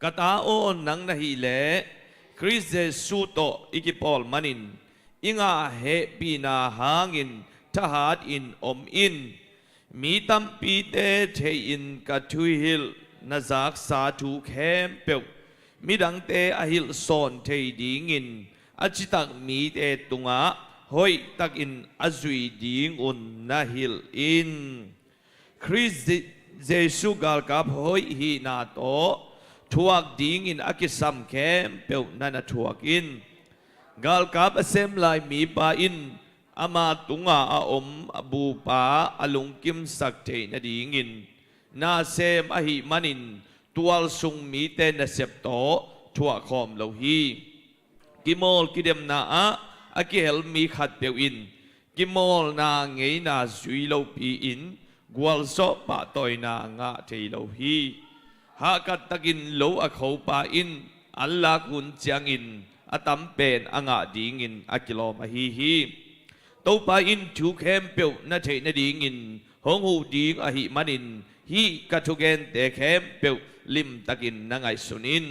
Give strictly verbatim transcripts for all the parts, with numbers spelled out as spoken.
Ka ta aw, nang na hih leh Khrist Jesuh tawh i kipawl manin i ngah hehpihna hangin thahatin om in. Mi tampite thei-in ka thuhilh na zaksa thu khempeuh midangte a hilhsawn thei dingin a citak mite tungah hoihtakin a zui dingun na hilh in. Khrist Jesuh galkap hoih hihna tawh thuak dingin a kisam khempeuh na na thuak in. Galkap a sem lai mipa in ama tunga a om a bupa a lungkimsak theih nadingin nasem ahih manin tualsung mite nasep tawh thuahkhawm lo hi. Kimawl kidemna ah a kihel mi khatpeuh in kimawlna ngeina zui lopi-in gualzawh pahtawina ngah thei lo hi. Hahkattakin lo a khopa in anlak hun ciangin a tampen a ngah dingin a kilawm ahi hi. Topa in thu khempeuh na theih nadingin hong huh ding ahih manin hih ka thugente khempeuh limtakin na ngaihsun in.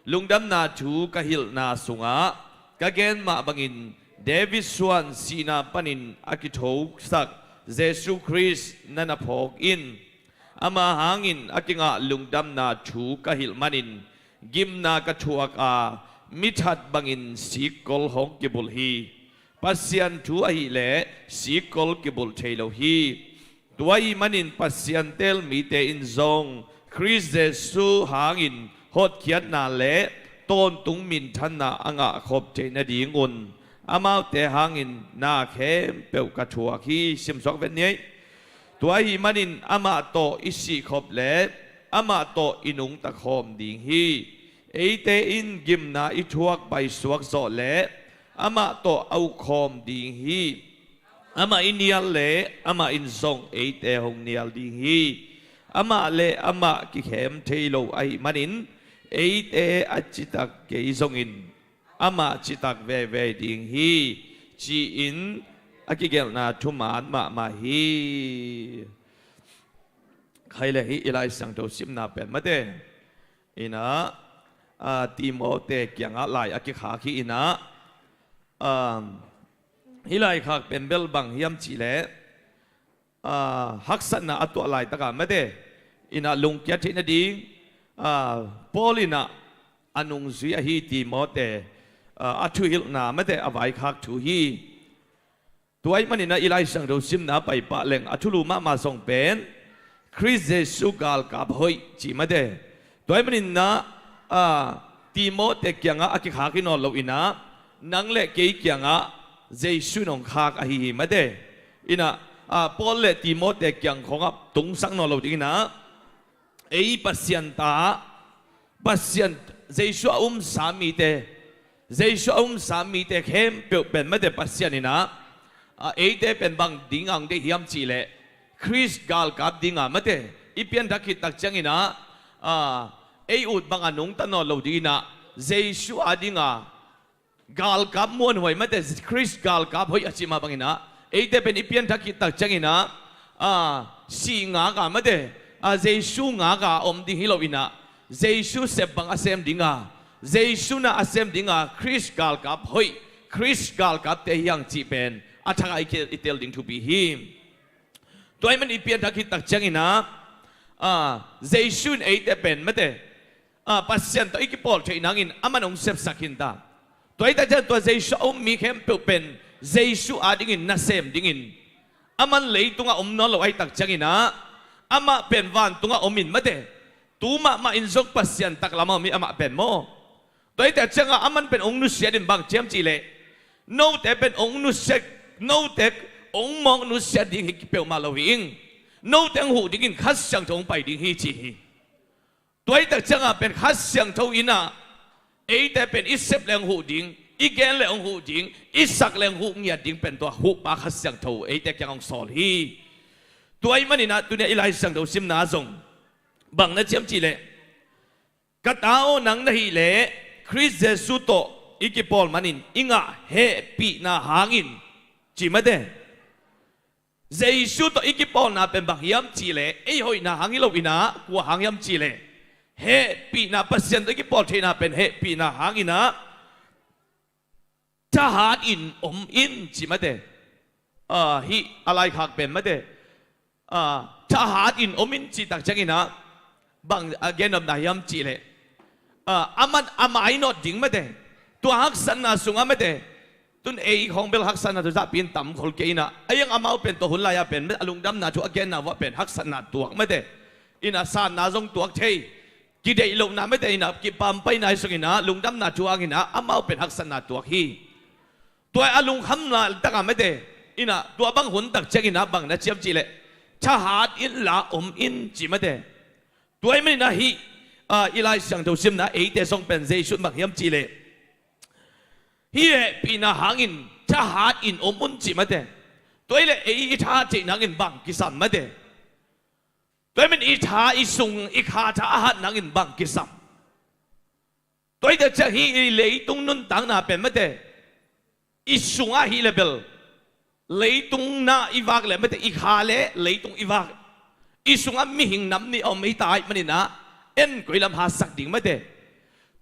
Lungdamna thu ka hilhna sungah ka gen mah bangin David suan sihna panin a kithosak Jesuh Khrist na na phawk in. Ama hangin a kingah lungdamna thu ka hilh manin gimna ka thuak a, mithat bangin sikkol hong kibulh hi. Pasian thu ahih leh sikkol kibulh thei lo hi. Tua ahih manin Pasian teel mite in zong Khrist Jesuh hangin hotkhiatna le tawntung minthanna a ngahkhop theih nadingun amaute hangin na khempeuh ka thuak hi. Simsuak vet ni ei. Tua ahih manin amah tawh i sihkhop le amah tawh i nungta khawm ding hi. Eite in gimna i thuak paisuak zawh le amah tawh a ukkhawm ding hi. Amah i nial le amah in zong eite hong nial ding hi. Amah le amah kikhem thei lo ahih manin eite a citak kei zongin amah citak veve ding hi, ci-in a kigelhna thuman mahmah hi. Khai le hih i Lai Siangtho simna pen mate inah, a, Timote kiangah lai a kikhak hi inah, a, hih laikhak pen bel bang hiam cihleh, a, haksatna a tuah laitakah mate inah lungkia theih nading, a, Paul inah a nungzui ahi Timote, a, a thuhilhna mate a vaikhak thu hi. Tua ahih maninah i Lai Siangtho simna a paipah leng a thulu mahmah zong pen Khrist Jesuh galkap hoih cih mate. Tua ahih maninah, a, Timote kiangah a kikhak hi nawn lo inah nang le kei kiangah Jesuh in hong khak ahi hi mate. Inah, a, Paul le Timote kiang khongah tungsak nawn lo ding inah ei Pasian ta, Pasian Jesuh a umsa mite, Jesuh a umsa mite khempeuh pen mate Pasian inah, a, eite pen bang dinga hong deih hiam cihleh Khrist galkap dinga mate i pianthak khit tak cianginah, a, ei ut banga nungta nawn lo dinginah Jesuh a dinga galkap muanhuai mate, Khrist galkap hoih a cih mah banginah eite pen i pianthak khit tak cianginah, a, sih ngaka mate, a, Jesuh ngaka om ding hi lo inah Jesuh sep bang a sem dinga, Jesuh na a sem dinga Khrist galkap hoih, Khrist galkapte hi hang cih pen a thakah i tel ding thupi hi. Tua ahih man i pianthak khit tak cianginah, a, Jesuh in eite pen mate, a, Pasian tawh i kipawl theih nangin aman hong sepsak khin ta. Tua ahih tak ciang tua Jesuh a um mi khempeuh pen Jesuh adingin nasem dingin aman leitungah om nawn lo ahih tak cianginah amah pen vantungah om in mate, tu mahmah in zong Pasian taklamah om hi amah pen maw. Tua ahih tak ciangah aman pen hong nusiat in bang ciam cihleh note pen hong nusiat, note hong mawk nusiat ding hi peuhmah lo hi ing. Note hong huh dingin Kha Siangtho hong pai ding hi ci hi. Tua ahih tak ciangah pen Kha Siangtho inah eite pen i sep le hong huh ding, i gen le hong huh ding, i sak le hong huh ngiat ding pen tua huhpa Kha Siangtho eite kiang hong sawl hi. Tua ahih maninah tuni-ah i Lai Siangtho simna zong bang na ciam cihleh, ka ta aw, nang na hih leh Khrist Jesuh tawh i kipawl manin i ngah hehpihna hangin ci mate. Jesuh tawh i kipawlna pen bang hiam cihleh ei hoihna hang hi lo inah kua hang hiam cihleh hehpihna, Pasian tawh i kipawl theihna pen hehpihna hangin ah thahat in om in ci mate. Ah, hih a laikhak pen mate. Ah, thahat in om in cih tak ciangin ah bang a gennopna hiam cih leh, ah, a man a mainawt ding mate. Tua haksatna sungah mate, tun ei khawng bel haksatna thu zahpi in tam khol kei in ah, a iang amau pen tua hun lai-ah pen a lungdamna thu a genna vuah pen haksatna tuak mate. In ah sanna zong tuak thei, kideih lohna mate in ah kipampaina hi sungin ah lungdamna thu hangin ah amau pen haksatna tuak hi. Tua a lungkhamna takah mate in ah tua bang hun tak ciangin ah bang na ci hiam cih leh, thahat inla om in ci mate. Tua ahih manin ah hih, ah, i Lai Siangtho simna eite zong pen Jesu bang hiam cih leh, hih hehpihna hangin thahat in om un ci mate. Tua ahih leh ei i thahat theih nangin bang kisam mate. Tua ahih manin i tha, i sung, i kha tha a hat nangin bang kisam. Tua ahih tak ciang hih i leitung nuntakna pen mate, i sungah hi leh bel, leitung na i vak leh mate, i kha leh leitung i vak, i sungah mihing nam nih a om hi ta ahih manin ah en koi lam hatsak ding mate.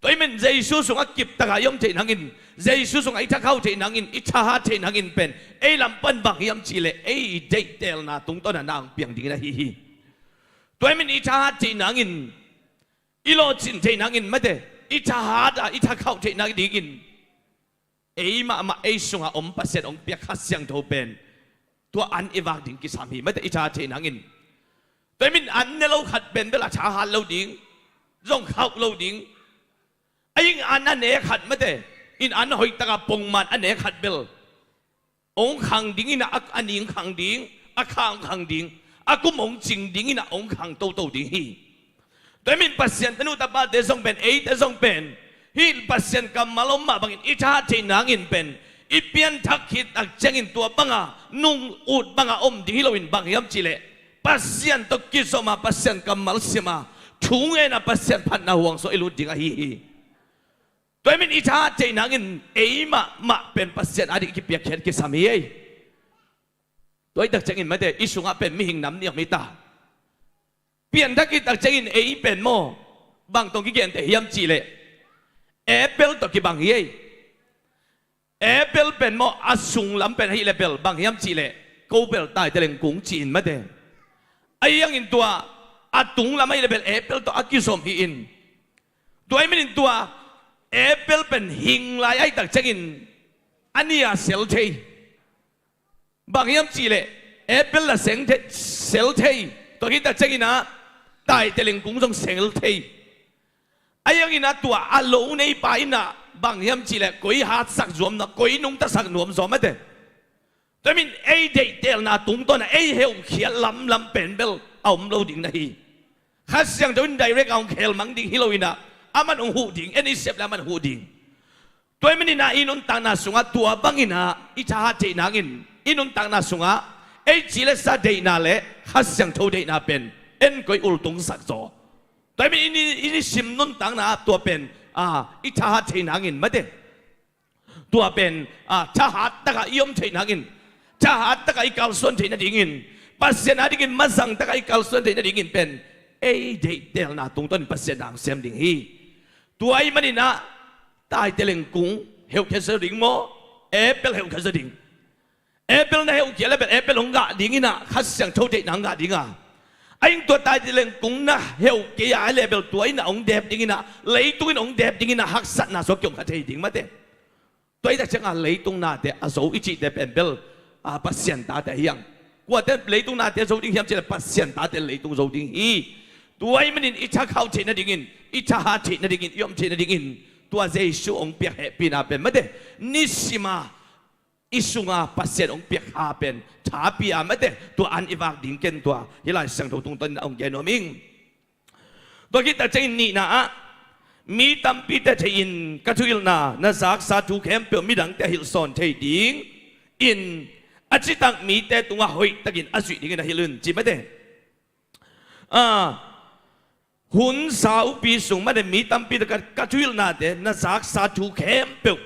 Tua ahih manin Jesu sungah kiptak a i om theih nangin, Jesu sungah i thakhauh theih nangin, i thahat theih nangin pen ei lam pan bang hiam cih leh ei i deihtelna tungtawn ah na hong piang dingin ahi hi. Tua ahih manin i thahat theih nangin, i lawhcin theih nangin mate, i thahat ah i thakhauh theih nadingin ei mahmah ei sungah om Pasian hong piak Kha Siangtho pen tua an i vak ding kisam hi mate, i thahat theih nangin. Tua ahih manin an ne lo khat pen bel a thahat lo ding, zong khauh lo ding. A ing an a nek khat mate, in an hoih takah pongman a nek khat bel hong khang dingin ah, a, a ni hong khang ding, a kha hong khang ding, a kum hong cing dingin ah hong khang toto ding hi. Tua ahih manin Pasian tanu tapate zong pen, eite zong pen, hih Pasian kammal om mah bangin i thahat theih nangin pen i pianthak khit tak ciangin tua banga nung ut banga om ding hi loin bang hiam cih leh, Pasian tawh kizom a, Pasian kammal sim a, thu ngen a, Pasian phatna huang sungah i lut ding ahi hi. Tua ahih manin i thahat theih nangin ei mahmah pen Pasian ading kipiakkhiat kisam hi ei. Tua ahih tak ciangin mate, i sungah pen mihing nam nih om hi ta. Pianthak khit tak ciangin ei pen maw, bang tawh kigenteh hiam cih leh, apple tawh kibang hi ei. Apple pen maw, a sung lam pen ahih leh bel bang hiam cih leh, ko bel taite leng kung ci-in mate. Ahi hangin tua a tung lam ahih leh bel apple tawh a kizom hi-in, tua ahih manin tua apple pen hing lai ahih tak ciangin a ni-a sel thei. Bang hiam cih leh apple la seng thei, sel thei. Tua khit tak ciangin ah taite leng kung zong sel thei. Ahi hangin ah tua a lo neipa in ah bang hiam cih leh koi hatsak zuamna, koi nungtasak nuam zaw mate. Tua ahih manin ei deihtelna tungtawn ah ei heukhia lamlam pen bel a om lo ding na hi. Kha Siangtho in direct a hong khelmang ding hi loin ah, aman hong huh ding, en i sep leh aman huh ding. Tua ahih manin ah i nuntakna sungah tua bangin ah i thahat theih nangin, i nuntakna sungah ei ci leh sa deihna leh Kha Siangtho deihna pen en koi ultungsak zaw. Tua ahih manin i, i nisim nuntakna ah tua pen, ah, i thahat theih nangin mate. Tua pen, ah, thahat takah i om theih nangin, thahat takah i kalsuan theih nadingin, Pasian adingin mazang takah i kalsuan theih nadingin pen ei deihtelna tungtawn in Pasian na hong sem ding hi. Tua ahih manin ah taite leng kung heukhia zaw ding maw, apple heukhia zaw ding? Apple na heukhia leh bel apple hong ngah dingin ah, Kha Siangtho deihna hong ngah ding a. Ahi hang tua taite leng kung na heukhia leh bel tua in ah hong dep dingin ah, leitung in hong dep dingin ah, haksatna sungah kiom kha thei ding mate. Tua ahih tak ciangah leitung nate a zo i cihte pen bel, ah, Pasian tate hi hang. Kuate leitung nate zo ding hiam cih leh Pasian tate leitung zo ding hi. Tua ahih manin i thakhauh theih nadingin, i thahat theih nadingin, i om theih nadingin tua Jesu hong piak hehpihna pen mate, nisim a i sunga Pasian hong piak kha pen thapi a mate, tua an i vak ding ken tua hih Lai Siangtho tungtawn in ah hong gen nuam ing. Tua khit tak ciangin nihna ah, mi tampite thei-in ka thuhilhna na zaksa thu khempeuh midangte a hilh sawn thei dingin a citak mite tungah hoihtakin a zuih dingin a hilh un ci mate. Ah, hun saupi sung mate, mi tampite ka, ka thuhilhnate na zaksa thu khempeuh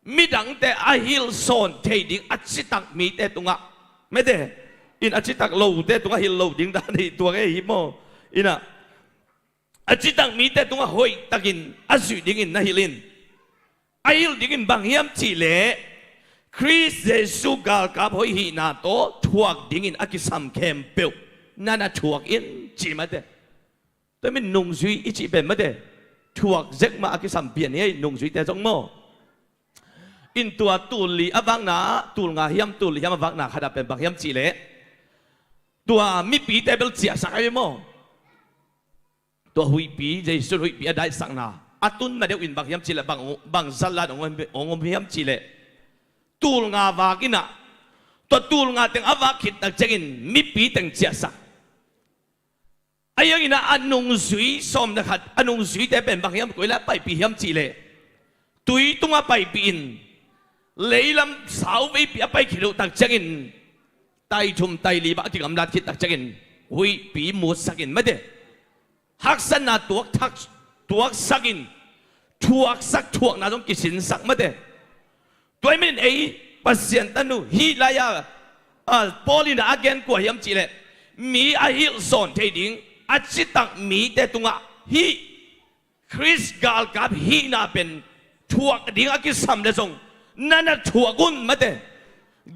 midangte a hilh sawn thei ding a citak mite tungah mate, in a citak lote tungah hilh lo ding dan hi tuak ei hi maw? In ah, A citak mite tungah hoihtakin a zuih dingin na hilh in. A hilh dingin bang hiam cihleh, Khrist Jesuh galkap hoih hihna tawh thuak dingin a kisam khempeuh na na thuak in, ci mate. Tua hi min nungzui i cih pen mate, thuak zek mah a kisam pian hi ei, nungzuite zong maw. In tua tul li a vakna, tul nga hiam tul li hiam a vakna khatah pen bang hiam cihleh, tua mipite bel ciahsak ahi maw. Tua huihpi, Jesuh huihpi a daihsakna a tunna deuh in bang hiam cihleh, bang, bang zat la-in hong om, hong om hiam cihleh, tul nga vak in ah, tua tul nga teng a vak khit tak ciangin mipi teng ciahsak. Ahi hangin ah a nungzui sawm le khat, a nungzuite pen bang hiam, koi lai paipih hiam cihleh, tui tungah paipih in, leilam sauveipi a pai khit uh tak ciangin, tai thum tai li bang a kigamlat khit tak ciangin, huihpi mutsak in mate, haksatna tuaksak, tuaksak in, thuaksak thuakna zong kisinsak mate. Tua hi min ei Pasian tanu hih lai-a, a, Paul in a gen kua hiam cihleh, mi a hilhsawn thei ding a citak mite tungah hih Khrist galkap hihna pen thuak ding a kisam le zong na na thuak un mate.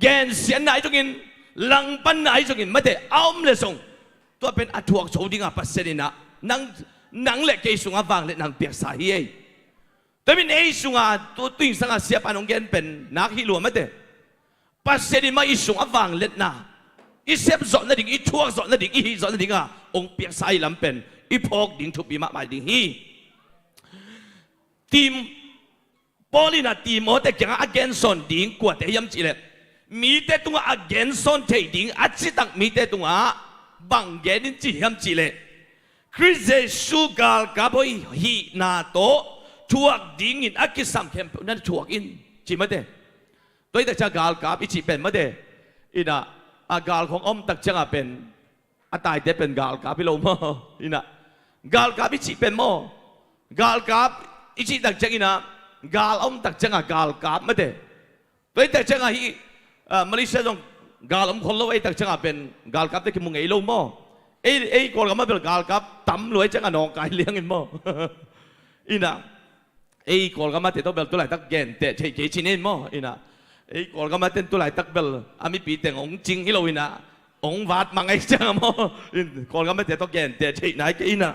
Gensiatna ahi zongin, langpanna ahi zongin mate, a om le zong tua pen a thuak zo dinga Pasian in ah nang, nang le kei sungah vangliatna hong piaksa hi ei. Tua hi min ei sunga tu, tu-in sanga siapa in hong gen pen nak hi lua mate. Pasian in mah i sungah vangliatna, i sep zawh nading, i thuak zawh nading, i hih zawh nadinga hong piaksa i lam pen i phawk ding thupi mahmah ding hi. Tim, Paul in a Timothy kiangah a gensawn ding kuate hiam cihleh, mite tungah a gensawn thei ding a citak mite tungah bang gen in ci hiam cihleh, Khrist Jesuh galkap hoih hihna tawh thuak dingin a kisam khempeuh na thuak in, ci mate. Tua hi tak ciang galkap i cih pen mate, in ah, a gal khawng a om tak ciangah pen a taite pen galkap hi lo maw? In ah, galkap i cih pen maw? Galkap i cih tak ciangin ah, gal a om tak ciangah galkap mate. Tua hi tak ciangah hih, ah, Malaysia zong gal om khol lo, ei tak ciangah pen galkapte kimu ngei lo maw? Ei, ei Kawlgam ah bel galkap tam lua hi ciangah nawngkai liangin maw? In ah, ei Kawlgam ah te tawh bel tulaitak genteh thei kei cin in maw? In ah, ei Kawlgam ah ten tulaitak bel a mipi teng hong cing hi lo in ah, hong vat mang ahi ciangah maw? In Kawlgam ah te tawh genteh thei nai kei in ah.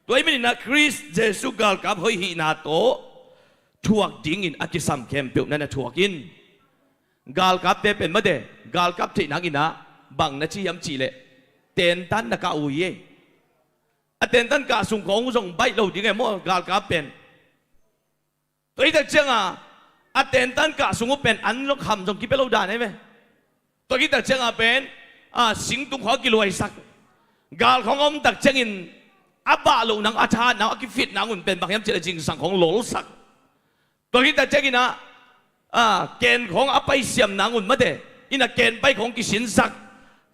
Tua hi min in ah Khrist Jesuh galkap hoih hihna tawh thuak dingin a kisam khempeuh na na thuak in. Galkapte pen mate, galkap theih nangin ah bang na ci hiam cihleh, tentan na kah uh hi ei. A tentan kah sung khawng uh zong baih lo ding e maw, galkap pen. Tua hi tak cianga a tentan kah sung uh pen an zong kham zong kipia lo dan e ve. Tua hi tak cianga pen, a, singtung khawng a kiluaisak, gal khawng a om tak ciangin a bah loh nang, a tha nang, a kifit nang un pen bang hiam cihleh zingsang khawng lolsak. Tua hi tak ciangin ah, a, ken khawng a paisiam nang un mate, in a ken pai khawng kisinsak,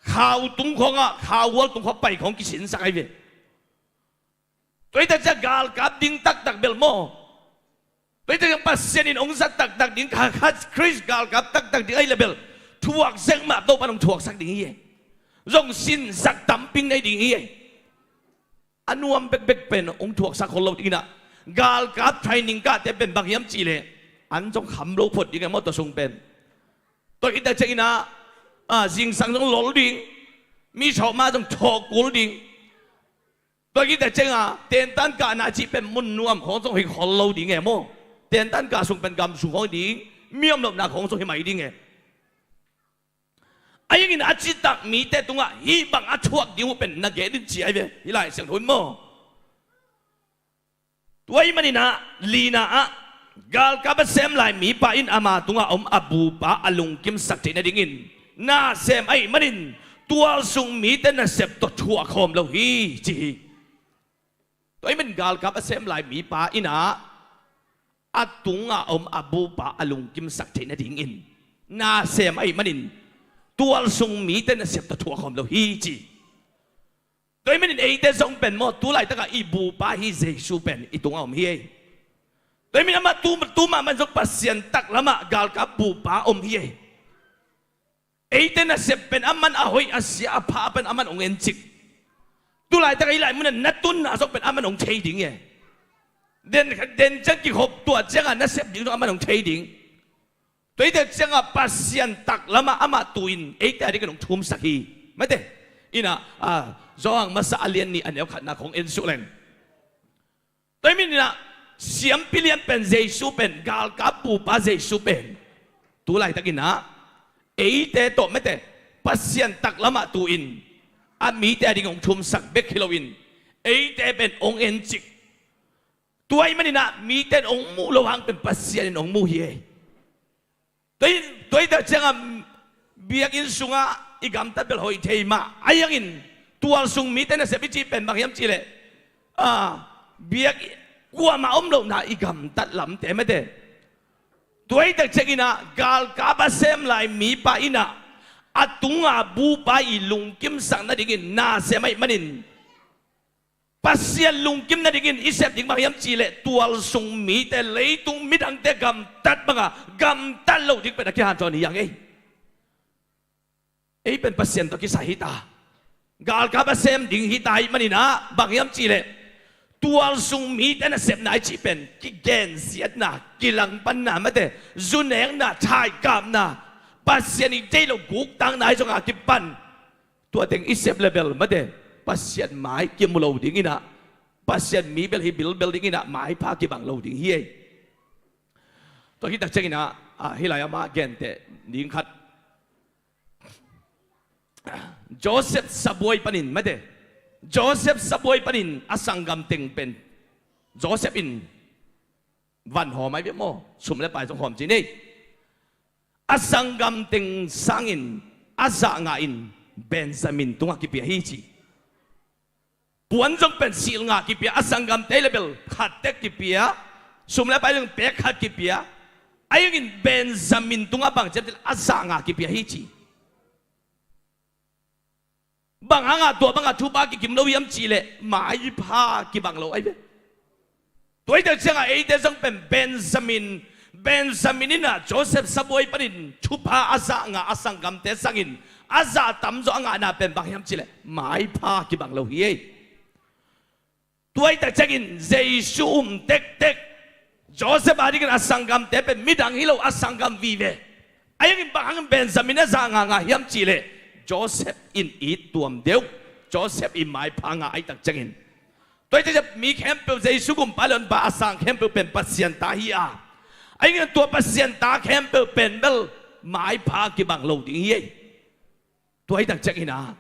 khau tung khawng ah, khau hual tung khawng pai khawng kisinsak ahi ve. Tua hi tak ciang galkap ding taktak bel maw. Tua hi tak ciang Pasian in hong zat taktak ding, kha, kha, Khrist galkap taktak ding ahi leh bel, thuak zek mah Topa in hong thuaksak ding hi e. Zong sinsak tamping nei ding hi e. A nuam bekbek pen hong thuaksak khol lo ding in ah, galkap training kahte pen bang hiam cihleh, an zong kham lo phot ding e maw tua sung pen. Tua hi tak ciangin ah, a, zingsang zong lol ding, mi thawh ma zong thawh kul ding. Tua hi tak cianga tentan kahna cih pen mun nuam khawng zong hi khol lo ding e maw. Tentan kah sung pen gam sung khawng hi ding, mi om lohna khawng zong hi mai ding e. Ahi hangin a citak mite tungah hih bang a thuak ding uh pen na gen in ci ahi ve, hih Lai Siangtho in maw. Tua ahih manin ah lina ah, galkap a sem lai mipa in ama tungah om a bupa a lungkimsak theih nadingin na sem ahih manin tualsung mite nasep tawh thuak khawm lo hi, ci hi. Tua ahih manin galkap a sem lai mipa in ah a tungah om a bupa a lungkimsak theih nadingin na sem ahih manin tualsung mite nasep tawh thuak khawm lo hi, ci. Tua ahih manin eite zong pen maw, tu laitakah i bupa hi Jesuh pen i tungah om hi ei. Tua ahih manin amah tu, tu mahmah zong Pasian taklamah galkap bupa om hi ei. Eite nasep pen aman a hoih a sia a pha pen aman hong encik. Tu laitak ei lai munah na tunna zong pen aman hong thei ding e. Den, den ciang kikhop tua ciangah na sep ding zong aman hong thei ding. Tua hi tak ciangah Pasian taklamah amah tu-in eite a dingin hong thumsak hi. Mate, inah, ah, Johan masa a lian nih a neu khatna khong en suk leng. Tua hi maninah siampi lian pen Jesu pen, galkap bupa Jesu pen tu laitakinah eite tawh mate Pasian taklamah tu-in a mite a ding hong thumsak bek hi loin eite pen hong encik. Tua hi maninah mite in hong muh lo hang pen Pasian in hong mu hi ei. Tua hi, tua hi tak ciangah biakinn sungah i gamtat bel hoih thei mah. Ahi hangin tualsung mite nasep i cih pen bang hiam cihleh, ah, biak kuamah om lohna i gamtat lamte mate. Tua hi tak cianginah galkap a sem lai mipa inah a tunga bupa i lungkimsak nadingin na sem ahih manin Pasian lungkim nadingin i sep ding bang hiam cihleh tualsung mite leitung midangte gamtat banga gamtat loh ding pen a kihanthawn hi hang ei. Ei pen Pasian tawh kisai hita, galkap a sem ding hita ahih maninah bang hiam cihleh tualsung mite nasepna i cih pen kigensiatna, kilangpanna mate, zunekna, thaikapna, Pasian i deih loh guktakna ahi zongah a kipan. Tua teng i sep le bel mate Pasian mai kimu lo dinginah, Pasian mi bel hi bilbel dinginah maipha kibang lo ding hi ei. Tua hi tak cianginah, ah, hih lai amah genteh ding khat, Joseph sabuai panin mate, Joseph sabuai panin a sanggam teng pen Joseph in van hawm ahi bia maw, sum le pai zong hawm ci nei. A sanggam teng sangin a zah ngah in Benjamin tungah kipia hi ci. Puan zong pen silh ngah kipia, a sanggamte le bel khat tek kipia, sum le pai zong pek khat kipia. Ahi hangin Benjamin tungah bang ciam cih leh a zah ngah kipia hi ci. Bang hangah tua bangah thupha kikim lo hiam cihleh maipha kibang lo ahi ve. Tua hi tak ciangah eite zong pen Benjamin, Benjamin inah Joseph sabuai panin thupha a zah ngah a sanggamte sangin a zah tamzaw a ngahna pen bang hiam cihleh maipha kibang lo hi ei. Tua hi tak ciangin Jesu um tektek Joseph a dingin a sanggamte pen midang hi lo a sanggam vive. Ahi hangin bang hangin Benjamin a zah ngah ngah hiam cihleh Joseph in it tuam deuh, Joseph in maipha ngah ahi tak ciangin. Tua hi tak ciang mi khempeuh Jesu gumpa le honpa a sang khempeuh pen Pasian ta hi a. Ahi hangin tua Pasian ta khempeuh pen bel maipha kibang lo ding hi ei. Tua hi tak cianginah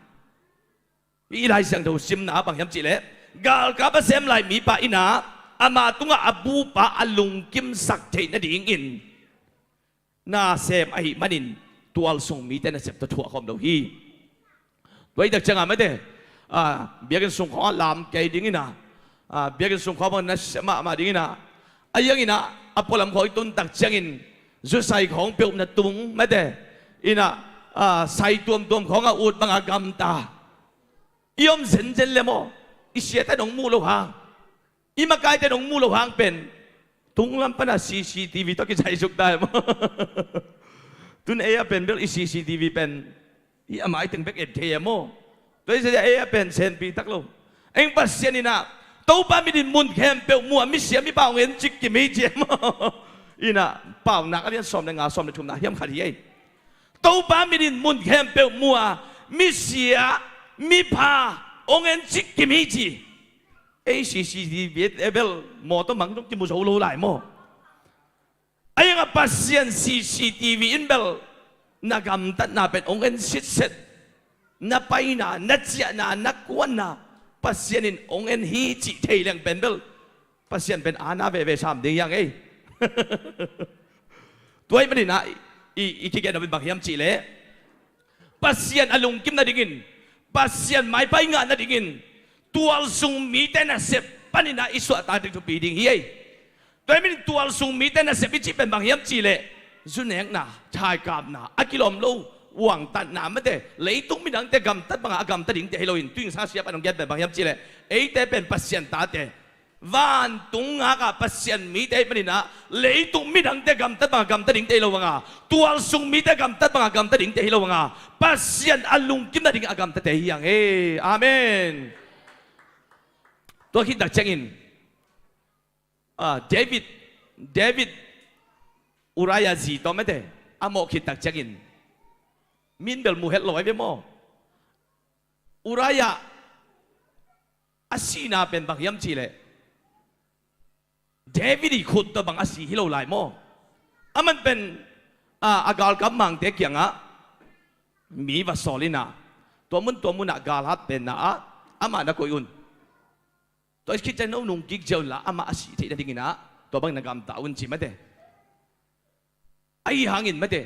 i Lai Siangtho simna bang hiam cihleh galkap a sem lai mipa inah ama tungah a bupa a lungkimsak theih nadingin na sem ahih manin tualsung mite nasep tawh thuak khawm lo hi. Tua hi tak ciangah mate, ah, biakinn sung khawngah lam kei dinginah, ah, biakinn sung khawng bang na sem mahmah dinginah, ahi hanginah a pualam khawng i tun tak ciangin zusai khawng peuh na tung mate, inah, ah, sai tuamtuam khawngah ut bangah gamta. I om zenzen le maw, i siate nong muh lo hang, i makaite nong muh lo hang pen tunglam pana C C T V tawh kizaisuk ta e maw? Tun ei a pen bel i C C T V pen i a mai teng bek et thei e maw? Tua i sia ei a pen senpi tak lo. Eng Pasian inah Topa mit in mun khempeuh mua misia mipa hong encik kim hi ci e maw? Inah Paunak a lian sawm le nga, sawm le thumna hiam khat hi ei. Topa mit in mun khempeuh mua misia mipha hong encik kim hi ci. Ei C C T V et e bel mawtaw mang dong kimu zo lo lai maw? Ahi hangah Pasian C C T V in bel na gamtatna pen hong en sitset. Na paina, na ciahna, na kuanna Pasian in hong en hi cih thei leng pen bel Pasian pen aana veve sam ding hi hang ei. Tua ahih maninah i, i, i kigen nop in bang hiam cihleh Pasian a lungkim nadingin, Pasian maipha i ngah nadingin tualsung mite nasep paninah i suahtak ding thupi ding hi ei. Tua ahih manin tualsung mite nasep i cih pen bang hiam cihleh zunekna, thaikapna, a kilawm lo uangtatna mate, leitung midangte gamtat bangah a gamta dingte hi loin tuing sa siap a nong gen pen bang hiam cihleh eite pen Pasian tate, vantung ngakah Pasian mite ahih maninah leitung midangte gamtat bangah gamta dingte hi lo hanga, tualsung mite gamtat bangah gamta dingte hi lo hanga, Pasian a lungkim nading a gamtate hi hang ei. Amen. Tua khit tak ciangin, ah, David, David, Uriah zi tawh mate, a mawh khit tak ciangin, min bel mu het lo ai ve maw? Uriah a sihna pen bang hiam cihleh, David i khut tawh bang a si hi lo lai maw? Aman pen, a, a galkap mangte kiangah mi va sawl inah, tua mun tua munah galhat penna ah amah na koih un. Tua khit ciang no nungkik cia unla amah a sih theih nadinginah tua bang na gamta un ci mate. Ahi hangin mate,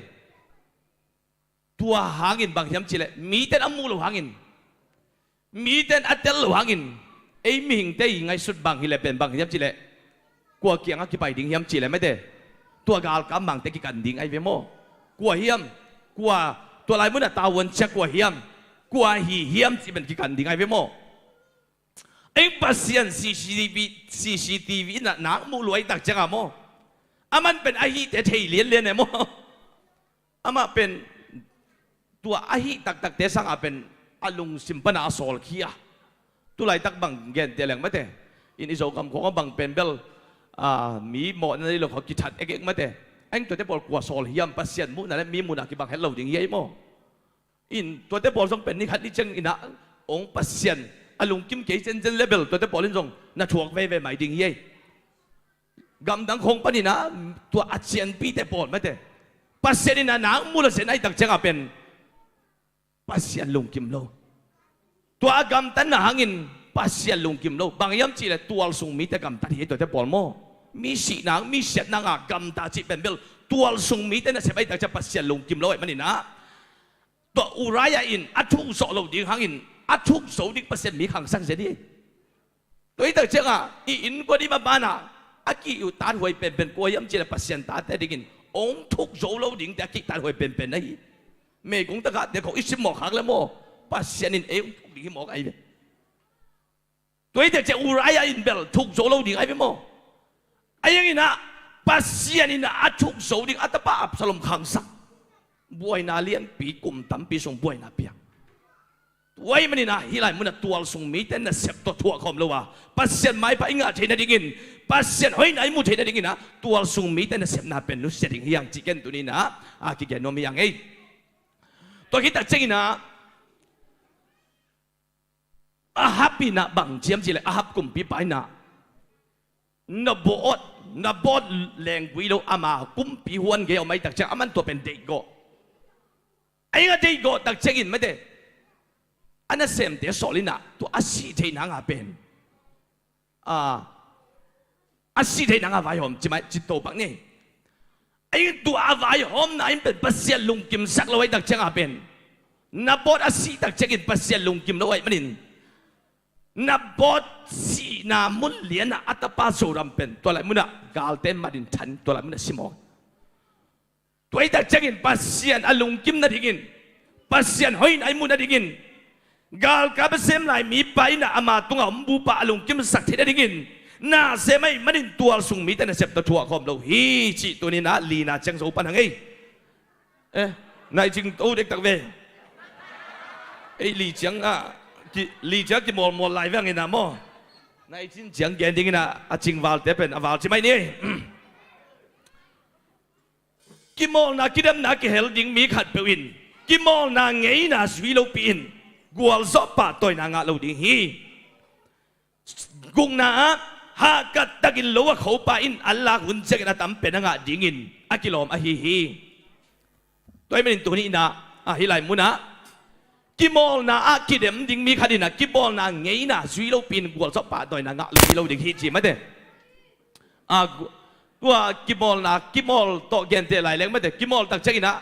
tua hangin bang hiam cihleh, miten a muh lo hangin, miten a tel lo hangin, ei mihingte i ngaihsut bang hileh pen bang hiam cihleh, kua kiangah kipai ding hiam cihleh mate, tua galkap mangte kikan ding ai ve maw? Kua hiam? Kua, tua lai munah tavuan cia kua hiam? Kua hi hiam cih pen kikan ding ai ve maw? Eng Pasian C C T V, C C T V inah nak muh luai tak ciangah maw? Aman pen ahihte thei lianlian e maw? Amah pen tua ahih taktakte sangah pen a lungsim pana a sawlkhia. Tulaitak bang gente leng mate, in i Zogam khawngah bang pen bel, a, mi mawhna nei lo khawng kithat ekek mate. Eng tuate pawl kua sawl hiam? Pasian muhna le mi muhna kibang het lo ding hi ei maw? In tuate pawl zong pen ni khat ni ciang inah ong Pasian a lungkim kei zenzen le bel tuate pawl in zong na thuak veve mai ding hi ei. Gamdang khawng paninah tua a cianpite pawl mate, Pasian inah nak muh lo zen ai tak ciangah pen Pasian lungkim lo. Tua a gamtatna hangin Pasian lungkim lo. Bang hiam cihleh tualsung mite gamtat hi ei tuate pawl maw? Mi sihna, mi siatna ngah gamta cih pen bel tualsung mite nasep ai tak ciang Pasian lungkim lo ai maninah, tua Uriah in a thuk zawh lo ding hangin a thuk zo ding Pasian mi khangsak zen hi. Tua hi tak ciangah i innkuan i mabanah a kihtathuai penpen kua hiam cihleh Pasian tate dingin ong thuk zo lo dingte a kihtathuai penpen ahi. Meigong tagahte khawng i simmawh khak le maw, Pasian in ei ong thuk ding hi mawk ahi ve. Tua hi tak ciang Uriah in bel thuk zo lo ding ai ve maw? A hianginah Pasian inah a thuk zo ding a tapa Absalom khangsak. Buaina lianpi, kum tampi sung buaina piak. Tua hi maninah hih lai munah tualsung mite nasep tawh thuak khawm lo a, Pasian maipha i ngah theih nadingin, Pasian hoihna i muh theih nadinginah tualsung mite nasepna pen nusia ding hi hang cih ken tuninah a kigen nuam hi hang ei. Tua khit tak cianginah Ahab inah bang ci hiam cihleh, Ahab kumpipa inah Naboth, Naboth lenggui lo ama kumpi huan gei a om ai tak ciang aman tua pen deihgawh. A hiangah deihgawh tak ciangin mate, a nasemte sawl inah tua a sih theih nanga pen, a, a sih theih nanga vaihawm ci mai, ci to pak ni. A hiang tua a vaihawmna in pen Pasian lungkimsak lo ai tak cianga pen Naboth a sih tak ciangin Pasian lungkim lo ai manin Naboth sihna mun lianah a tapa Zoram pen tua lai munah galte matin than tua lai munah si mawk. Tua hi tak ciangin Pasian a lungkim nadingin, Pasian hoihna i muh nadingin, galkap a sem lai mipa inah ama tungah om bupa a lungkimsak theih nadingin na sem ahih manin tualsung mite nasep tawh thuak khawm lo hi cih tuninah lina ciang zo pan hang ei. Eh, naicing to dektak ve. Ei li ciang ah, ki, li ciang kimawlmawl lai ve hang inah maw? Naicing ciang gen dinginah a cingvalte pen a val ci mai ni ei. Kimawlna kidemna kihel ding mi khatpeuh in kimawlna ngeina zui lopi in gualzawh pahtawina ngah lo ding hi. Gukna ah hahkat takin lo a khopa in an lak hun ciangin a tam pen a ngah dingin a kilawm ahi hi. Tua hi manin tuni inah a hih lai munah kimawlna ah kidem ding mi khat inah kimawlna ngeina zui lopi in gualzawh pahtawina ngah lo hi lo ding hi ci mate. A, gu-, tua kimawlna, kimawl tawh genteh lai leng mate, kimawl tak cianginah,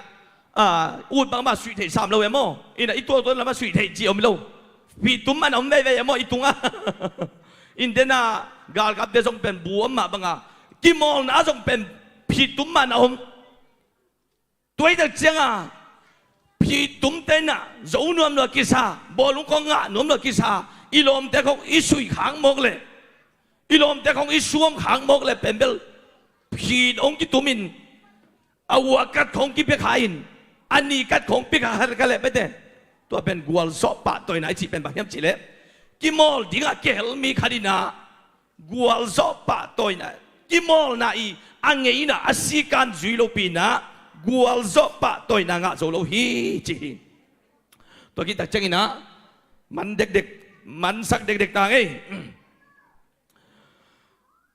a, ut bangmah suih theih sam lo e maw? Inah i tualtual lamah suih theih cih om lo. Phihtum man a om veivei e maw i tungah? Indenah galkapte zong pen bu om mah banga kimawlna zong pen phihtum man a om. Tua hi tak cianga phihtumte inah zo nuam lua kisa, bawlung khawng ngah nuam lua kisa, i lawmte khawng i suih khak mawk leh, i lawmte khawng i suam khak mawk leh pen bel phit hong kitumin a uah kat khawng kipia kha in a ni kat khawng pia kha kha leh pete. Tua pen gualzawh pahtawina i cih pen bang hiam cihleh kimawl dingah kihel mi khat in ah gualzawh pahtawina, kimawlna i a ngeina a sikan zui lopi in ah gualzawh pahtawina ngah zo lo hi ci hi. Tua khit tak ciangin ah man dekdek, mansak dekdek ta ngei.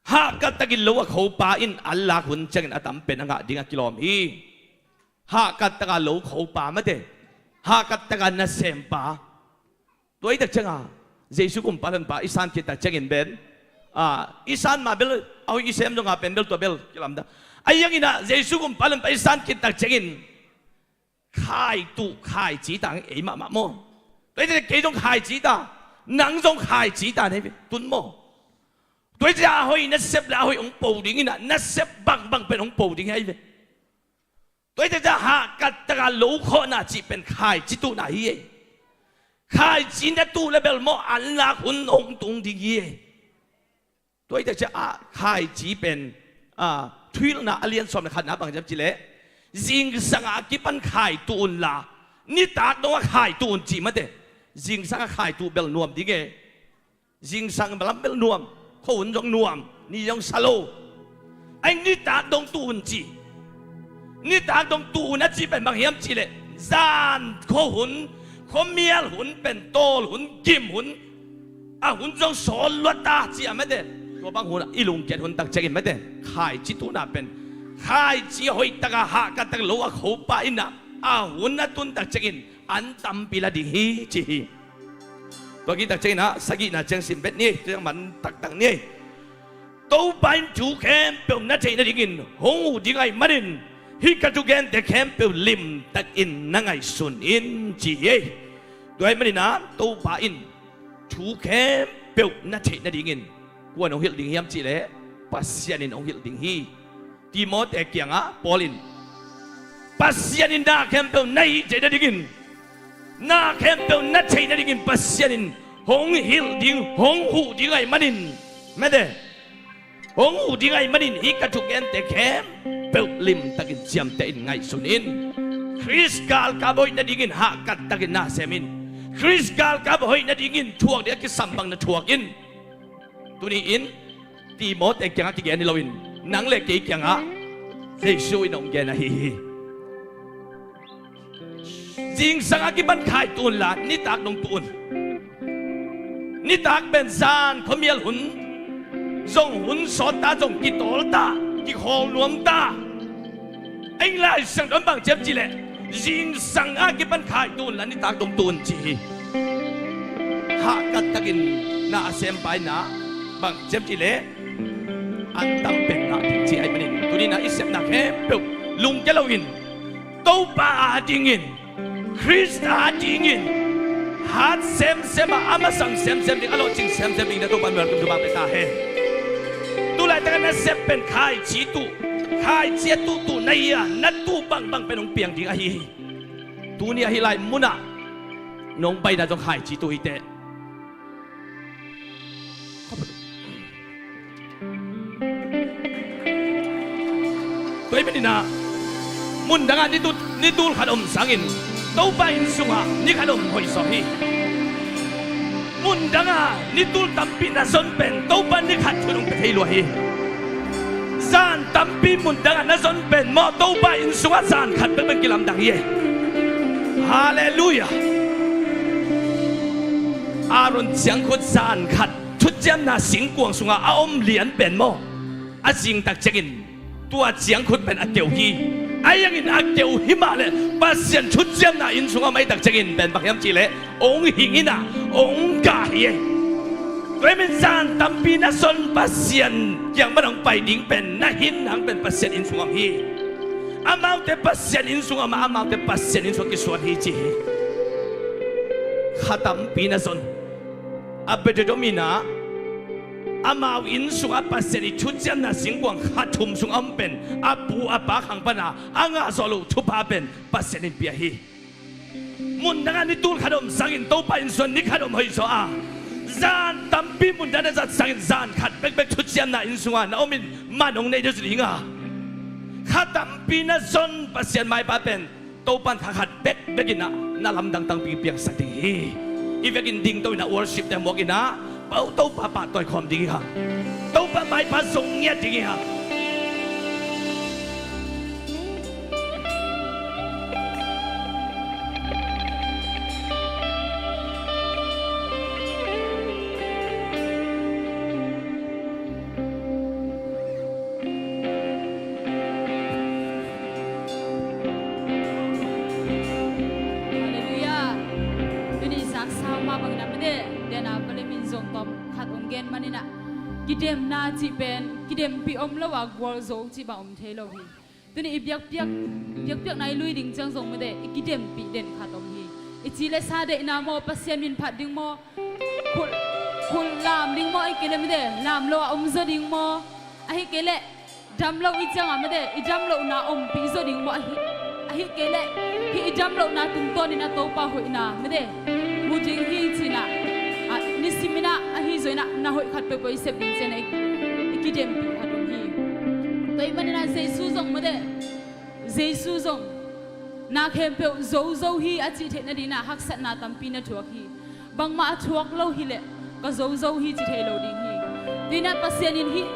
Hahkat takin lo a khopa in an lak hun ciangin a tam pen a ngah ding a kilawm hi. Hahkat taka lo khopa mate, hahkat taka nasempa. Tua i tak cianga Jesu kumpa lon pa i san khit tak ciangin pen, a, i san ma bel a hoih i sem zonga pen bel tua bel kilamdang. A iangin ah Jesu kumpa lon pa i san khit tak ciangin khaitu, khaici ta ei mahmah maw? Tua i tak ciang kei zong khaici ta, nang zong khaici ta nei ve tun maw? Tua i tak ciang a hoih nasep le a hoih hong po dingin ah nasep bangbang pen hong po ding hi ve. Tua i tak ciang hahkat taka lo khawhna cih pen khaici tuhna hi ei. Khaici na tuh le bel maw an lak hun hong tung ding hi ei. Tua i tak ciang a khaici pen, a, thuhilhna a lian sawm le khatna bang ciam cih leh zingsang a kipan khaitu unla nitak dong a khaitu un cih mate. Zingsang a khaitu bel nuam ding ei. Zingsang lam bel nuam, khuahun zong nuam, ni zong sa lo. Ahi nitak dong tuh un ci. Nitak dong tuh un a cih pen bang hiam cih leh zan khuahun, khuamial hun pen tawl hun, gim hun, a hun zong sawl luat ta ci a mate. Tua bang hun i lungkiat hun tak ciangin mate khaici tuhna pen khaici hoih taka hahkat tak lo a khopa in ah a hun a tun tak ciangin an tampi la ding hi ci hi. Tua khit tak ciangin ah sagihna ciang sim bet ni, ciang man taktak ni. Topa in thu khempeuh na theih nadingin hong huh ding ahih manin hih ka thugente khempeuh limtakin na ngaihsun in ci hi. Tua ahih manin ah Topa in thu khempeuh na theih nadingin kuan hong hilh ding hiam cih leh Pasian in hong hilh ding hi. Timote kiangah Paul in Pasian in na khempeuh na hih theih nadingin, na khempeuh na theih nadingin Pasian in hong hilh ding, hong huh ding ahih manin, mate, hong huh ding ahih manin hih ka thugente khempeuh limtakin ciamtehin ngaihsun in. Khrist galkap hoih nadingin hahkat takin na sem in. Khrist galkap hoih nadingin thuak ding a kisam bang na thuak in. Tuni-in Timote kiangah kigen hi loin nang le kei kiangah Jesu in hong gen ahi hi. Zingsang a kipan khaitu unla nitak dong tuh un. Nitak pen zan khuamial hun zong hun sawt ta, zong kitawl ta, kikhawl nuam ta. Eng Lai Siangtho in bang ciam cih leh zingsang a kipan khaitu unla nitak dong tuh un ci hi. Hahkat takin na a sempa in ah bang ciam cih leh an tam pen ngah ding ci ahih manin tuni-in ah i sepna khempeuh lungkia loin Topa adingin, Khrist adingin hat semsem a, a masang semsem ding, a lawhcing semsem ding na Topa in welcome to bang pe ta hen. Tulaitak a na sep pen khaici tuh, khaici a tuhtuh na hi a, na tuh bangbang pen hong piang ding ahi hi. Tuni a hih lai munah nong paina zong khaici tuh hi teh. Tua ahih manin ah mundangah ni tul, ni tul khat om sangin Topa inn sungah ni khat om hoih zaw hi. Mundangah ni tul tampi na zon pen Topa ni khat thu hong pia thei lua hi. Zan tampi mundangah na zon pen maw Topa inn sungah zan khat bekbek kilamdang hi. Halleluiah. Aaron ciangkhut zan khat thuciamna singkuang sungah a om lian pen maw a zingtak ciangin tua ciangkhut pen a keu hi. Ahi hangin a keu hi mah leh Pasian thuciamna inn sungah om ahih tak ciangin pen bang hiam cih leh hong hing in ah hong kah hi. Tua ahih manin zan tampi na zon Pasian kiang pan hong pai ding pen na hing hang pen Pasian inn sungah om hi. Amaute Pasian inn sungah om a, amaute Pasian inn sungah kisuan hi ci hi. Kha tampi na zon. A bia dot om in ah amau inn sungah Pasian ii thuciamna singkuang kha thum sungah om pen a pu a pa khang pana a ngah zawh loh thupha pen Pasian in pia hi. Mundangah ni tul khat om sangin Topa inn sungah ni khat om hoih zaw a, zan tampi mundang na zat sangin zan khat bekbek thuciamna inn sungah na om in man hong nei ding a, kha tampi na zon Pasian maipa pen Topa in kha khat bekbek in ah na lamdang tampi piangsak ding hi. I vekin dingto in ah worship te muak in ah, Topa pahtawi khawm ding hi hang. Topa maipha zong ngiat ding hi hang. Halleluiah. Tuni zaksa mah bangin ah mede, dena pale min zong tawm khat hong gen manin ah, kidemna cih pen kidempih om lo a gualzo cih bang om thei lo hi. Tuni i biakpiak, biakpiakna i lui ding ciang zong mede, i kidempih den khat om hi. I ci le sa deihna maw, Pasian min phat ding maw, khul, khul lam ding maw, ahih kei leh mede, lam lo a om zaw ding maw, ahih kei leh dam lo i ciangah mede, i dam lohna ompih zaw ding maw, ahih, ahih kei leh hih i dam lohna tungtawnin a Topa hoihna mede mu ding hi ci-in ah, a, nisimin ah ahi zaw in ah na hoih khat peuhpeuh i sep ding ciangin ah i, i kidempih khat om hi. Tua ahih manin ah Jesu zong mede, Jesu zong na khempeuh zozo hi a cih theih nadingin ah haksatna tampi na thuak hi. Bangmah a thuak lo hileh ka zozo hi ci thei lo ding hi. Tuinah Pasian in hih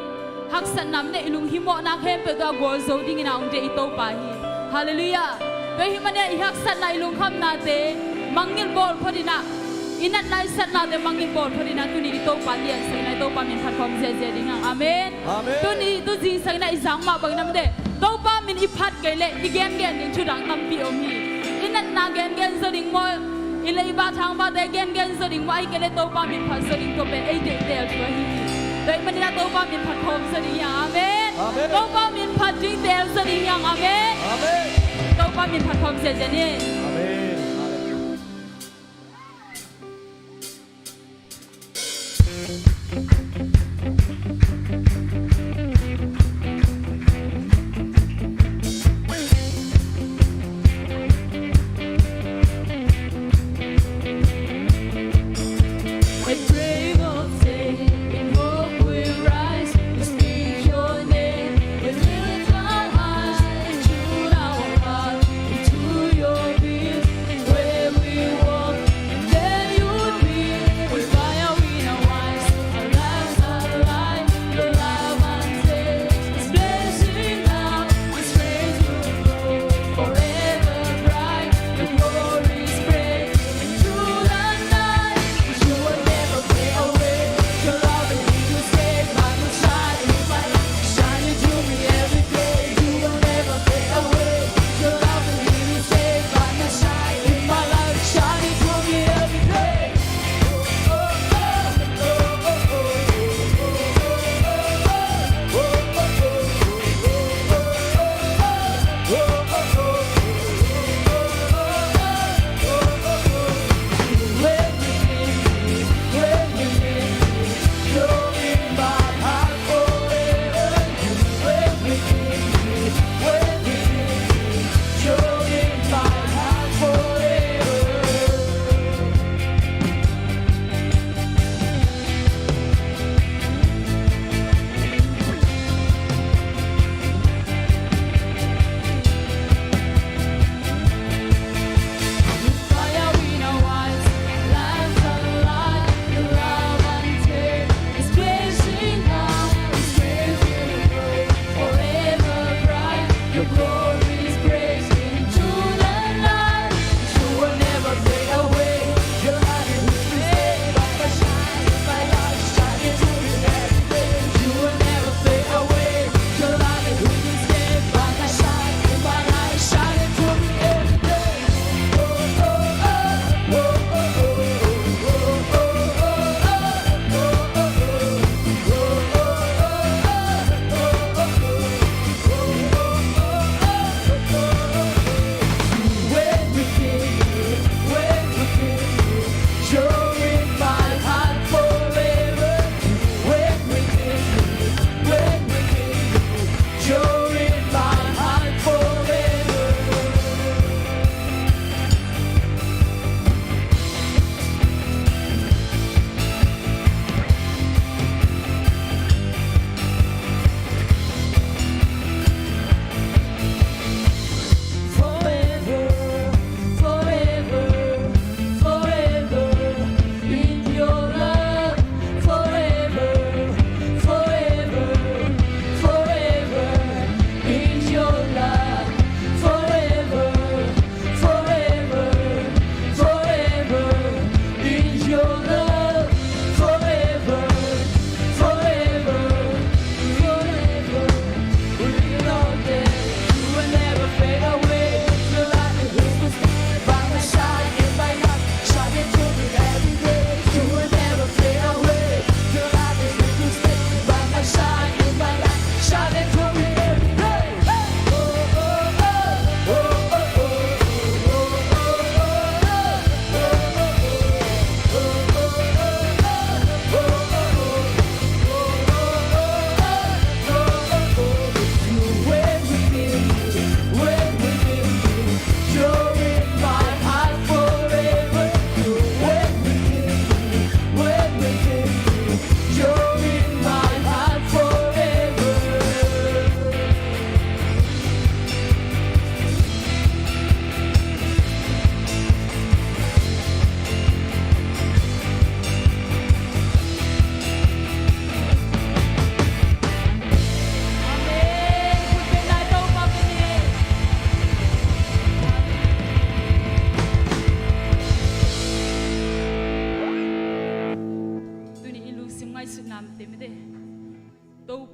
haksatna mede, i lunghimawhna khempeuh tawh a gualzo dingin ah hong deih i Topa hi. Halleluiah. Tua ahih manin ah i haksatna, i lungkhamnate mangngilh bawl phatin ah, i natna i satnate mangngilh bawl phatin ah, tuni i Topa liansak in ah i Topa min phat khawm ziazia ding hi hang. Amen. Amen. Tuni tu zingsang in ah i zak mah bangin ah mede, Topa min i phat kei leh i gengen ding thu dang tampi om hi. I natna gengen zaw ding maw, i leiba thangbate gengen zaw ding maw, ahih kei leh Topa min phat zaw ding, tua pen ei deih teel thu ahi hi. Tua ahih manin ah Topa min phat khawm zaw ding hi hang. Amen. Amen. Topa min phat ding teel zaw ding hi hang. Amen. Amen. Topa min phat khawm ziazia ni. Amen.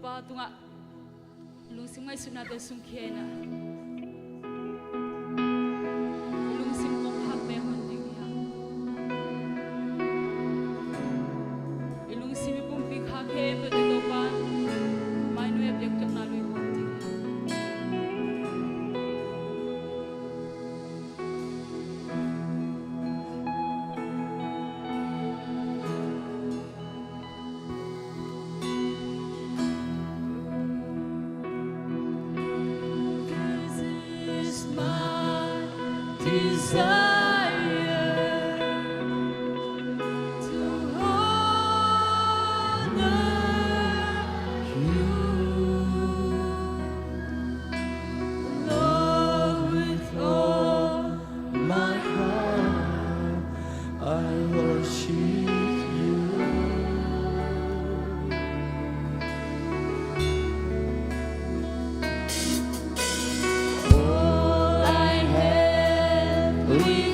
Pa tungah lungsim ngaihsutnate sungkhia in ah, i lungsim kong khak beh hon ding hi hang. I lungsim i pumpi khak khempeuhte Topa, mai nuai a piak piakna lui hon ding hi hang. This is my desire to honor you, Lord, with all my heart I worship you. All I have, we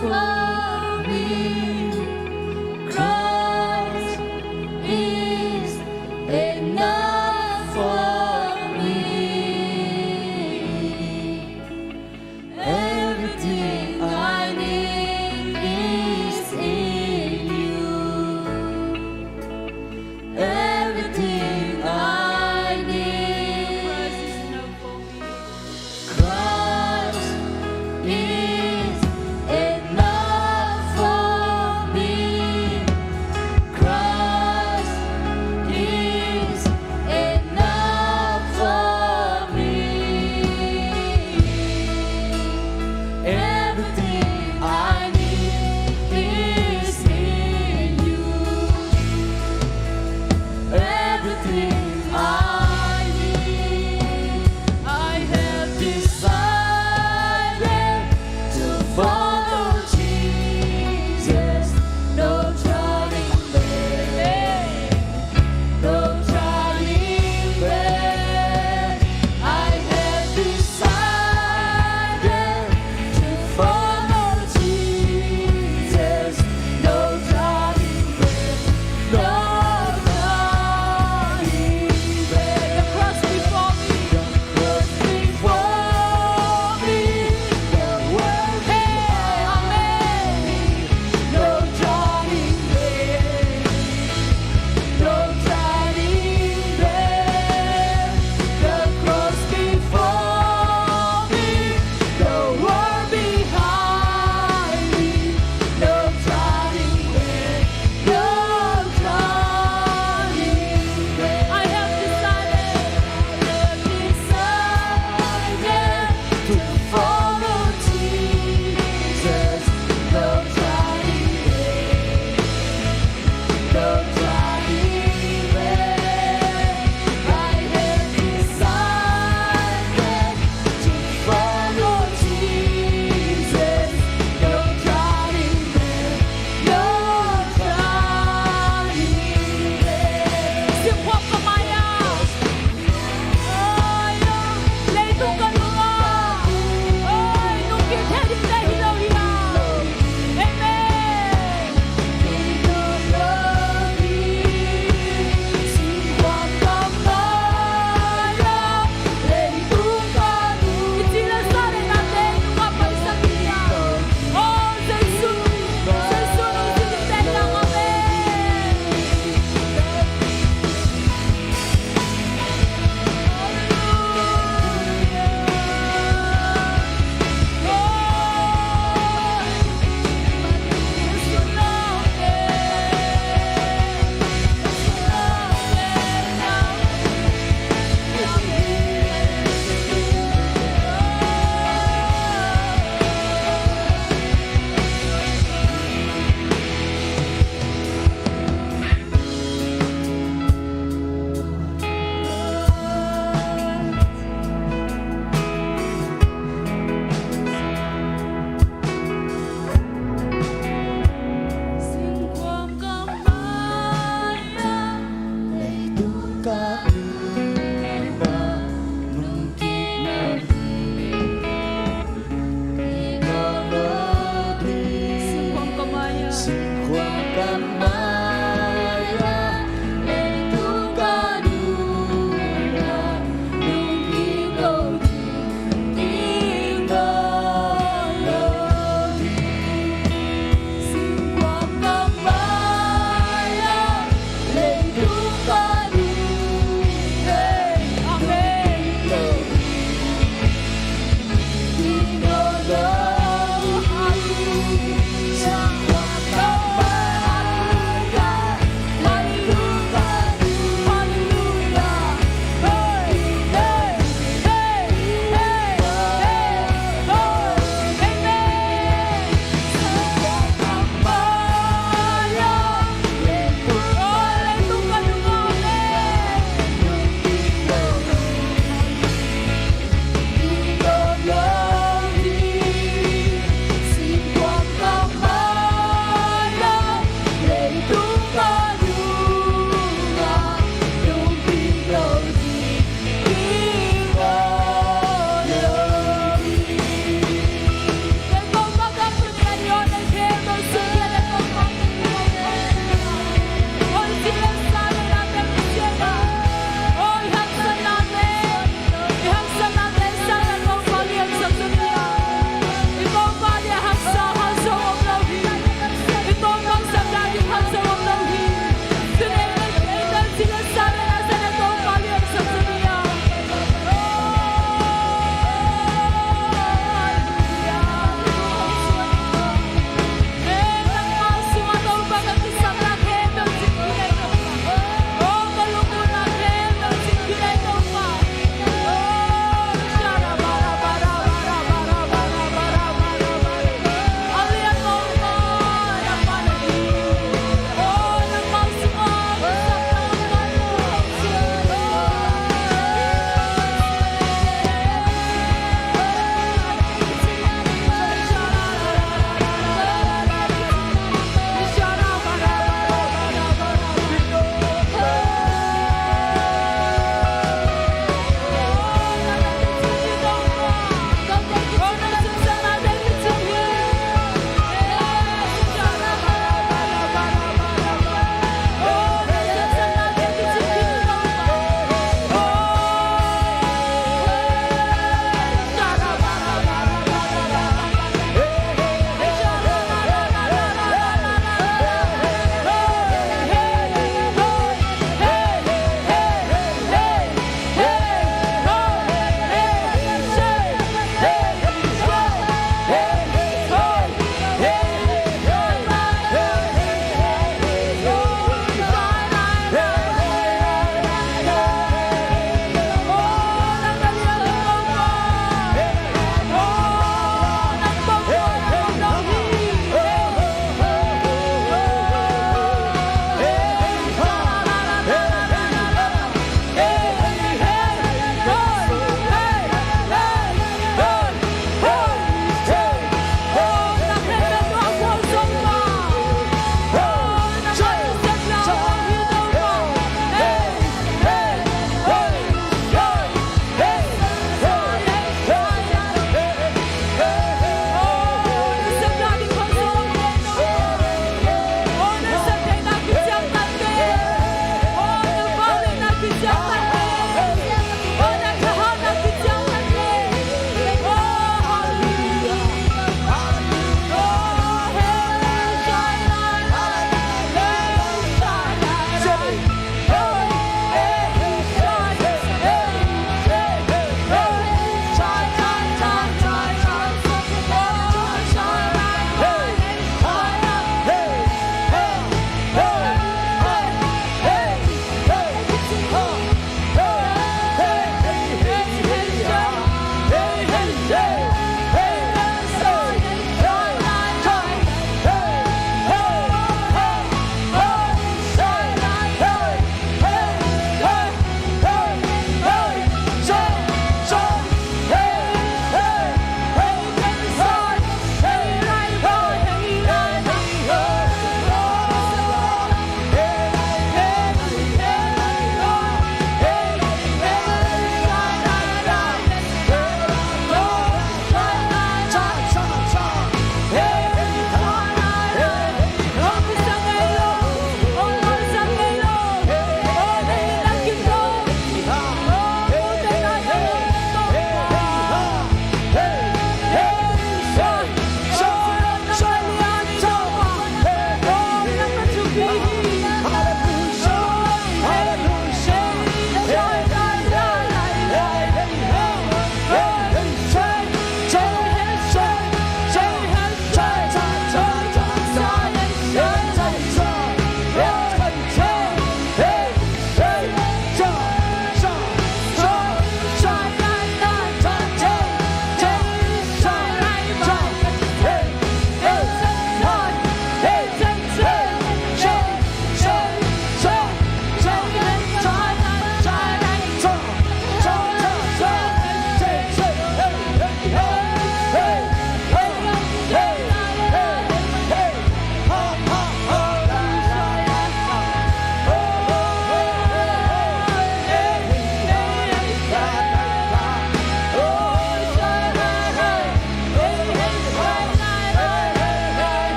for me. Christ is enough for me. Everything I need is in you. Everything I need. Christ is enough.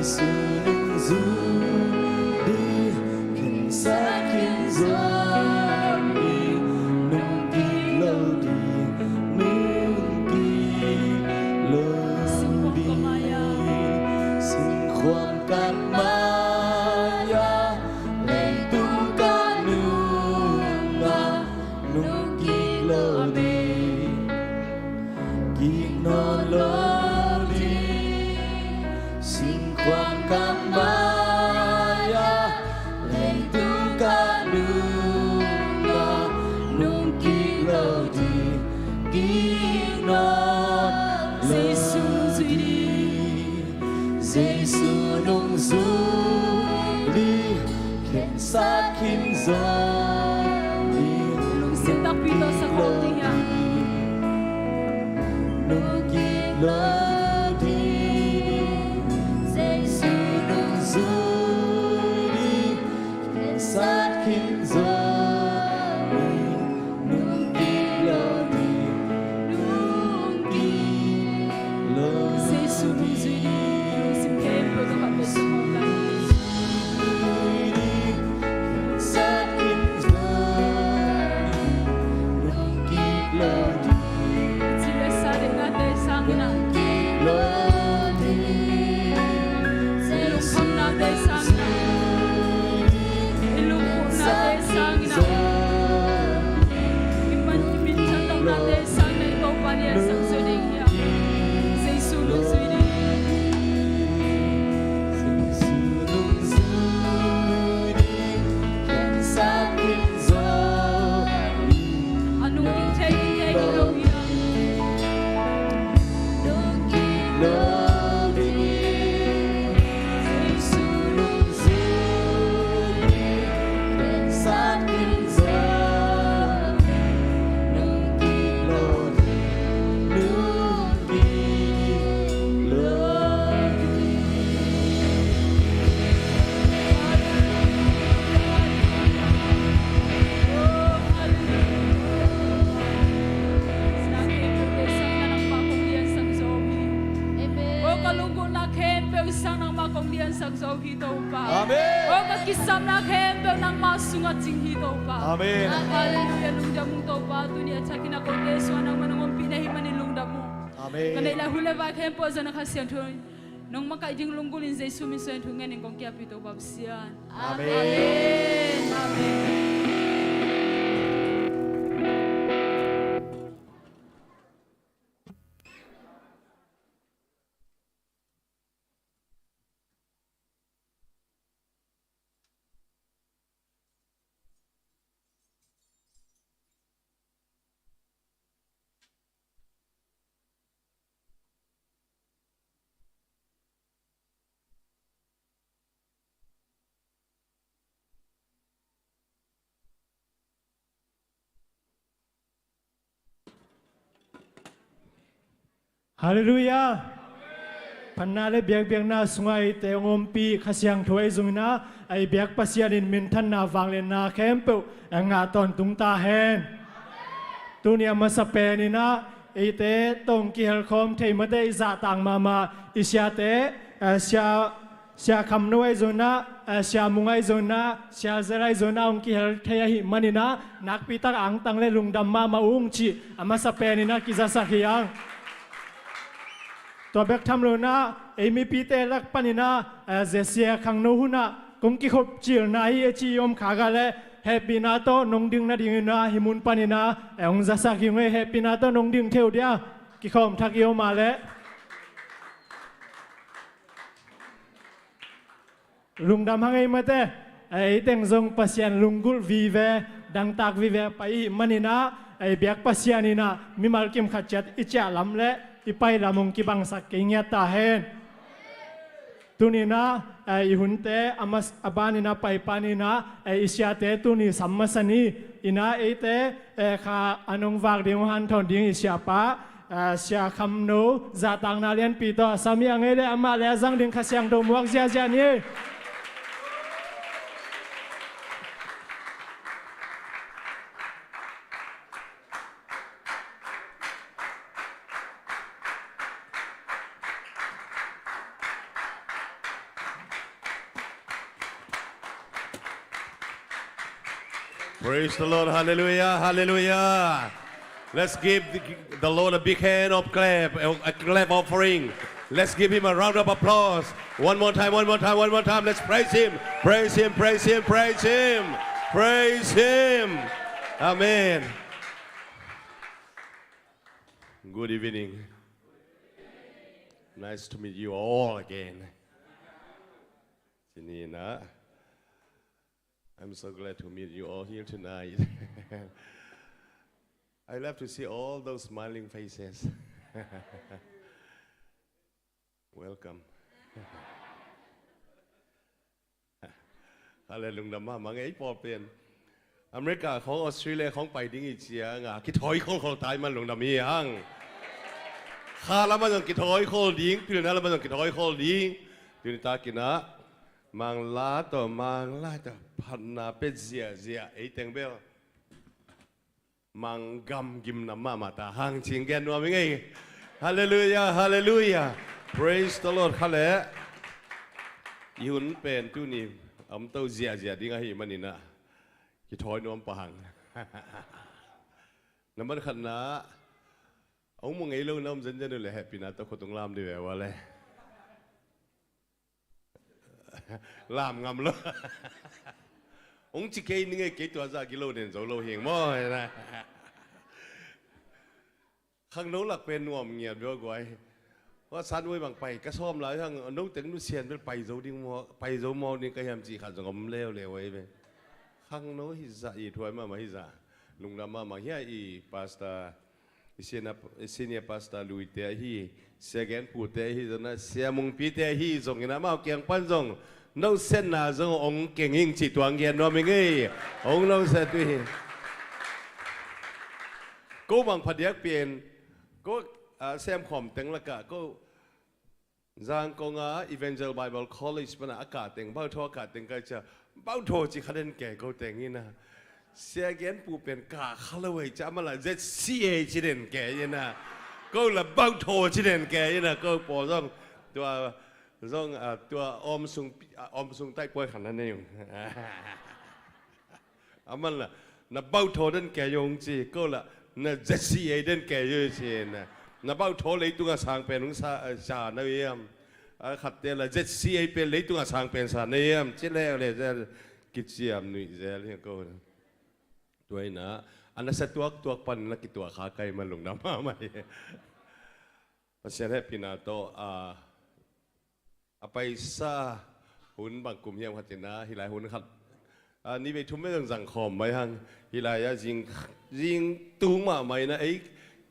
Jesu nungzui ding, khensat khin zo ding, nungkik lo ding, nungkik lo ding. Singkhuam kang mai-ah, leitung kah nungah, nungkik lo ding. Kik nawn lo ding, singkhuam kang mai-ah, leitung kah nungah, nungkik lo ding, kik nawn lo ding. Jesu nungzui ding, khensat khin zo ding. Lungsim takpi tawh sa khawm ding hiam? Nungkik lo ding. Jesu nungzui ding, khensat khin zo ding. Nungkik lo ding, nungkik lo ding. Jesu nungzui ding, lungsim khempeuh tawh khat vei sa khawm lai. Nungzui ding, khensat khin zo ding, nungkik lo ding. Ci le sa ding nate sangin ah, nungkik lo ding. I lungkhamnate sangin ah, i lungkhamnate sangin ah, i man, i minthanlohnate sangin ah, i Topa liansak zo ding hiam? Jesu nungzui ding. Jesu nungzui ding, khensat khin zo ding. A nungkik thei ding, thei ding lo hiam? Nungkik lo ding, Jesu nungzui ding, khensat khin zo ding, nungkik lo ding, nungkik lo ding. Amen. Aw, ka lunggulhna khempeuh i sang nangmah kong liansak zo hi, Topa. Amen. Aw, ka kisapna khempeuh nangmah sungah cing hi, Topa. Amen. Halleluiah, lungdam ung, Topa. Tuni a thakin a kote sungah nangmah nong ompihna ahih manin lungdam ung. Amen. Ka neih lai hun le vai khempeuh ah zong na Kha Siangtho in nong makaih ding lunggulh in Jesu min suang in thu ngenin kong kiapi, Topa Pasian. Amen. Amen. Amen. Halleluiah. Phatna le biakpiakna sungah eite hong ompih Kha Siangtho ahi zongin ah, ei biak Pasian in minthanna vangliatna khempeuh a ngah tawntung ta hen. Tuni a masa penin ah eite tawh hong kihel khawm thei mate i zahtak mahmah i siate, eh, sia Sia Kham No ahi zongin ah, eh, Sia Mung ahi zongin ah, Sia Zel ahi zongin ah hong kihel thei ahih manin ah, nakpi tak angtang le lungdam mahmah ung cih a masa penin ah kizasak hi hang. Tua bek tham loin ah, ei mipite lak panin ah, eh, zia Sia Kham No hun ah kong kikhop cilna hi a ci i om kha gah leh, hehpihna tawh nong ding nadingin ah hih mun panin ah, eh, hong zasak hi ung ei, hehpihna tawh nong ding thei uh dia, kikhawm thak i om a leh. Lungdam hang ei mate, ei teng zong Pasian lunggulh vive, dangtak vive pai i hih manin ah, ei biak Pasian in ah mimal kim khat ciat i ciah lam le i pai lam hong kibangsak kei ngiat ta hen. Tuni in ah, ei i hunte a mas-, a banin ah pai panin ah, ei i siate tuni sam masa ni in ah eite, eh, kha a nong vak ding hong hanthawn ding i siapa, ah, Sia Kham No zahtakna lianpi tawh a sam hi a, ngei le amah le a zang ding Kha Siangtho muak ziahziah ni. Praise the Lord. Hallelujah. Hallelujah. Let's give the, the Lord a big hand of clap, a, a clap offering. Let's give him a round of applause. One more time, one more time, one more time. Let's praise him. Praise him, praise him, praise him. Praise him. Amen. Good evening. Nice to meet you all again. Sinina. I'm so glad to meet you all here tonight. I love to see all those smiling faces. Welcome. Hale lungdam mahmah ing ei, pawl pen America khong, Australia khong pai ding i cianga kithawi kholkhol tai man lungdam hi hang. Kha lamah zong kithawi khol ding, pilna lamah zong kithawi khol ding. Tuni takinah Mangla tawh, Mangla tawh phatna pia ziahziah, ei teng bel Mangkam gimnam mahmah ta hang cih gen nuam ing ei. Hallelujah, hallelujah. Praise the Lord. Kha leh i hun pen tuni a om to ziahziah ding ahih maninah kithawi nuam pah hang. Nambat khatna, a hong mu ngei lo na om zenzen uh leh hehpihna tawh khut hong lam dih ve ua le. Lam ngam lo. Hong ci kei ning ei, kei tua zah gilo den zo lo hing maw. Khangno lak pen nuam ngiat bia guai. Hua san uai bang pai ka sawm lai hang, no teng nu sian bel pai zo ding maw, pai zo maw ding ka hiam cih khat zong om leuleu ei ve. Khangno hi zah, i thuai mahmah hi zah. Lungdam mahmah hi a, i pastor, i senior, i senior pastor Lui te ahi, Sia Gen Pu te ahi zong, na Sia Mung Pi te ahi zong, ina mau kiang pan zong no senna zong ong keng ing cih tuang gen nuam ing ei. Ong no sen tu hi. Ko bang phadiak pian ko, ah, sem khom teng laka ko Zangkong a Evangel Bible College pana a kah teng, bauthaw a kah teng kai cia, bauthaw ci kha den kei ko teng ina. Sia Gen Pu pen kah kha lo ei cia, amala Z C A ci den kei ina. Ko la bauthaw ci den kei ina, ko paw zong tua, zong, ah, tua om sung, ah, om sung tai puai khan na nei ung. Aman la, na bauthaw den kei ung ci, ko la, na Z C A den kei ung ci na. Na bauthaw leitung a sang pen ung sa, sa na hiam. A khatte la, Z C A pen leitung a sang pen sa na hiam. Ci le le zel, kiciam nuih zel hi ko. Tua ina, a na sa tuaktuak pan na kituak kha kai man lungdam mahmah hi. Pasian hehpihna tawh, a, a paisa hun bang kum hiam khat ina, hi lai hun khat. A, ni vei thum vei zang zang khawm mai hang. Hi lai a zing, zing tung mahmah ina ei,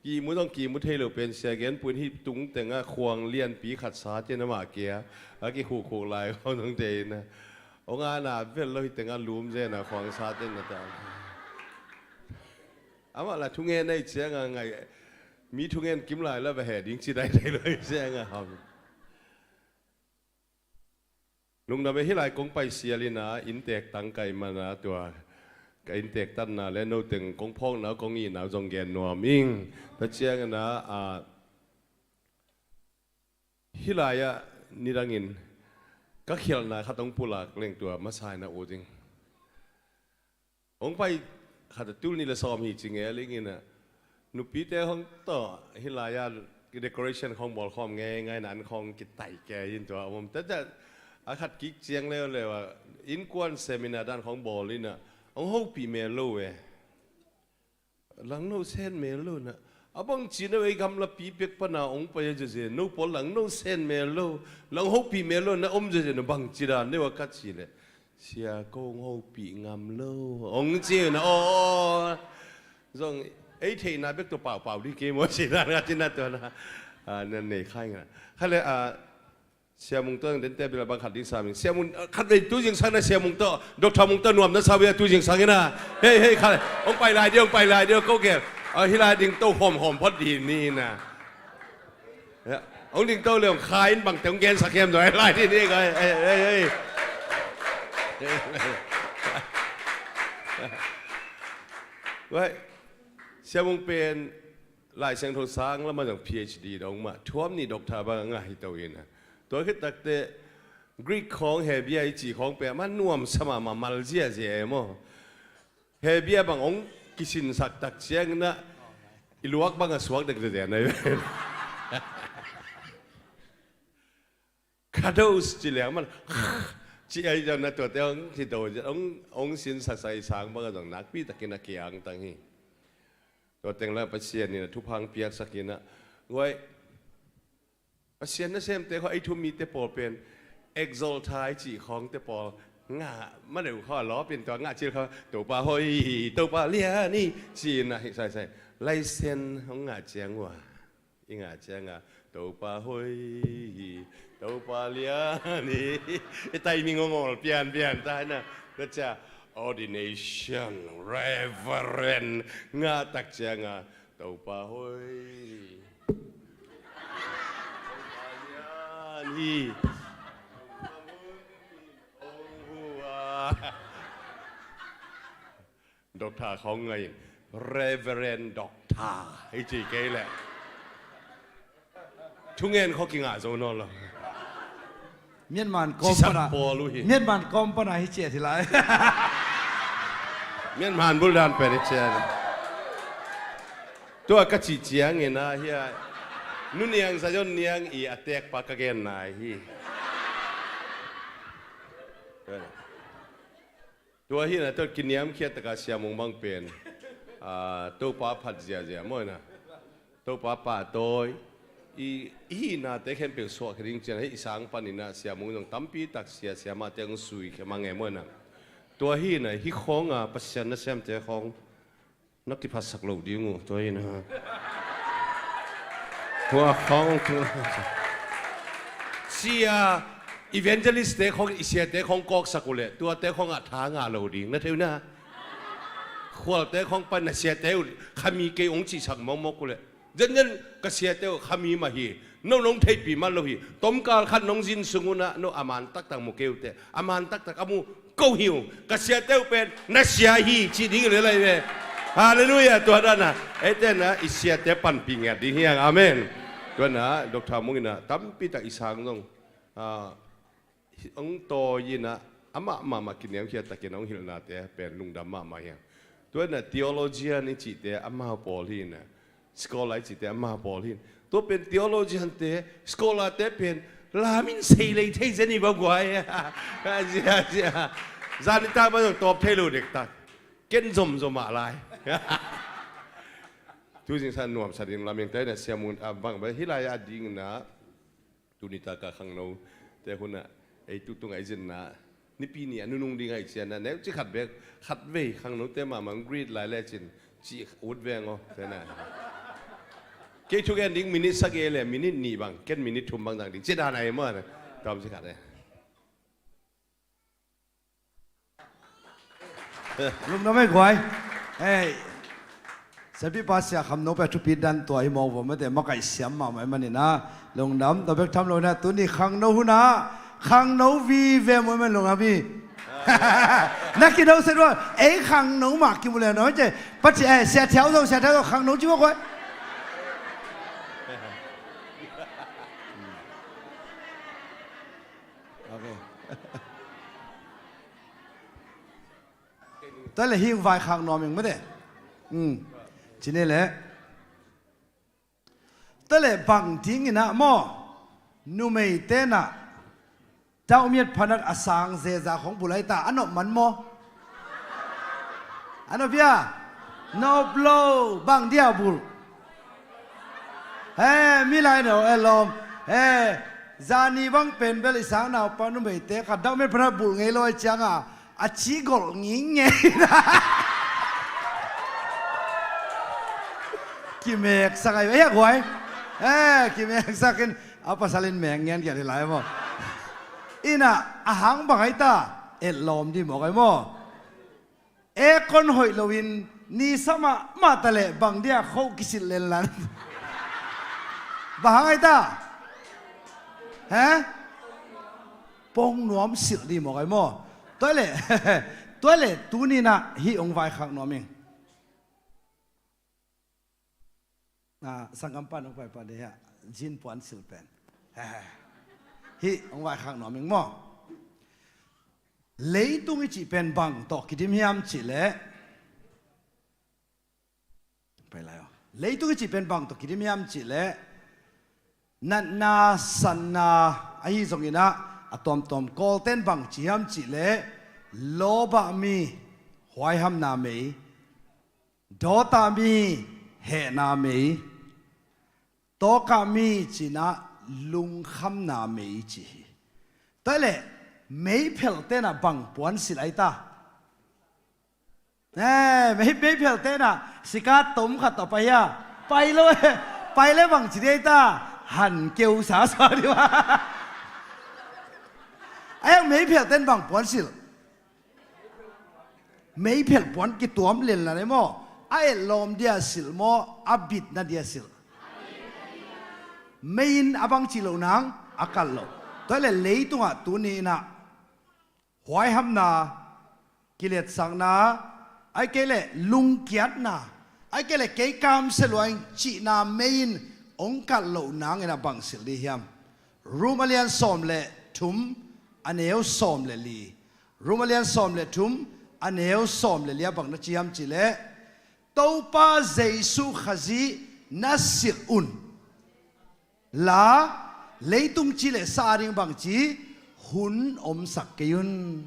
kimu zong kimu thei lo pen Sia Gen Pu in hi tung teng a khuang lianpi khat sa tin amah kia. A kikhukhuk lai khawm zong te ina. Ong a na vel lo hi teng a lum zen a khuang sa tin na ta. Amah la thungen ei ciang a ngai, mi thungen kim lai la va he ding ci dai thei lo ei ciang a ham. Lungdam e, hi lai kong pai sial ina, inntek tang kai mana tua, ka inntek tanna le no teng kong phawkna, kong itna zong gen nuam ing. Ta ciang ina, a, hi lai ah nidangin ka khialhna khat hong pulak leng tua masa ina ut ing. Hong pai khat a tul nih le sawm hi ci ngel ing ina. Nupite hong tawh hi lai a decoration khawng bawl khawm ngeingai na an khawng kitai kei in tua a om. Tata a khat kik ciang leuleu a innkuan seminar dan khawng bawl ina. Hong hopih mel lo e. Langno sen mel lo na. A bang ci na ei gamlapi pek pana hong pai a zeze. No pawl langno sen mel lo. Lang hopih mel lo na om zeze na bang ci dan deuh a ka ci le. Sia ko hong hopih ngam lo. Hong ci na aw. Zong ei theihna bek tua paupau dih kei maw ci dan a ci na tua na. A, na nei khai nga. Kha le, a, Sia Mung tawh dente bila bang khat ding sa ming. Sia Mung, a, khat vei tu zingsang na Sia Mung tawh, Doctor Mung tawh nuam na sa vei a tu zingsang ina. Hei, hei, khat. Hong pai lai dih, hong pai lai dih, ko gel. A, hi lai ding to hawm hawm phot dih ni na. Ya. Hong ding to le hong kha in bang te hong gensak hiam zong, hei lai dih ni, hei, hei, hei. Wai. Sia Mung pen Lai Siangtho sang lamah zong P H D dong mah, thuam nih doctor bang a ngah hi to ina. Tua khit takte Greek khawng Hebrew i ci khawng pen amah nuamsa mahmah, mal ziahziah e maw. He bia bang hong kisinsak tak ciangin ah i luak bang a suak dekdek na hi. Kados ci leng man, ci ai zong na tuate hong ci do zet, hong, hong sinsaksak i sang bang a zong nakpi takin a kiangtang hi. Tua teng la Pasian in a thupha hong piaksak in ah, guai, Pasian nasemte khawng, ei thu mite pawl pen exalta i cih khawngte pawl ngah ma deuh khawng a lawp in tua ngah cil khawng, Topa hoih hi, Topa lian hi, ci-in ah hi saisai. Laisen hong ngah ciang uh a, i ngah ciang a, Topa hoih hi, Topa lian hi, i timing hong awl pianpian ta hi na. Tua ciang ordination, reverend ngah tak ciang a, Topa hoih hi. Topa lian hi. Topa hoih hi. Ong hua. Doctor khawng ngai in, Reverend Doctor i ci kei leh thungen khawng kingah zo nawn lo. Mianman kawm pana, pawl uh hi. Mianman kawm pana hi ciat hi lai. Mianman buldan pen hi ciat. Tua ka cih ciangin ah hi a, Nu Niang Zion Niang i a tekpa ka gen nai hi. Tua hi na, tua kiniamkhiat taka Sia Mung bang pen, ah, Topa phat ziazia maw na. Topa pahtawi i, i hihnate khempeuh suahkhia ding cian hei i sang panin ah Sia Mung zong tampi tak sia, sia mahte hong suikhia mang e maw na. Tua hi na, hi khawng a Pasian nasemte khawng na kiphatsak lo ding uh, tua hi na. Hua khawng tu sia, evangelist te khawng, i siate khawng kawksak uh leh tuate khawng ah tha ngah lo ding na thei uh na. Khualte khawng pan na siate uh khami kei hong cihsak mawkmawk uh leh, zenzen ka siate uh khami mah hi, no nong theihpih man lo hi, tomkal khat nong zin sung un ah no a man taktak mu kei uh teh, a man taktak a mu ko hi uh, ka siate uh pen na sia hi cih ding hi lel lai ve. Halleluiah. Tua dan a eite na i siate panpih ngiat ding hi hang. Amen. Tua na Doctor Mung in ah tampi tak i sang zong, ah, hong tawi in ah, amah mahmah kiniamkhiat takin hong hilhnate pen lungdam mahmah hi hang. Tua in ah theologian i cihte amau pawl hi in ah, scholar i cihte amau pawl hi in. Tua pen theologian te, scholar te pen lamin sei lei thei zen hi bang guai. Zia, zia. Zan i tak bang zong tawp thei lo dektak. Ken zomzom ah lai. Tu zingsan nuamsa ding laming te na Sia Mung, ah, bang bang hi lai a ding na. Tuni taka khangno te hun ah ei tu tung ai zinna, Nipi ni a nunung ding ai cian a, neuci khat bek, khat vei khangnote mahmah hong greet lai lecin cih ut veng aw, te na. Kei thugen ding minute sagih le minute nih bang, ken minute thum bang dang ding ci dan ai maw, tawm ci khat e. Lungdam ei guai. Ei, Siapipa Sia Kham No pen thupi dan tua hi mawk vo mate, makaih siam mahmah i manin ah lungdam. Tua bek tham lo in ah tuni khangno hun ah khangno vive maw i man lungdam hi. Na kino se dua ei khangno mah kimu le no ce. Pati eh, Sia Thiau Zo, Sia Thiau Zo khangno ci mawk guai. Okay. Tua le hing vai khak nuam ing mate. Cine le. Tua le bang ding in ah maw, numeite na dauhmiat phanat a sang zeza khong bulai ta a nop man maw? A nop hia? Nop lo, bang dia bulh? He, mi lai no e lawm. He, zani bang pen bel i sang naupa numeite khat dauhmiat phanat bulh ngei lo ai cianga a ci golh ngingngei. Kimeksak ai, hia guai. He, kimeksak in a pasal in mek ngen kiat hi lai maw? Ina a hang bang ai ta, et lawm di mawk ai maw? Aircon hoih loin ni sa mahmah ta leh bang dia khoh kisilh lenlan. Bang hang ai ta? He? Pong nuam silh di mawk ai maw? Tua leh, tua leh tuni-in ah hih hong vaikhak nuam ing. Ah, sanggampa nong paipah dih hia, zin puan silh pen. Hih hong vaikhak nuam ing maw? Leitung i cih pen bang tawh kidim hiam cih leh, Pai lai aw. Leitung i cih pen bang tawh kidim hiam cih leh, natna, sanna ahi zongin ah, a tuamtuam Kawlte'n bang ci hiam cih leh, lawbah mi huaihamna mei, dawtah mi hehna mei, tawkah mi ci-in ah lungkhamna mei ci hi. Tua leh meiphelte'n ah bang puansilh ai ta? Eh, mei, meiphelte'n ah sikat tom khat tawh pai hia? Pai lo, eh. Pai leh bang ci ding ai ta? Han keu sasa ding a. Ai, meiphelte'n bang puansilh? Meiphel puan kituam lianlian ei maw? A etlawm dia silh maw, a bitna dia silh? Mei in a bang cih loh nang, a kalh loh. Tua leh leitungah tuni in ah huaihamna, kiletsakna, ahih kei leh lungkiatna, ahih kei leh kei kamsia lua ing cihna mei in hong kalh loh nangin ah bang silh ding hiam? Rom a lian sawm leh thum, a neu sawm leh li. Rom a lian sawm leh thum, a neu sawm leh li ah bang na ci hiam cih leh, Topa Jesu Khazih na silh un la, leitung ci leh sa a ding bang ci hun omsak kei un.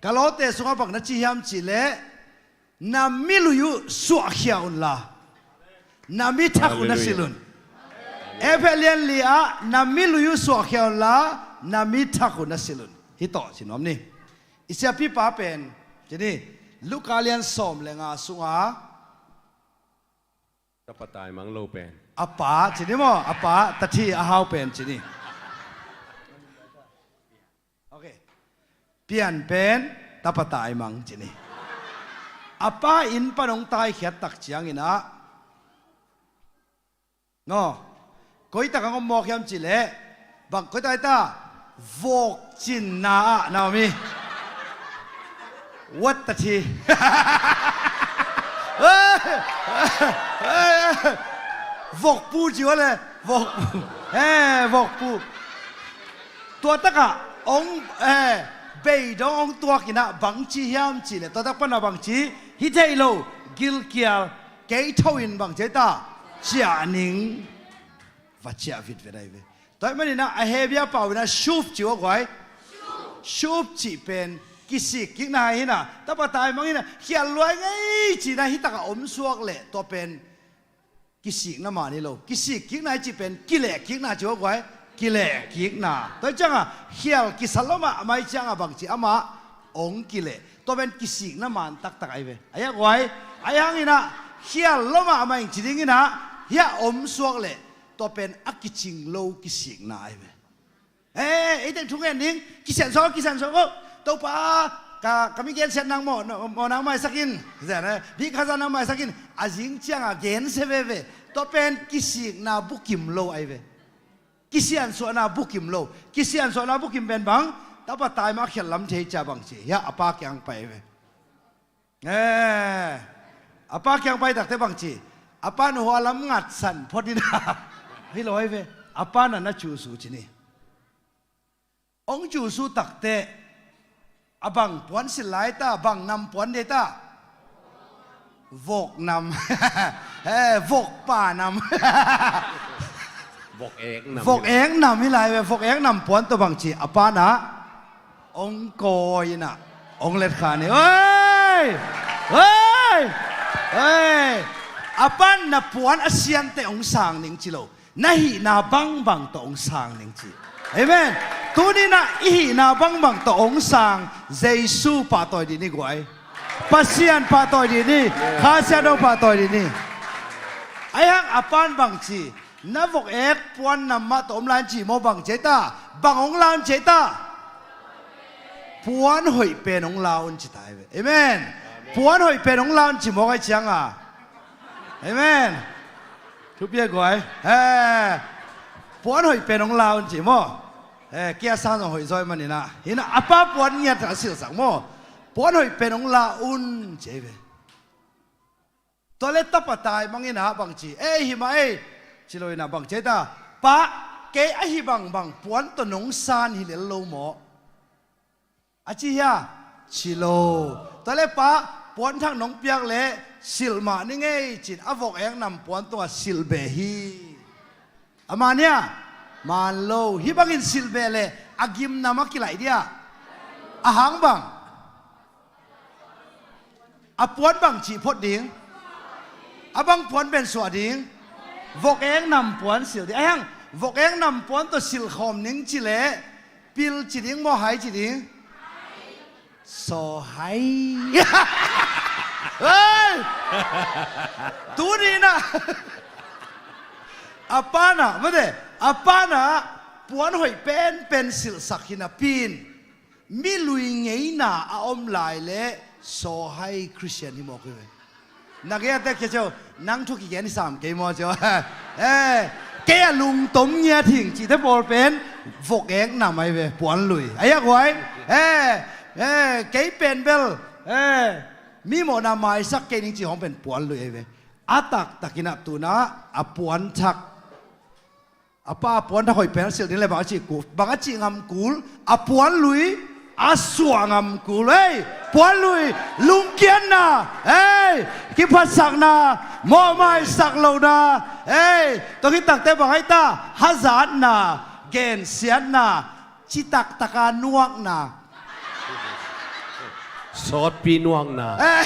Ka lawte sungah bang na ci hiam cih leh, na milui uh suahkhia un la, na mi thak uh na silh un. Hallelujah. Efesa lian li ah, na milui uh suahkhia un la, na mi thak uh na silh un. Hih tawh ci nuam ni. I siapipa pen, ci ni, Luka lian sawm leh nga sungah, tapa taimang lo pen, a pa, ci ni maw, a pa, tathi a hau pen, ci ni. Ok. Pian pen tapa taimang, ci ni. A pa inn pan hong taikhiat tak ciangin ah, no, koi tak hong om mawk hiam cih leh, bang koi tak ai ta? Vawkcinna ah na om hi. What the thi? Vokpu ci uh leh, vokpu. Eh, vokpu. Tua takah hong, eh, beidong hong tuakin ah bang ci hiam cih leh, tua tak pan ah bang ci, hi thei lo, gilkial, kei tho in bang ci ai ta? Ciah ning. Va ciah vitvet ai ve. Tua ahih manin ah, a Hebru pau in ah shuv ci uh a guai. Shuv cih pen kisik kikna hi na, tapa taimang in ah khial lua ing ei ci-in ah hih takah om suak leh, tua pen kisikna man hi lo. Kisik kikna i cih pen kileh kikna ci uh a guai. Kileh kikna. Tua ciangah khial kisa lua mahmah ciangah bang ci, amah hong kileh. Tua pen kisikna man taktak ai ve. Ai a guai. Ai hangin ah khial lua mahmah ing ci dingin ah hih ah om suak leh, tua pen a kicing lo kisikna ai ve. Eh, ei teng thungen ding, kisiansuah, kisiansuah ko. Topa, ka, ka mi gensiat nang mawh, mawh nang maisak in. Zan, eh, bik khat zan nang maisak in. A zing ciangah gensia veve. Tua pen kisikna bukim lo ai ve. Kisiansuahna bukim lo. Kisiansuahna bukim pen bang, tapa taimang khial lam thei cia bang ci, hih ah a pa kiang pai ai ve. Eh, a pa kiang pai takte bang ci, a pa in hua lam ngatsan phot in ah. Hi lo ai ve. A pa in ah na cusu ci ni. Hong cusu takte, a bang puan silh lai ta, bang nam puan ding ta? Vok nam. Eh, vok pa nam. Vok ek nam. Vok ek nam hi lai ve, vok ek nam puan tawh bang ci, a pa in ah hong kawi in ah hong letkhan hi. Oi! Oi! Oi! A pa in na puan a siante hong sang ning ci lo. Na hihna bangbang tawh hong sang ning ci. Amen. Tuni in ah i hihna bangbang tawh hong sang Jesu pahtawi dih ni guai. Pasian pahtawi dih ni. Kha Siangtho pahtawi dih ni. Ai hang a pa in bang ci, na vok ek puan nam mah tawh om lai in ci maw, bang ci ai ta? Bang hong la un ci ai ta? Puan hoih pen hong la un ci ta ai ve. Amen. Puan hoih pen hong la un ci mawk ai ciang a. Amen. Thupi a guai. Eh, puan hoih pen hong la un ci maw. Eh, kia sang zong hoih zaw ahih manin ah. Hi in ah a pa puan ngiat a silhsak maw. Puan hoih pen hong la un ci ai ve. Tua leh tapa taimang in ah bang ci, ei, hi mah ei, ci lo in ah bang ci ai ta? Pa, kei ahi bangbang puan tawh nong san hi lel lo maw? A ci hia? Ci lo. Tua leh pa, puan thak nong piak leh silh mah ni ngei cin a vok-ek nam puan tungah silh beh hi. A man hia? Man lo. Hih bangin silh beh leh a gimnam a kilaih dia. A hang bang? A puan bang cih phot ding? A bang puan pen suah ding? Vok-ek nam puan silh ding. A hang, vok-ek nam puan tawh silh khawm ning ci leh pil ci ding maw, hai ci ding? Sawhai. Hei! Tuni-in ah a panah, mate, a panah puan hoih penpen silhsak hi napi-in mi lui ngeina a om lai leh sawhai Khristian hi mawk hi ve. Na gei a tek cia cio, nang thu kigen hi sam kei maw cio. Eh, kei a lungtom ngiat hing cihte pawl pen vok-ek nam ahi ve, puan lui. A hiak huai. Eh, eh, kei pen bel, eh, mi mawhna maisak kei ning cih hong pen puan lui ahi ve. A taktakin ah tu-in ah a puan thak, a pa a puan thak hoih pen a silh ding leh bang a cih kul, bang a cih ngam kul? A puan lui a suah ngam kul. Hei, puan lui, lungkiatna, hei, kiphatsakna, mawhmaisak lohna, hei, tua khit takteh bang ahi ta? Hazatna, gensiatna, citaktak a nuakna. Sawtpi nuakna. Eh,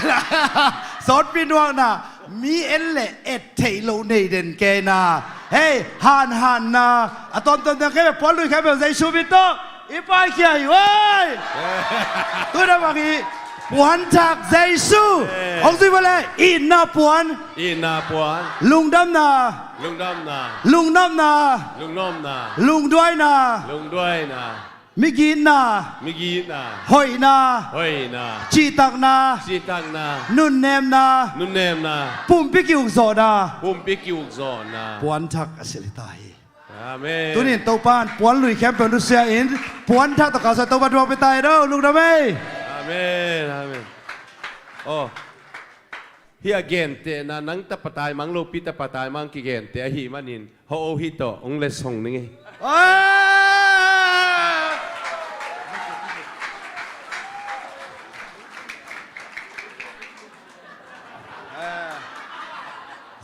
sawtpi nuakna. Mi en leh et theih loh nei den keina. Hei, hanhanna. A tuamtuam teng kei ve, puan lui kei ve, Jesu min tawh i paikhia hi uai. Tu-in ah bang hi? Puan thak Jesu. Eh. Hong zui vo leh, itna puan. Itna puan. Lungdamna. Lungdamna. Lungnopna. Lungnopna. Lungduaina. Lungduaina. Migitna. Migitna. Hoihna. Hoihna. Cihtakna. Cihtakna. Nunnemna. Nunnemna. Pumpi ki-ukzawhna. Pumpi ki-ukzawhna. Puan thak a silh hi ta hi. Amen. Tuni-in Topa'n puan lui khempeuh nusia in, puan thak tawh kalsuan Topa thupha pia ta hen aw, lungdam ei. Amen, amen. Oh. Hih a gentehna, nang tapa taimang, lopi tapa taimang kigenteh ahih manin, hawh o hih tawh hong letsong ning ei. Ah!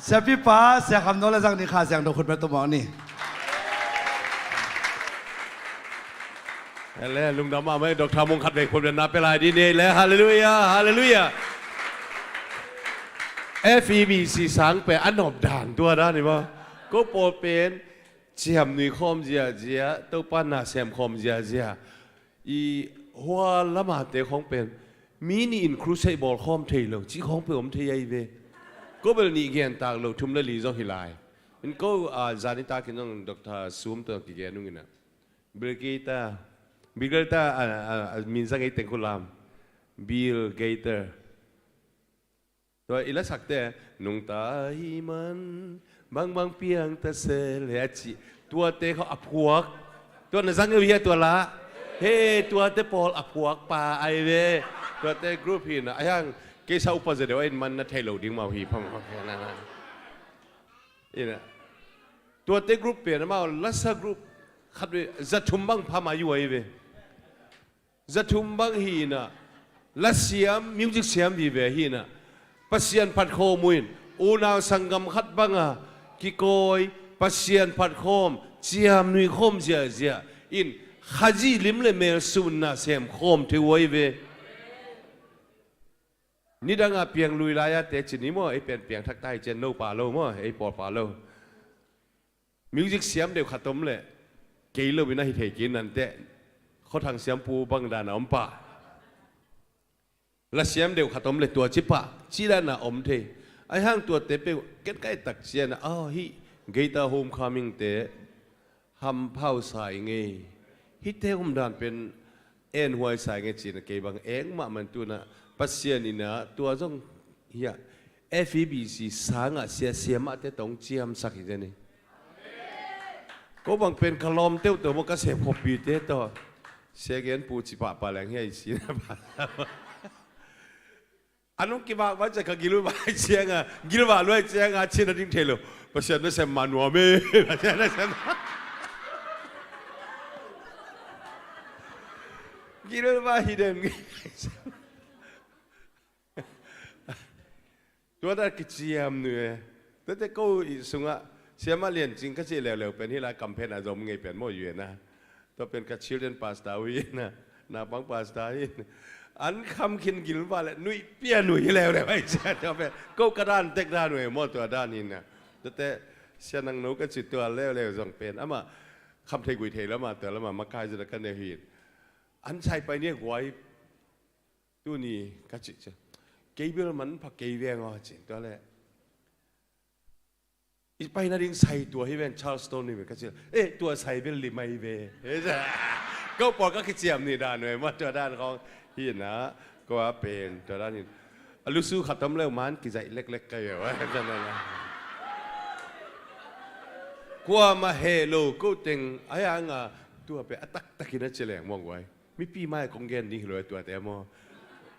Siapipa, Sia Kham Nawl leh zang ni, Kha Siangtho khut beng tum mawk ni. Ele, lungdam mahmah ei, Doctor Mung khat vei khut bengna pia lai ding ni ei le, halleluiah, halleluiah. F E B C sang pen a nop dan tua dan hi maw. Ko pawl pen ciamnuih khawm ziahziah, Topa na sem khawm ziahziah. I hua lamate khawng pen mi nih in crusade bawl khawm thei lo cih khawng pen om thei ahi ve. Ko bel nih gen tak lo, thum le li zong hi lai. In ko, ah, zan nitak in zong Doctor Sum tawh kigen ung in ah. Bill Gaither, Bill Gaither, ah, ah, ah, min zang ei teng khu lam. Bill Gaither. Tua i lasakte, nungta ahih man bangbang piang ta se leh a cih. Tuate khawng a phuak. Tua na zang uh hia tua la? He, tuate pawl a phuak pa ahi ve. Tuate group hi na, a hiang kei sa upa za deuh a in man na thei lo ding mah uh hi pha mah. Ina. Tuate group pen amau lasa group khat ve, za thum bang pha mah uh ahi ve. Za thum bang hi in ah, lasiam, music siam vive hi in ah, Pasian phat khawm uh in, unau sanggam khat banga kikawi, Pasian phat khawm, ciamnuih khawm ziahziah in, Khazih lim le mel sunna sem khawm thei uh ahi ve. Nidanga piang lui lai-a teci ni maw, ei pen piang thak ta hi cian, no pa lo maw, ei pawl pa lo. Music siam deuh khat om leh kei lo in a hi thei kei nanteh. Khuathang siampu bang dan a om pah. La siam deuh khat om leh tua ci pah, ci dan a om thei. Ahi hang tuate peuh ken ka et tak ciang a, aw, hih Gaither Homecoming te hampha uh sa ing ei. Hihte om dan pen enhuai sa ing ei ci-in a kei bang eng mahmah in tu-in a Pasian in a tua zong hi a, F E B C sang a sia, sia mahte tawh hong ciamsak hi zen hi. Ko bang pen ka lawm teuhteuh maw, ka sep khuapite tawh. Sia Gen Pu ci pahpah leng hi a i ci na pah. An hong kivak vai ciang ka gil vai ciang a, gil vak luai ciang a, cin a ding thei lo. Pasian nasem mah nuam e. Pasian nasem. Gil vai hi den. Tua dan kiciam nuih e. Tuate ko i sungah Siamah Lian Cing ka cih leuleu pen hih lai kamphen a zom ngei pen maw, U N a. Tua pen ka children pastor uh hi na, naupang pastor hi na. An kham khin gil va le nuih pia nuih hi leuleu ai cia tua pen. Ko ka dan tek dan uh e maw, tua dan hi na. Tuate Sia Nang No ka cih tua leuleu zong pen amah kham thei gui thei lama tua lama makai zina ka neu hi. An sai pai ni a guai. Tuni ka cih cia. Kei bel man pha kei veng aw cin tua le. I paina ding sai tua hi ven Charleston ni ve ka cih. Eh, tua sai bel lim ai ve. He cia. Ko pawl ka kiciam ni dan ve maw, tua dan khong hi na. Ko a pen tua dan hi. A lusu khat om leu man kizaih leklek ka ve wa. Kuamah heh lo ko teng a hi a nga tua pen a taktakin a ci leng mawng guai. Mipi mai kong gen ding hi lo e tuate maw.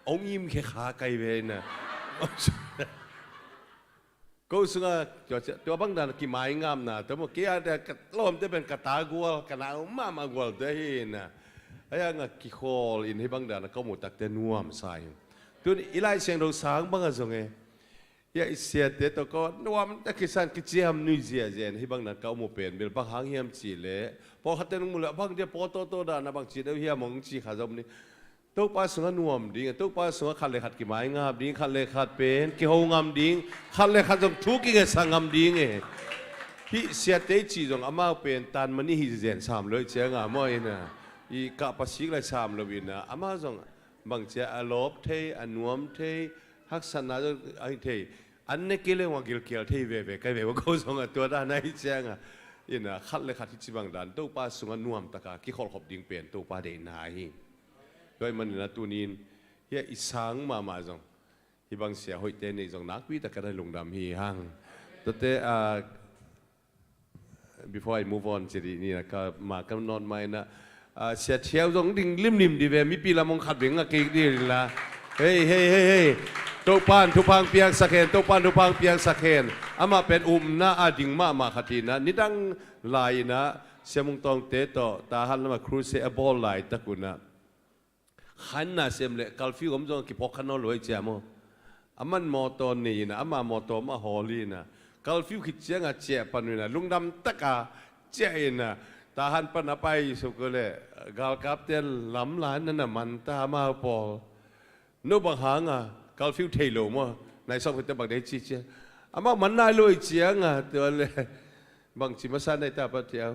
Ong im khe kha kai ve na. Ko sunga tua, tua bang dan kimai ngamna tua maw, kei a ka lawmte pen ka ta gual, ka nau mahmah gualte hi na. A hi a nga kikhawl in hih bang dan ka mu takte nuamsa hi. Tun i Lai Siangtho sang bang a zong e. Hia i siate tawh ka nuam tak kisan kiciam nui ziahziah in hih bang dan ka um uh pen bel bang hang hiam cih leh pawlkhatte nung mu leh bang dia pawl tawtawdan a bang ci deuh hiam hong ci kha zom ni. Topa sungah nuam ding, Topa sungah khat le khat kimai ngam ding, khat le khat pen kiho ngam ding, khat le khat zong thu kingetsak ngam ding e. Hih siate i cih zong amau pen tan mani hi zen sam lo i cianga maw ina. I kahpasik lai sam lo ina amau zong bangcia a lawp thei, a nuam thei, haksatna zong a hi thei. An ne kei leng a gilkial thei veve kai ve ua ko zong a tua dan a hi cianga ina khat le khat hi ci bang dan Topa sungah nuamtaka kikholhkhop ding pen Topa deihna hi. Tua hi manina tunin hia i sang mahmah zong hih bang sia hoihte nei zong nakpi taka na lungdam hi hang. Tuate a Before I move on ci dih ni na ka ma ka not mai na. Sia thiau zong ding limlim di ve mipi lam hong khat veng a kik di la. Hei hei hei hei. Topan thupha piaksak hen, Topan thupha piaksak hen. Amah pen upna a ding mahmah khat hi na nidang lai ina Sia Mung Tawngte tawh Tahan lama crusade a bawl laitak una. Khanna sem le curfew om zong a kiphawk kha nawn lo hi cia maw? A man mawtaw nei ina ama mawtaw mah hawl ina curfew khit cianga ciah pan ina lungdam taka ciah ina Tahan pan a pai suk le galkapte lamla na na man ta amau pawl. No bang hanga curfew thei lo maw? Nai sawm khit te bang dei ci cia amau man nai lo hi cianga tua le bang ci masa nai ta pa tiau.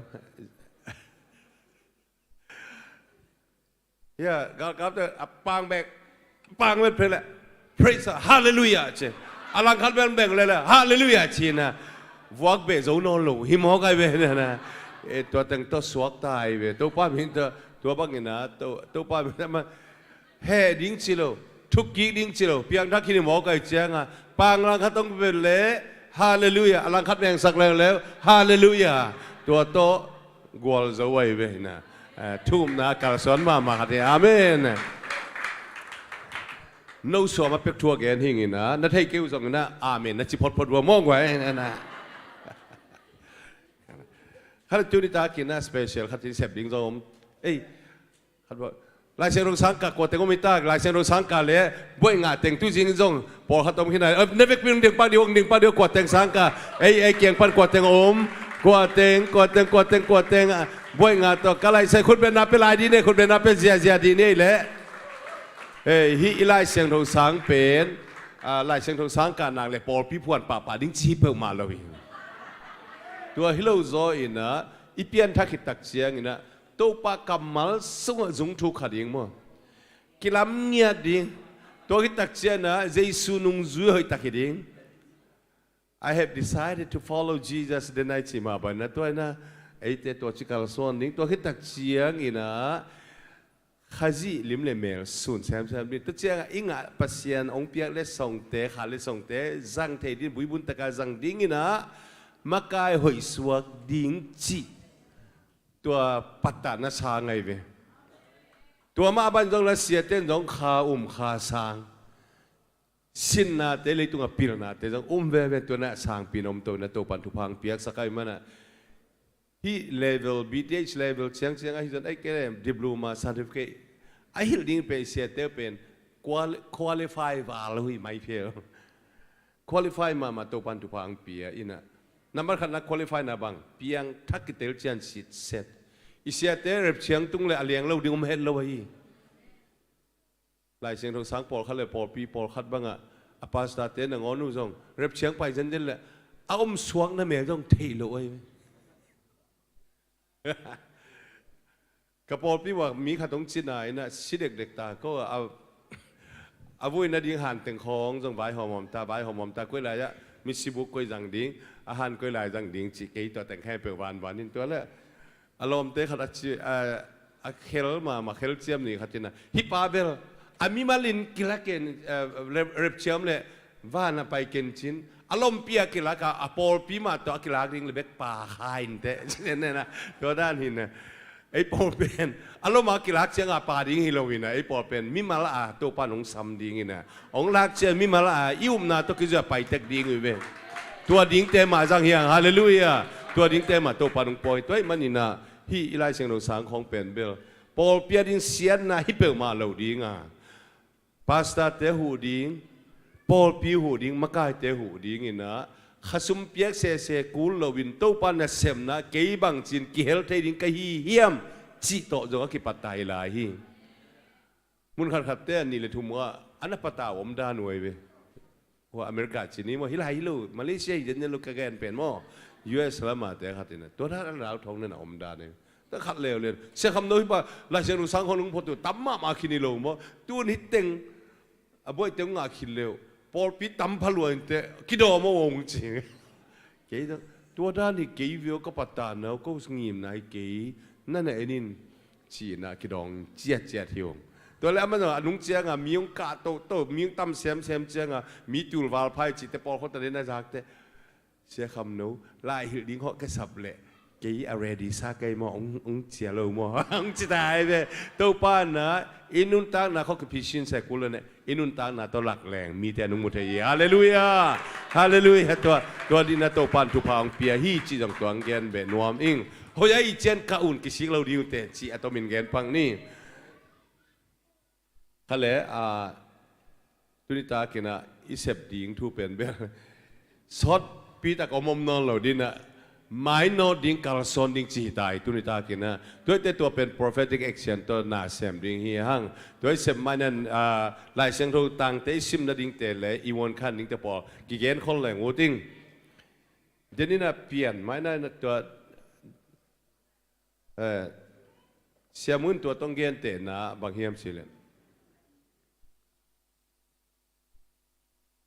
Hia galkapte a pang bek pang bek phele praise hallelujah ci. A langkhat bek bek lele hallelujah ci na. Vuak beh zo nawn lo hi mawk ai ve na na. E tua teng tawh suak ta ai ve Topa min tawh tua bangina Topa min ama. Heh ding ci lo, thukkik ding ci lo, piangthak khin i mawk ai cianga pang langkhat hong vel le hallelujah, a langkhat mengsak leuleu hallelujah. Tua tawh gual zo ai ve hina. Thumna kalsuan mahmah khat hi. Amen. No suam a pek thu a gen hingina na thei keu zongina amen na ci photphot vua mawng guai hina. Khat tuni takina special khat in sep ding zong om. Ei, Lai Siangtho sangka kua teng om i ta, Lai Siangtho sangka le buaih ngah teng tu zing zong pawlkhat om khin a, na vekpi ding pak ding, ding pak ding kua teng sangka, ei ei kiang pan kua teng om, kua teng, kua teng, kua teng, kua teng, buaih ngah tawh ka Lai Siang khutbetna pe lai dih ne, khutbetna pe ziazia dih ne le. Ei, hih i Lai Siangtho sang pen Lai Siangtho sangka nak le pawlpi phuan pahpah ding ci peuhmah lo hi. Tua hi lo zaw ina i pianthak hi tak ciangina Topa kammal sungah zung thuk kha ding maw? Kilam ngiat ding. Tua khit tak ciangina Jesu nungzui hoih tak hi ding. I have decided to follow Jesus, den ai ci mah banna tua ina eite tua ci kalsuan ding. Tua khit tak ciangina Khazih lim le mel sun semsem ding. Tua ciangah i ngah Pasian hong piak le songte kha le songte zang thei ding buibun taka zang dingina makai hoih suak ding cih. Tua pattah na sa ngai ve. Tua mah ban zong la siate in zong kha um kha sang sinnate leitungah pilnate zong um veve. Tua na sangpi na om to na Topan thupha piaksak ai mana. Hih level B T H level ciangciang ahi zon ai ke diploma certificate a hilh ding pen siate pen qualify val hui mai phel. Qualify mahmah Topan thupha ang pia inah. Nambat khatna qualify na bang piang thak kitel cian sit set. I siate rep ciang tung le a liang lo ding om het lo ahi. Lai Siangtho sang pawlkhat le pawlpi pawlkhat bangah a pastor te nangawn uh zong rep ciang pai zenzen le a om suakna mel zong thei lo ahi. Ka pawlpi uah mi khat hong cina inah si dekdek ta ko a, a vui nading hanteng khawng zong vaihawm hawm ta, vaihawm hawm ta, koi lai-ah mi sibuk koi zang ding, a han koi lai zang ding cih kei tua teng khe peuh vanvan in tua le a lawmte khat a ci a, a khel mahmah khel ciam ni khat inah hih pa bel a mimal in kilak ken, eh, rep, rep ciam le van a pai ken cin a lawmpi a kilak a, a pawlpi mah tawh a kilak ding le bek pa kha in teh. Tua dan hi na. Ei pawl pen a lawm a kilak cianga pa ding hi lo hi na. Ei pawl pen mimal a Topan hong sam ding hi na. Hong lak cian mimal a i upna tawh kizuia pai tek ding hi ve. Tua dingte mah zang hiang. Halleluiah. Tua dingte mah Topan hong pawi. Tua ahih manin ah hih i Lai Siangtho sang khawng pen bel pawlpi a ding siatna hi peuhmah lo ding a, pastorte huh ding, pawlpi huh ding, makaite huh ding inah khasum piak sese kul loin Topa nasepna kei bangcin kihel thei ding ka hi hiam cih tawh zong a kipat ta hi lai hi. Mun khatkhatte a nih le thum uh ah a na pata uh om dan uh ahi ve. Hua America cini maw, hi lai hi lo, Malaysia hi zenzen lo ka gen pen maw, U S lamate khat inah tua dan a lau thawng nen a om dan ahi. Ta khat leuleu Sia Kham No hi pa Lai Siangtho sang khawng nung phot uh tam mahmah khin hi lo maw. Tun hi teng a buaite hong ngah khin leu pawlpi tam pha lua inteh kidawm aw hong ci. Kei tua dan hi kei vio ka patana uh ko ngimna hi kei na na en in cihna kidawng ciatciat hi ung. Tua le amah zong a nung cianga mi hong kah toto mi hong tam semsem cianga mi tul valphai cihte pawlkhaw ta den a zakte Sia Kham No lai hilh ding hawh ka sap leh kei a ready sa kei maw hong cia lo maw hong ci ta hi ve. Topa na i nuntakna khawh kiphit sin sek uh le ne i nuntakna tawh lak leng mite nung mu thei hi. Halleluiah. Halleluiah. Tua tua dihna Topan thupha hong pia hi cih zong tua hong gen beh nuam ing. Hoih a i cian ka un kisik lo ding uh teh cih a tomin gen pang ni. Kha le a tuni takin ah i sep ding thu pen bel sawtpi tak om om nawn lo ding ah mainawt ding kalsawn ding ci hi ta hi tuni takin ah. Tuaite tua pen prophetic action tawh na sem ding hi hang. Tua i sep mainan Lai Siangtho tangte i sim nadingte le i muan khan dingte pawl kigen khol leng uh ting. Denin ah pian mainan tua Sia Mun tua tong gentehna bang hiam cih leh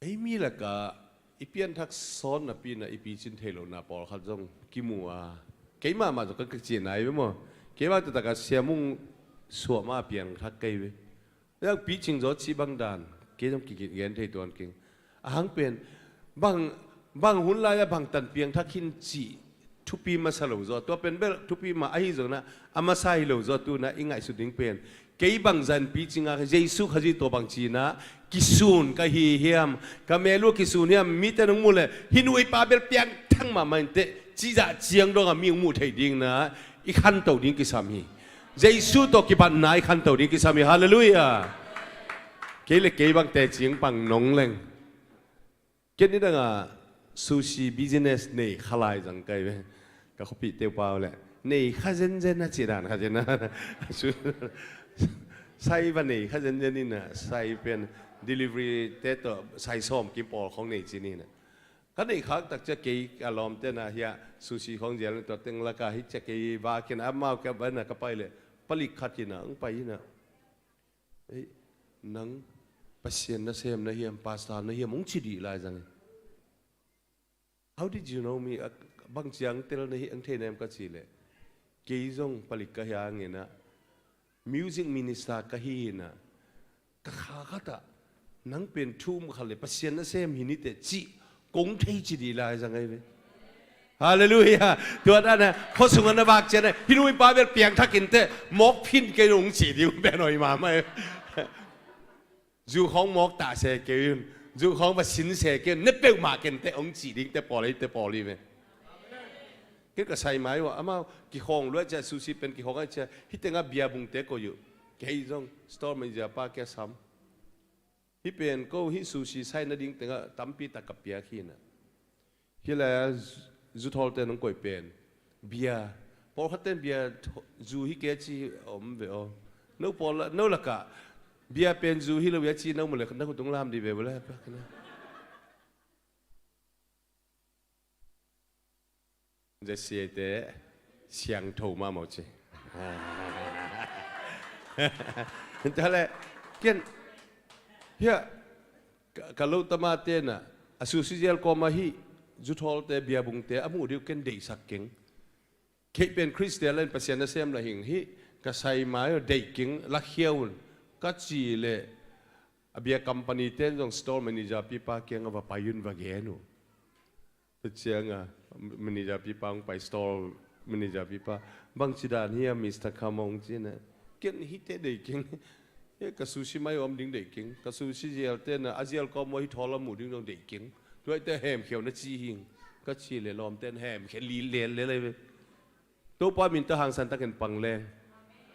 ei mi lakah i pianthak sawn napi in ah i picin thei lohna pawlkhat zong kimu a, keimah mah zong kan ka ciahna hi ve maw? Keimah taktak a Sia Mun suah mah a piangthak kei ve. Yang picing zaw cih bang dan kei zong kigen thei tuan keng. A hang pen bang bang hun lai-ah bang tan piangthak hin cih thupi masa lo zaw tua pen bel thupi mah ahi zongin ah a masa hi lo zaw tu-in ah i ngaihsut ding pen kei bang zan picing a Jesu Khazih tua bang ci-in ah kisun ka hi hiam, ka mel uh kisun hiam, mite nong muh leh hih nu i pa bel piangthak mahmah inteh cih zah ciang dongah mi hong muh theih dingin ah i khanto ding kisam hi. Jesu tawh kibatna i khanto ding kisam hi. Halleluiah. Kei le kei bang teci hong pang nong leng. Ken nidangah sushi business nei kha lai zang kai ve. Ka khuapihte uh pau le nei kha zenzen a cih dan kha zen a. Sai va nei kha zenzen in ah sai pen delivery te tawh sai sawm kim pawl khong nei ci ni na. Ka neih khak tak ciah kei a lawmte na hiah sushi khawng zial in tua teng lakah hi ciah kei va khin amau ka va na ka pai leh palik khat in ah hong pai in ah, "Ei, nang Pasian nasem na hiam, pastor na hiam?" hong ci dih lai zang hi. "How did you know me?" Bang ciang tel na hi hong thei na hiam ka cih leh kei zong palik ka hi hang in ah music minister ka hi in ah ka kha khatah nang pen thu um khat le Pasian nasem hi ni teh cih kong thei ci dih lai zang ahi ve. Halleluiah. Tua dan a khuasung a na vak cian a hih nu i pa bel piangthak inteh mawk phin kei nong cih ding pen awi mahmah hi. Zu khawng mawk tah se kei un, zu khawng va sin se kei un, ne peuhmah kenteh hong cih dingte pawl hi, te pawl hi ve. Kei ka sai mai uh a amau kikhawng luat ciah sushi pen kikhawng a ciah hih tengah bia bungte koih uh. Kei zong store manager pa kia sam. Hih pen ko hih sushi sai nading tengah tampi tak ka piak hi na. Hih le zu thawlte nong koih pen bia, pawlkhat ten bia tho-, zu hi kei ci om ve aw. No pawl la, no lakah bia pen zu hi lo bia ci no mu le na khutung lam di ve bule. Jesse te siangtho mahmah ci. Tale kian hia ka, ka lo tama tena a sushi zial kawma hi zu thawlte biabungte a muh diu ken deihsak keng. Kei pen Khristian lain Pasian nasem la hing hi ka sai mai uh deih keng lakhia un ka ci le a bia company ten zong store manager pipa kiang a va pai un va gen uh. Tua cianga manager pipa hong pai, store manager pipa, bangci dan hi a Mister Kham hong ci na. Ken hite deih keng. He ka sushi mai om ding deih keng. Ka sushi zial tena a zial kawm hi thawl a mu ding dong deih keng. Tuaite hemkheu na ci hing. Ka ci le lawm ten hemkheu li le le le. Topa min tawh hangsan takin pang leng.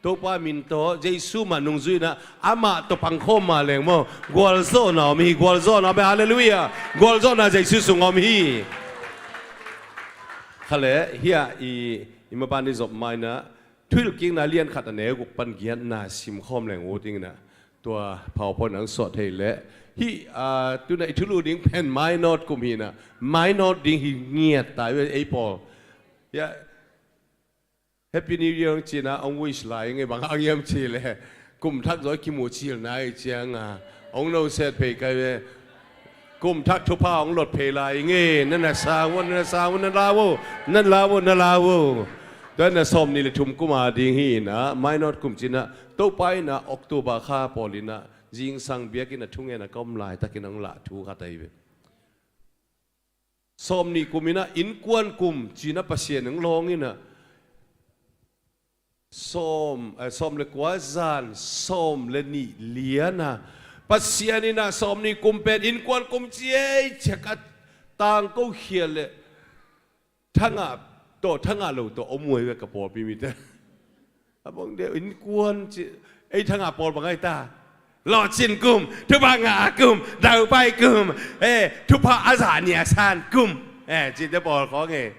Topa min tawh Jesu mah nungzuina amah tawh pangkhawm mah leng maw. Gualzawhna om hi, gualzawhna om hi, halleluiah. Gualzawhna Jesu sung om hi. Khale hia i, i maban i zop maina thuhilhkikna lian khat a neu guk pan giatna simkhawm leng uh tingina. Tua PowerPoint ang suah thei le. Hih, ah, tuna i thulu ding pen mainawt kum hina. Mainawt ding hi ngiat tai ve ei pawl. Ya, Happy New Year ang cina ang wish lai nge bang ang yam ci le. Kum thak zoi kimu cil nai cianga ang no set phei kai ve. Kum thak thupha ang lot phei lai nge. Nana sang wan, nana sang wan, nana la vo, nana la vo, nana la vo. Tua na sawm ni le thum kuma ding hi na mainawt kum cina. Topa ina October kha pawl ina zingsang biak ina thungen a ka om lai takin ang lah thu kha tai ve. Sawm ni kum ina innkuan kum cina Pasian ang lawng ina sawm, eh, sawm le kua zan sawm le ni liana Pasian ina sawm ni kum pen innkuan kum ci ei ciak a tangko khia le thangah tawh thangah lo tawh om uai ve ka pawlpi mite. A bang deuh innkuan ci ei thangah pawl bang ai ta. Lawhcin kum, thupha ngah kum, daupai kum, eh, thupha a zah nia san kum, eh, cite pawl khawng e.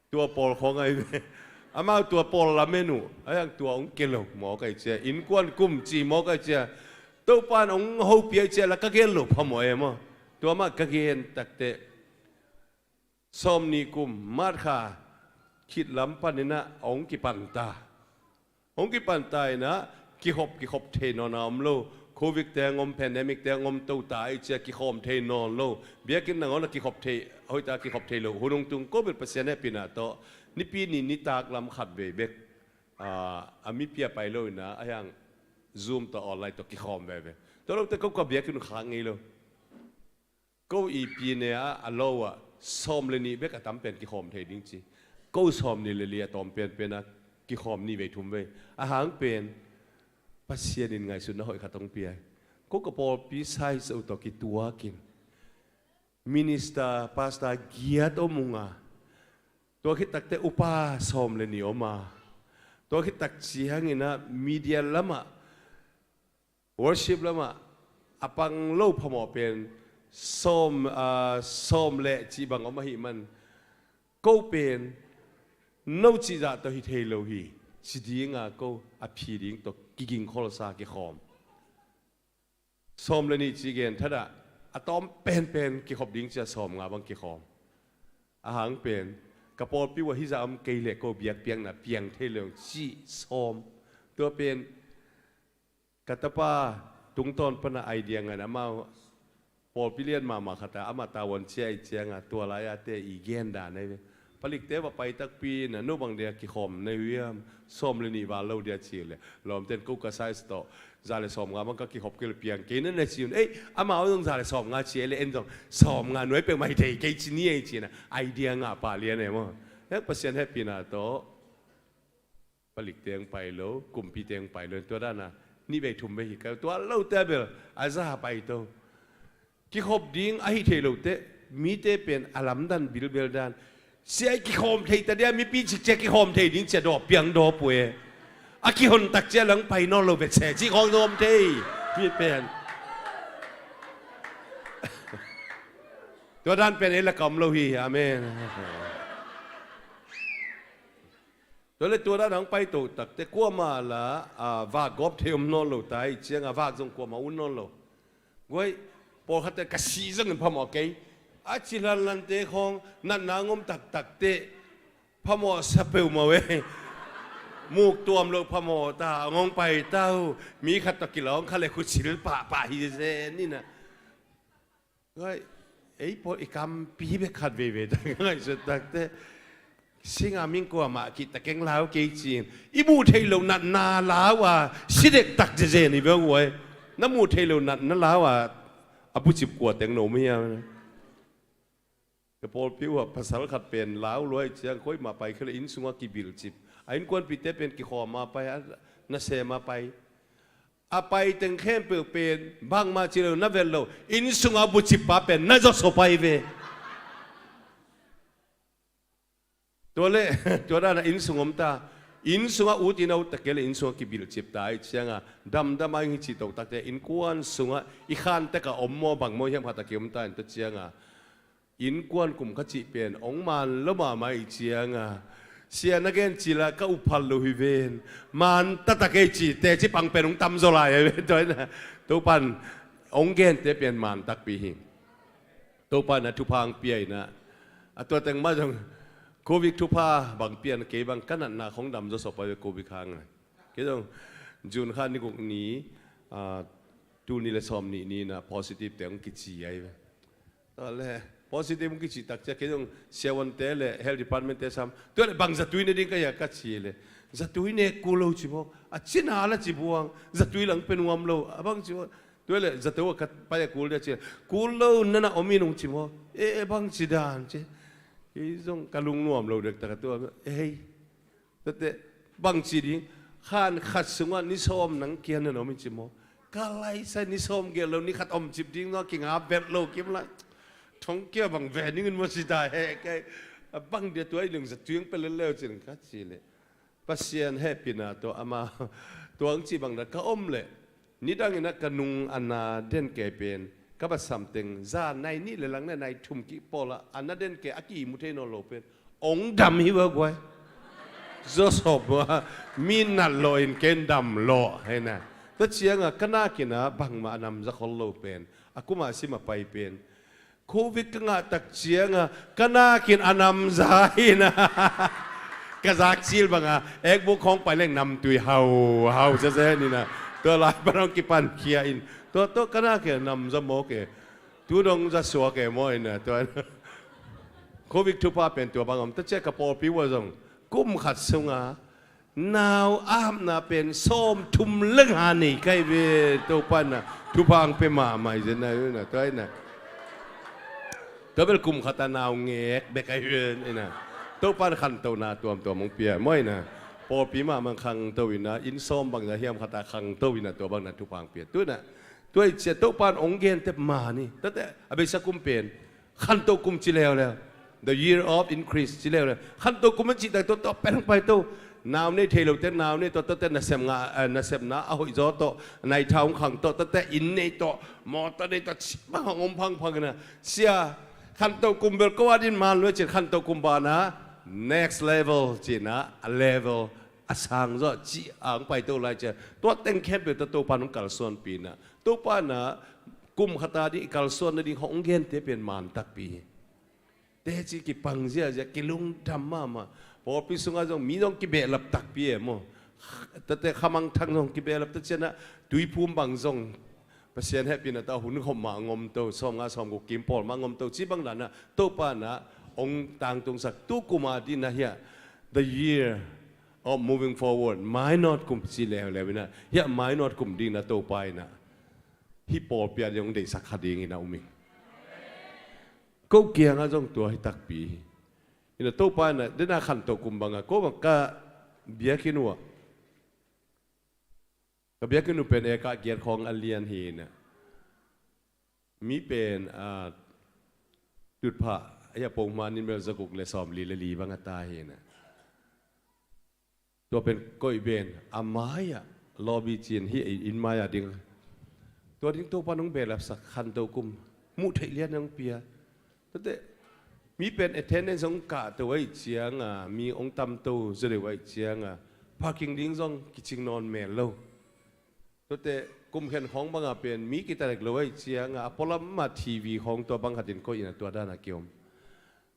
Tua pawl khawng ai ve. Amau tua pawl lamen uh a yang tua ong ke lo mawk ai cia. Innkuan kum ci mawk ai cia. Topan ong hopia ai cia la ka gen lo phamawh e maw. Tua mah ka gen takte sawm ni kum March kha khit lam paninah hong kipanta. Hong kipanta inah kikhop kikhop thei nawn a om lo. Covid teng om, pandemic teng om, tota ei cia kikhawm thei nawn lo. Biakinn nangawn a kikhop thei, hoihta kikhop thei lo hun hong tung. Covid Pasian hehpihna tawh nipi ni nitak lam khat vei bek a, a mipi a pai lo inah a hiang Zoom tawh online tawh kikhawm veve. Tua lote ko ka biakinn uh khak ngei lo. Ko i pine ah a lo ah sawm le nih bek a tam pen kikhawm thei ding ci. Ko sawm nih le li a tawm penpen ah kikhawm nih vei thum vei. A hang pen Pasian in ngaihsutna hoih khat hong pia hi. Ko ka pawlpi size uh tawh kituakin minister, pastor giat om unga, tua khit takte upa sawm le nih om a, tua khit tak cianginah media lamah worship lamah a pang lo phamawh pen sawm, ah, sawm leh cih bang om ahih man ko pen no cihzah tawh hi thei lo hi. Ci dinga ko a phi ding tawh kigingkholsa kikhawm. Sawm le nih cih gen thatah a tawm penpen kikhop ding cia sawm nga bang kikhawm. A hang pen ka pawlpi uh a hizah om kei leh ko biakpiakna piang thei lo cih sawm. Tua pen ka tapa tungtawn pana idea ngan amau pawlpi lian mahmah khata amah tavuan cia i cianga tua lai-ate i gen dan ei ve. Palikte va pai takpi na no bang dia kikhawm na hiam? Sawm le nih val lo dia ci le lawmten ko ka size tawh za le sawm nga bang ka kikhop kei le piang kei na na ci un. Ei, amau zong za le sawm nga ci ei le en zong sawm nga nuai pek mai thei kei ci ni ei ci na idea ngah pah lian ei maw? Hek Pasian hehpihna tawh palik teng pai lo, kumpi teng pai lo, tua dana nih vei thum vei hi kai, tua lo te bel a za pai to. Kikhop ding ahi thei lo te, mite pen a lamdan bilbel dan. Sia i kikhawm thei ta dia, mipi cikcia kikhawm thei ding cia dawh piang dawh pue. A kihon tak cia lang pai nawn lo ve ce, ci khawng dawm thei. Mi pen. Tua dan pen ei lak ah om lo hi. Amen. Tua le tua dan hong pai to takte kuamah la, a, vak gawp thei om nawn lo ta ih cianga vak zong kuamah un nawn lo. Guai, pawlkhatte ka sih zongin phamawh kei. A ci lanlante khawng natna ngom taktakte phamawh sa peuhmah ve. Muk tuam loh phamawh ta a ngong pai ta uh. Mi khat tawh kilawng kha le khusil pahpah hi zen inah. Ngai, ei pawl i kampi bek khat veivei tak ngaihsut takte singa mingkuamah kihta keng lau kei cin i muh theih loh natna lau a si dektak zezen i beng uai. Na muh theih loh natna lau a a bucip kua teng no mi hiam? Ka pawlpi uh ah pasal khat pen lau luai ciang koi mah pai khia le inn sungah kibilcip a innkuanpite pen kikhawm a pai a nasem a pai. A pai teng khempeuh pen bangmah ci lo na vet lo, inn sungah bucip pa pen na zawsaw pai ve. Tua le tua dana inn sung om ta. Inn sungah ut in a ut ta kei le inn sungah kibilcip ta ih cianga damdam a ing hi ci to takte innkuan sungah i khantek a om maw bang maw hiam khat a ki om ta in ta cianga innkuan kum kha cih pen ong man lo mahmah ih cianga sia na gen cila ka uphal lo hi ven. Man taktak ei ci teci pang pen ong tamzaw lai a ven. Tua ina Topan ong gente pen man takpi hi. Topan a thupha ang pia ina a tua teng mah zong covid thupha bang pian kei bang ka natna khong damzaw sawpa ve covid hang a. Kei zong June kha ni guk ni, a, tul ni le sawm nih ni na positive te ong kici ai ve. Tua le positive ong kici takcia kei zong siavuante le health department te sam tua le bang zatui ne ding ka hia ka ci le zatui ne kul lo ci bawk a cina la ci buang zatui lang pe nuam lo a bang ci bawk. Tua le zato a ka pai a kul dia ci kul lo nana om in ong ci maw e e bang ci dan ci. Kei zong ka lungnuam lo dek taka tua e hei. Tate bangci ding khan khat sungah ni sawm nang kia na nom in ci maw? Ka laisai ni sawm gel lo ni khat om cip ding nua kinga bet lo kim lai. Thong kia bang ve ning in maw ci ta he kai. A bang dia tua i lung za tuing pe lel leu cin ka ci le. Pasian hehpina tua ama tuang ci bang da ka om le. Nidangin a ka nung a na den kei pen ka va samteng za nai nih le lang le nai thum kih pawlah a na den kei a ki mu thei nawn lo pen ong dam hi va guai. Zawsawp a mi nat lawh in ken dam lawh hei na. Tua cianga ka nakin a bangmah a nam za khol lo pen a kuma sim a pai pen covid ka ngah tak cianga ka nakin a namza hi na. Ka zak cil banga ekbuk khawng pai leng namtui hau hau zeze ni na. Tua lai pan hong kipan khia in tua tua ka nakin a namza mawk e. Tu dong za suak e maw in na tua covid thupha pen tua bang om ta cia ka pawlpi ua zong kum khat sunga nau a hapna pen sawm thum le nga nei kai ve. Topa na thupha ang pe mahmah hi zen na tua ina. Tua bel kum khata nau ngek bek ai ven ina. Topa na khantohna tuamtuam hong pia maw ina. Pawlpi mahmah khangto ina inn sawm bangza hiam khata khangto ina tua bang na thupha ang pia tu ina. Tua i cia Topa na hong gente mah ni tate a beisa kum pen khanto kum ci leuleu. The year of increase ci leuleu khanto kum a cih tak tawh tawh pen hong pai to. Nau nei thei lote nau nei tawh tawte nasem nga nasepna a hoih zaw tawh nai tha hong khang tawh tawte inn nei tawh mawtaw nei tawh ci bang hong om phangphang ina sia khanto kum bel ko a din man lua cin khanto kum bana next level cina a level a sang zaw ci a hong pai to lai cia tua teng khempeuh ta Topa nong kalsuanpi na Topa na kum khata ding i kalsuan nading hong gente pen man takpi hi. Teci kipang ziazia kilungdam mahmah. Pawlpi sungah zong mi zong kibehlap takpi e maw? Tate khamangthang zong kibehlap ta cianah tuiphum bang zong Pasian hehpihna tawh hun khop mah ngomto sawmnga sawmguk kim pawl mah ngomto ci bang danah Topa nah hong tangtungsak tu kuma dinah hiah the year of moving forward mainawt kum ci leuleu inah hiah mainawt kum dinah Topa inah hih pawlpi ah ding hong deihsak kha dingin a um ing. Ko kiangah zong tua hi takpi hi. Ina Topa ina dena khantoh kum bangah ko bang ka biakinn uh ah ka biakinn uh pen ekah giat khawng a lian hi ina mi pen tutphah a hiah pohma nin bel zaguk le sawmli le li bang a ta hi ina. Tua pen koih ben a mai-ah lawbi cin hi inn mai-ah ding. Tua ding Topa nong behlapsak khanto kum muh theih lian nong pia. Tuate mi pen attendance hong kahto ahih cianga mi hong tamto zaw deuh ahih cianga parking ding zong kicing nawn mel lo. Tuate kum khen khawng banga pen mi kitalek lo ahih cianga a pualam mah T V khawng tua bang khatin koih in a tua dana kiom.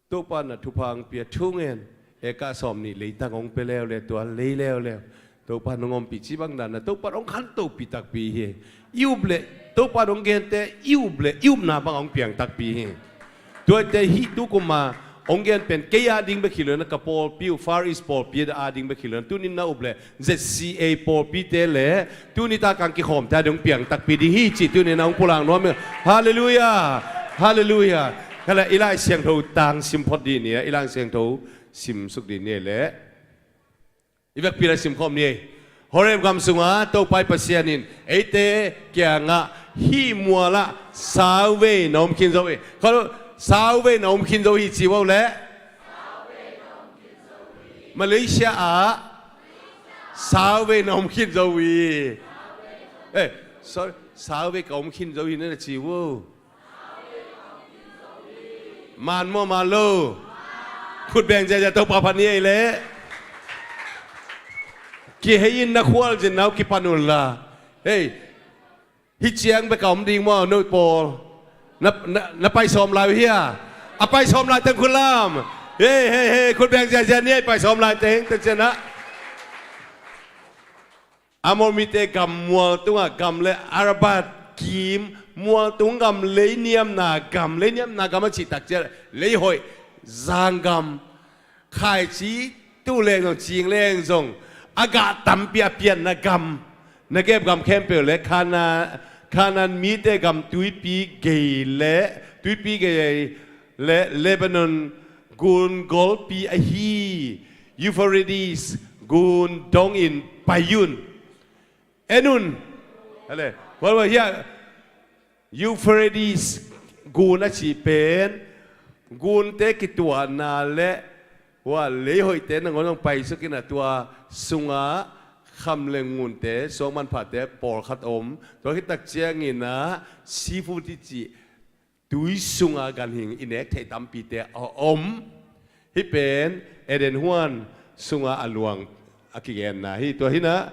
Topa na thupha hong pia thu ngen. Eka sawm nih leitang hong pia leuleu tua lei leuleu Topa nong ompih ci bang dana Topa hong khantopi takpi hi. I up leh Topa hong gente i up leh i upna bang hong piang takpi hi. Tuate hih tukuma hong gen pen kei a ding bek hi lo na ka pawlpi uh Far East pawlpi a ding bek hi lo na tunin na up leh Z C A pawlpite le tuni ta kang kikhawmte a ding piang takpi ding hi ci tunin a hong pulak nuam hi. Halleluiah. Halleluiah. Kala i Lai Siangtho tang sim phot dih ni a i Lai Siangtho simsuk dih ni le i vekpi la simkhawm ni. Horeb gam sunga Topa i Pasian in eite kiangah hih mualah sauvei na om khin zo hi. Khaw sauvei na om khin zo hi ci vo le Malaysia ah sauvei na om khin zo hi. Eh, sorry, sauvei ka om khin zo hi na na ci vo. Man maw man lo? Khut beng ziazia Topa phat ni ei leh. Kihei in na khualzin nau kipan un la. Hei, hih ciang bek a om ding maw no pawl? Na, na, na pai sawm lai uh hia? A pai sawm lai teng khut lam. Hei hei hei, khut beng ziazia ni ei pai sawm lai teng teng cianah. Amor mite gam mual tungah gam le Arabat kim mual tung gam leiniamna gam, leiniamna gam a cihtak ciah leihoih zanggam khaici tuhleng zong cingleng zong a gah tampi a pianna gam Negev gam khempeuh le Kana, Kanan mite gam tuipi gei le tuipi gei le Lebanon gun golpi ahi Euphrates gun dongin pai un. En un. Hale. Hua hua hia Euphrates gun a cih pen gunte kituahna le hua leihoihte nangawn hong paisuk in a tua sunga kham le ngunte suang manphate pawlkhat om. Tua khit tak ciangin a seafood i cih tui sunga ganhing i nek theih tampite a om. Hih pen Eden huan sunga a luang a kigenna hi. Tua hinah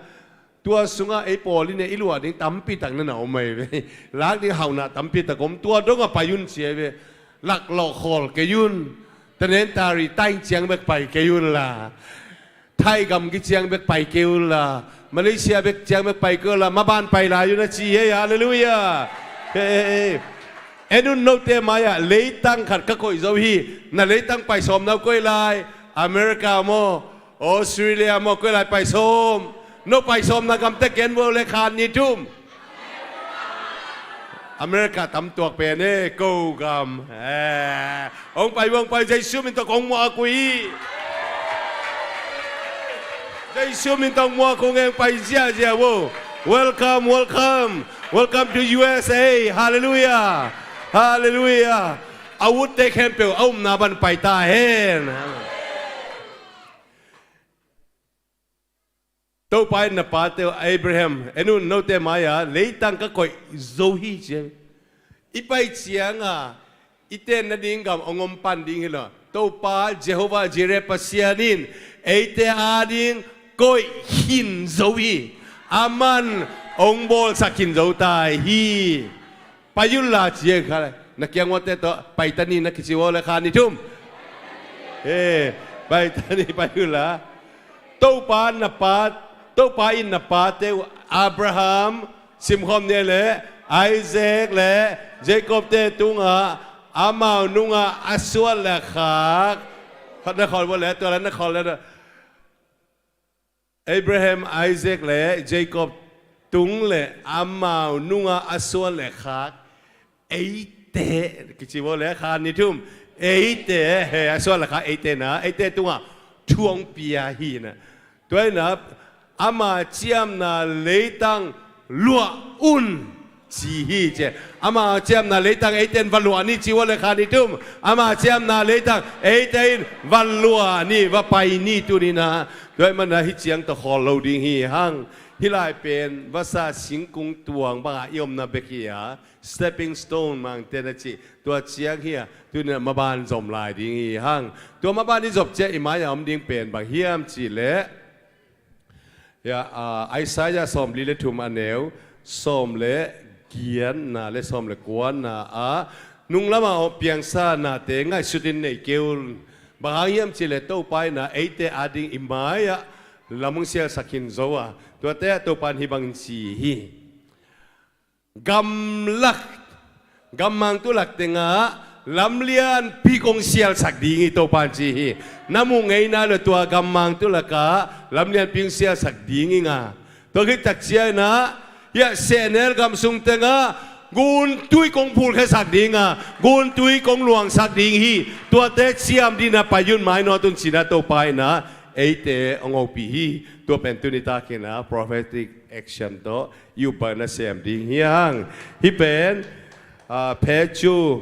tua sunga ei pawl in i luah ding tampi tak na na om ahi ve. Lak ding hauhna tampi tak om. Tua dong a pai un ci ahi ve. Laklawh khawl kei un. Tanentari taing ciang bek pai kei un la. Thai gam kiciang bek pai kei un la, Malaysia bek ciang bek pai kei un la, maban pai lai un a ci hi. Halleluiah. Hei, hei, hei. En un note mai-ah leitang khat ka koih zo hi. Na leitang pai sawm na uh koih lai? America maw, Australia maw, koih lai pai sawm? No pai sawm na gamte ken vo le khan ni thum. America tam tuak pen e, ko gam. Eh, hong pai, hong pai, Jesu min tawh kong muak uh hi. Jesu min tawh muak uh hong pai ziazia vo. Welcome, welcome. Welcome to U S A. Halleluiah. Halleluiah. A utte khempeuh a upna ban pai ta hen. Topa in na pate uh Abraham, en un note mai-ah leitang ka koih zo hi ci. I pai cianga i ten nading gam hong om pan ding hi lo. Topa Jehovah Jireh Pasian in eite ading koih khin zo hi. Aman hong bawlsak khin zo ta hi. Pai un la ci e kha. Na kiang uate tawh pai ta ni na kici uh le kha ni thum. He, pai ta ni pai un la. Topa na pa, Topa in na pate uh Abraham, simkhawm ni le Isaac le Jacob te tungah amau nungah a suan le khak. Khat na khawl uh le tua le na khawl le. Abraham, Isaac le Jacob tung le amau nungah a suan le khak eite, kici baw le kha ni thum, eite, he a suan le khak eite na, eite tungah thu hong pia hi na. Tua hi na, ama ciamna leitang luah un ci hi ci. Ama ciamna leitang eite in va luah ni ci uh a le kha ni thum. Ama ciamna leitang eite in va luah ni, va pai ni tuni na. Tua ahih manin hih ciang tawh khawl lo ding hi hang. Hih lai pen vasa singkung tuang bangah i omna bek hi a, stepping stone Mangte na cih tua ciang hi a, tuni-in maban zom lai ding hi hang. Tua maban i zop ciang i mai-ah om ding pen bang hiam cih leh, ya, ah, Isaiah sawmli le thum a neu sawm le giatna le sawm le kuana ah, nunglamah piangsa nate ngaihsutin nei kei un. Bang hang hiam cih leh Topa in ah eite ading i mai-ah lam hong sialsak khin zo a, tuate ah Topa in hih bangin ci hi. Gamlak, gammang tulak tengah lamlianpi kong sialsak ding hi Topa in ci hi. Na muh ngei nai lo, tua gammang tulakah lamlianpi kong sialsak ding hi ing a. Tua khit tak ciangin ah, hiah sehnel gam sung tengah guntui kong phulkhiasak ding a, guntui kong luangsak ding hi. Tuate ciam dingin ah pai un, mainawt un ci-in ah Topa in ah eite hong hopih hi. Tua pen tuni takin ah prophetic action tawh i upna sem ding hi hang. Hih pen, ah, phe cu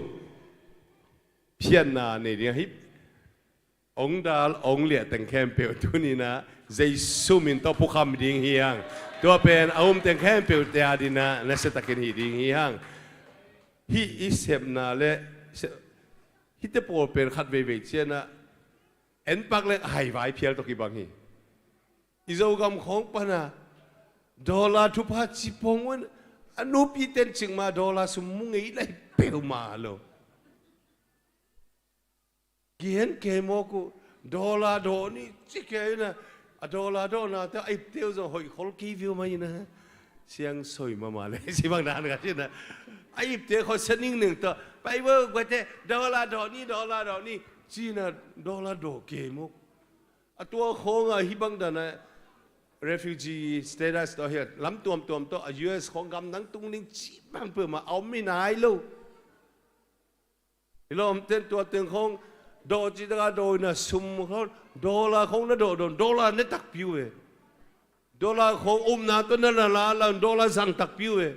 phiatna nei ding a, hih ong dal ong liah teng khempeuh tuni-in ah Jesu min tawh phukham ding hi hang. Tua pen a um teng khempeuh te adingin ah nasia takin hih ding hi hang. Hih i sepna le se-, hihte pawl pen khat veivei ciangin ah en pak leng a haivai phial tawh kibang hi. I Zogam khawng pan ah dollar thupha ci pong un, a nupite in cikmah dollar sum mu ngei lai peuhmah lo. Gen kei mawk uh, dollar dawh ni ci kei in ah, a dollar dawhnate a ipte uh zong hoih khol kei viau mah in ah, siang soi mahmah le ci bang dan ka ci in ah, a ipte khawsia ningning tawh pai vo guate, dollar dawh ni, dollar dawh ni ci in ah dollar dawh kei mawk. A tua khawngah hih bang dan a refugee status tawh hi a, lam tuamtuam tawh a U S khawng gam dang tung ding ci bang peuhmah a om hi nai lo. I lawmte in tua teng khawng dawh cih takah dawh in ah sum khawng, dollar khawng na dawh dawh in dollar ne takpi uh ve. Dollar khawng upna tawh na la la la in dollar zang takpi uh ve.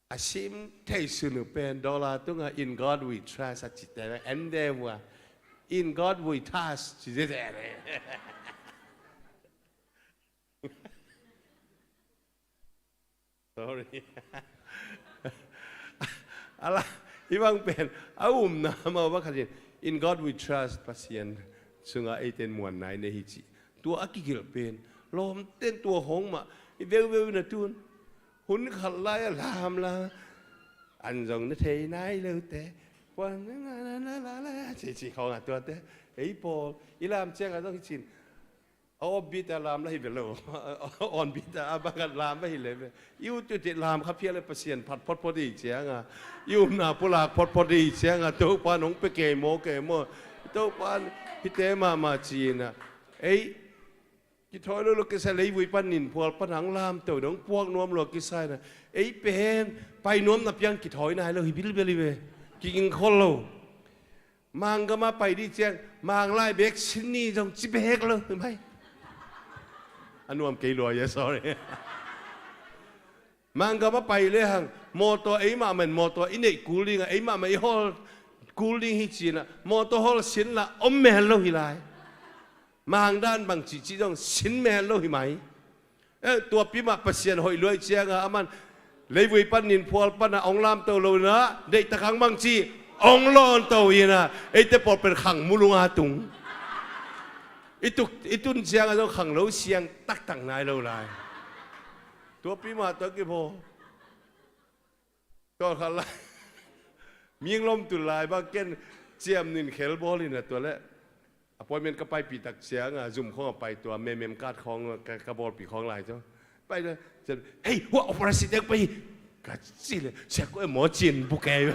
A sim thei sun uh pen dollar tungah "In God we trust" a cite en ve ua. "In God we trust" ci te te. Sorry. Ala, hih bang pen a upna mah bang khat in, "In God we trust", Pasian sungah eite in muanna i nei hi cih. Tua a kigelh pen lawmte in tua khawng mah i veuveu in a tun. Hun khat lai-ah lam la, an zong na thei nai lote, puan na na na la la, ci ci khawng a tuate. Ei pawl i lam ciangah zong hi cin, a offbeat a lam la hi ve lo. Onbeat a bang a lam la hi le ve. I ut uh teh lam kha phial le Pasian phat photphot i ciangah, i upna pulak photphot i ciangah Topa in hong pia kei maw kei maw, Topa in hihte mahmah ci in ah. Ei kithawi lo lo kisai, leivui pan ninphual pan hong lamto dong puak nuam lo kisai in ah, ei pen pai nuam na piang kithawi nai lo hi bilbel hi ve. Kiging khol lo. Manggamah pai dih ciang Manglai bek sin ni zong ci bek lo hi mai. A nuam kei lua ia, sorry. Manggamah pai lehang mawtaw, ei mahmah in mawtaw i neih kul ding a, ei mahmah i hawl kul ding hi ci in ah, mawtaw hawl sin la om mel lo hi lai. Mang dan bang cihcih zong sin mel lo hi mai. Eh, tuapi mah Pasian hoih luai ciangah aman leivui pan ninphual pan ah hong lamto lo in ah, deihtak hang bang ci hong lawnto in ah, eite pawl pen khang mulung a tung. I tuk, i tun ciangah zong khang lo siang taktak nai lo lai. Tuapi mah tawh kiphaw. Tua khat lai. Ming lom tul lai bang ken ciam nin khel bawl in a, tua leh appointment ka paipih tak ciangah zum khawng a pai, tua memem card khawng ka, ka bawlpih khawng lai tua. Pai tua, ciam, "Hei, hua operasi tek pai hi," ka ci leh, "Siak kua e maw cin bukei."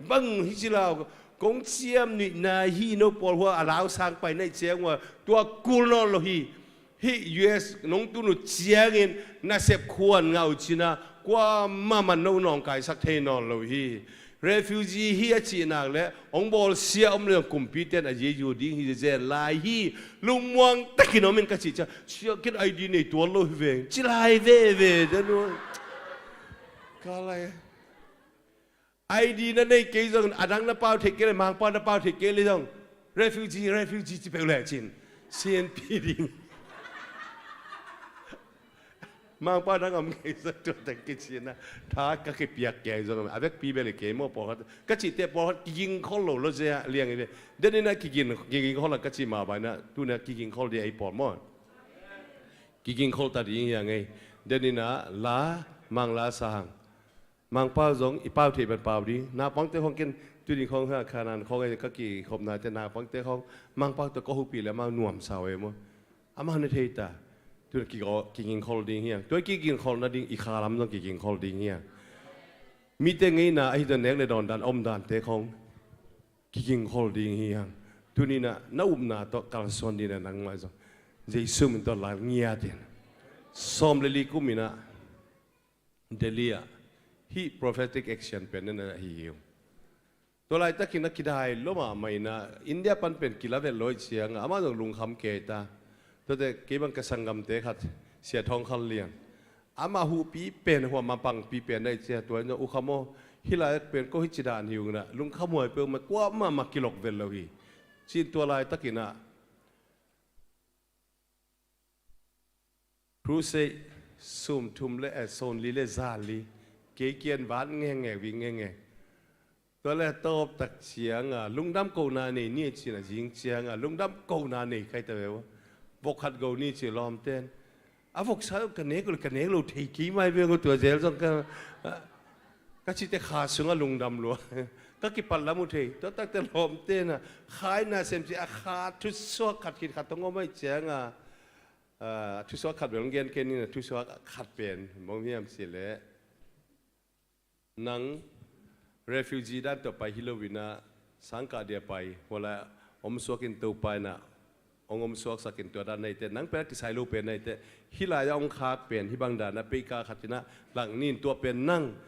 Bang hi ci lau, kong ciam nuihna hi no pawl hua a lau sang pai naih ciang ua, tua kul nawn lo hi. Hih U S nong tun uh ciangin nasep khuan ngah uh cin a, kuamah man no nawngkaisak thei nawn lo hi. Refugee hi a cih nak leh hong bawlsia om leh kumpite in a ziazu ding hi zen lai hi. Lungmuang takin om in ka cih ciang, "Sia, ken I D nei tuan lo hi veng," ci lai veve. Ka lai. I D na nei kei zong, a dang na pau theih kei le, Mangpau na pau theih kei le zong, Refugee, refugee ci peuh lecin, C N P ding. Mangpa nang om kei sa tua teng kicina. Tha ka kipiak kei zong a vekpi bel i kei maw pawlkhat. Ka cihte pawlkhat kigingkhol lo lo zia liang i ve. Deninah kiging, kigingkhol a ka cih mah bainah tunah kigingkhol dia i pawl maw. Kigingkhol ta ding hiang ei. Deninah la, Mang La Sang. Mangpau zong i pau thei ban pau ding. Naupangte khong ken tuni khong ha Khanan khong ei ka kikhopnate naupangte khong Mangpau tawh ka hupi le amau nuamsa uh ei maw. Amau na thei ta. Tuna kigingkhol ding hiang. Tua kigingkhol nading i khalam zong kigingkhol ding hiang. Mite ngeina ahi tawh nek le dawndan omdante khong kigingkhol ding hiang. Tuninah na upna tawh kalsuan dinah nangmah zong Jesu min tawh lal ngiatin. Sawm le li kuminah Delhi ah hih prophetic action pen nena hi hi uh. Tua laitakin a kidai lo mahmah inah India pan pen kila vet lo ih cianga amah zong lungkham kei ta. Tuate kei bang ka sanggamte khat Sia Thawng Khal Lian, amah huhpi pen hua mapangpi pen na ih cia tua in zong ukham aw, hih lai pen ko hih ci dan hi unginah lungkham huai peuh mah kuamah mah kilok vet lo hi. Cin tua laitakinah Crusade sum thum le, eh, sawm li le za li kei kian vat ngengek vik ngengek. Tua le tawp tak cianga lungdam kohna nei ni a cina zing cianga lungdam kohna nei khai ta veu. Vok khat go ni ci lawmten a vok sa ka nek lo, ka nek lo thei kei mai veu tua zel zong ka, ka cite kha sunga lungdam lua. Ka kipat lam uh thei tua takte lawmtena khaina sem ci a kha thusuak khat khit khat tong om ai cianga. Ah, thusuak khat bel hong gen kei nin a thusuak khat pen bang hiam cih leh nang refugee dan tawh pai hi loinah sangkah dia pai huala omsuakin Topa inah hong omsuaksakin tua dan naite nang pen a kisai lo pen naite hih lai-ah hong khak pen hih bang danah peika khatinah lang nin tua pen nang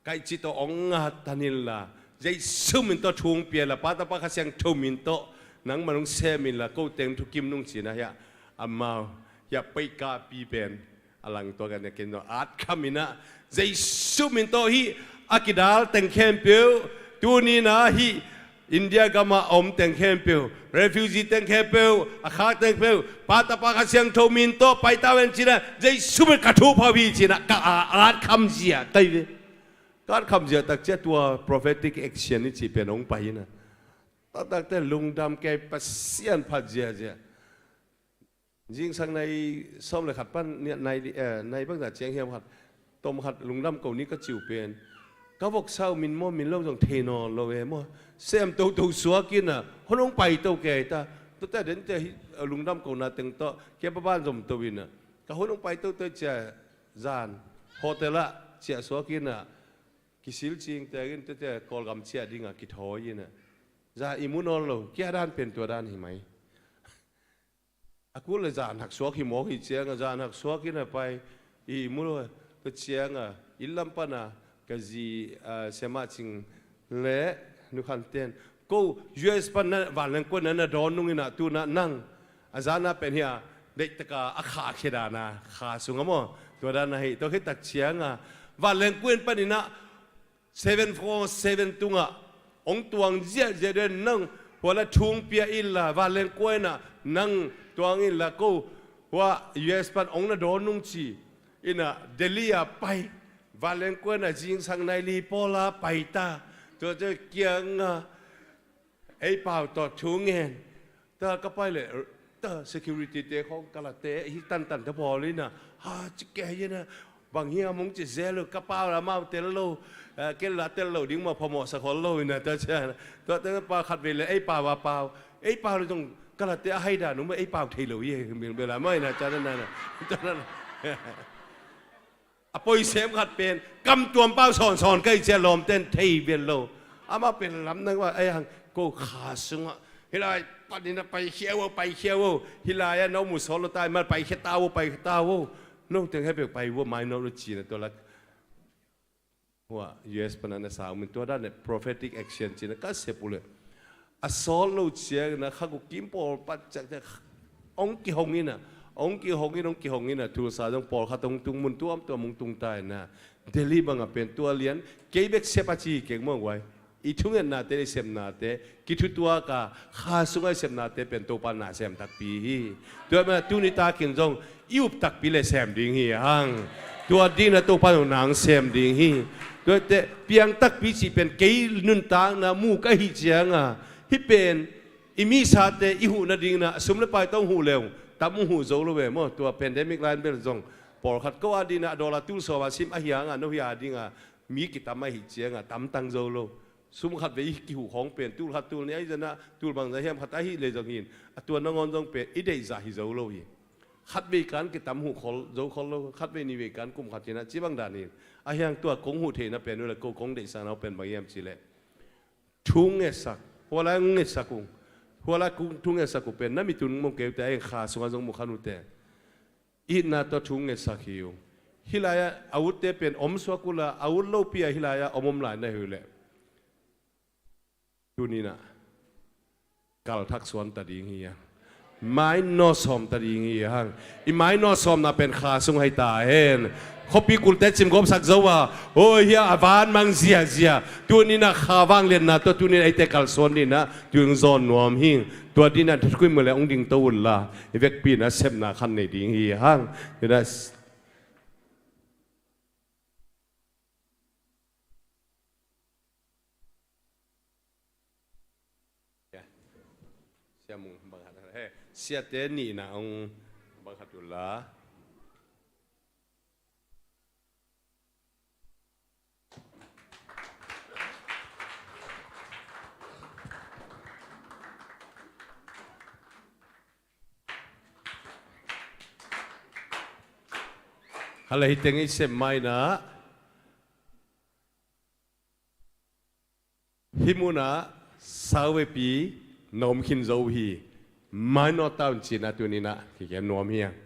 kaihci tawh hong ngat taninla Jesu min tawh thu hong pia inla Pa Tapa Kha Siangtho min tawh nangman hong sem inla ko teng thukim nung cina hiah amau hiah peikapi pen a langtuak a nekin zong at kham inah Jesu min tawh hih a kidal teng khempeuh tuninah hih India gamah om teng khempeuh refugee teng khempeuh a khak teng khempeuh Pa Tapa Kha Siangtho min tawh paita ven cina Jesu min ka thu phau hi cina ka a at kham zia kai ve. Ka at kham ziahtak ciah tua prophetic action i cih pen hong pai ina taktakte lungdam kei Pasian phat ziahziah. Zingsang nai sawm le khat pan nai bangzah ciang hiam khat tom khat lungdam ko ni ka ciu pen ka voksa uh min maw min lo zong thei nawn lo e maw. Sem toto suak ina hon hong pai to kei ta. Tuate dente hi lungdam ko na teng tawh kia baban zom to ina ka hon hong pai toto cia zan hotel ah ciah suak ina kisil cing tegin tete Kawlgam ciah dinga kithawi ina za i mu nawn lo kia dan pen tua dan hi mai. A kul le zan hak suak hi mawk hi cianga zan hak suak ina pai i mu lo. Tua cianga inn lam pana ka zi sema cing le nukhan ten ko U S pan na vanleng kuan na na dawn nung ina tuna nang a zana pen hi a deihtaka a kha khedana kha sunga maw tua dana hi tua khitak cianga vanleng kuan pan ina seven four seven tungah hong tuang ziahziah den nang huala thung pia inla vanleng kuan ina nang tuang inla ko hua U S pan hong na dawn nung ci ina Delhi a pai vanleng kuan ina zingsang nai li pawla pai ta tua tua kianga ei pau tawh thu ngen ta ka pai le ta security te khong kalate hi tantan ta pawl ina ha ci ke hi ina bang hiam hong ci zel lo ka pau la mau tel lo ke la tel lo ding ma phamawh sa khol lo ina ta cia ta ta pa khat ve le ei pau a pau ei pau le zong kalate a hai dan um ei pau thei lo hi mil bela mai na ca na na ta na na a poisem khat pen kam tuam pau sawnsawn ka i cia lawmten thei vial lo. Amah pen lam nang va ei hang ko kha sungah hilai panin a pai khia uh pai khia uh hilai a no mu sawn lo tai mal pai khia ta uh pai khia ta uh no teng he pek pai uh mai no lo cina tua lak. Hua U S pana na sau min tua dan ne prophetic action cina ka sep uh le a sawt lo ciangin a khak uh kim pawl pat ciak ciak hong kihong ina hong kihong in hong kihong ina Tulsa zong pawlkhat hong tung mun tuamtuam hong tung ta ina Delhi banga pen tua lian kei bek sep a ci keng mawng uai. I thungetnate le i sepnate kithutuak a, kha sungah i sepnate pen Topa na sem takpi hi. Tua manin tuni takin zong i up takpi le sem ding hi hang. Tua dingin ah Topa in nang sem ding hi. Tuate piang takpi cih pen kei nuntakna mu ka hih ciangin ah, hih pen i misate i huh nadingin ah sum le pai tawh huh le uh, tam uh huh zo lo ve maw. Tua pandemic lai-in bel zong pawlkhat ko a dingin ah a dollar tul sawm a sim ahih hangin ah, no hih a dingin ah mi kitam ahih ciangin ah tamtang zo lo. Sum khat vei i kihuh khawng pen tul khat tul nih ahi zongin ah, tul bangzah hiam khat ahih leh zong hi-in, a tua nangawn zong pen i deihzah hi zo lo hi. Khat vei kan kitam huh khol zo khol lo, khat vei nih vei kan kum khat hi-in ah, ci bang dan hi-in. Ahih hang tua kong huh theihna pen uh le ko kong deihsakna uh pen bang hiam cih leh, thu ngetsak, hua lai hong ngetsak uh, hua lai kong thu ngetsak uh pen na mit un maw, kei uh teh, a eng kha sungah zong mu kha un teh. Itna tawh thu ngetsak hi uh. Hih lai-ah a utte pen om suak uh la, a ut lopi-a hih lai-ah om om lai na hi uh leh, tuni-in ah kalthak suan ta ding hi hang. Mainawt sawm ta ding hi hang. I mainawt sawmna pen kha sung hi ta hen. Khuapi kulte cimgawpsak zo a, oi, hih a van mang ziazia. Tuni-in ah kha vangliatna tawh tuni-in ah eite kalsuan dingin ah tu-in zawn nuam hi. Tua dingin ah thukim uh leh hong dingto un la, i vekpi-in ah sepna khat nei ding hi hang. Tuni-in ah Sia Mung bang khat, he, siate nihna hong bang khat un la. Hale, hih teng i sep ma-in ah, hih munah sauvepi na om khin zo uh hi. Mainawt ta un ci-in ah tuni-in ah kigen nuam hi hang.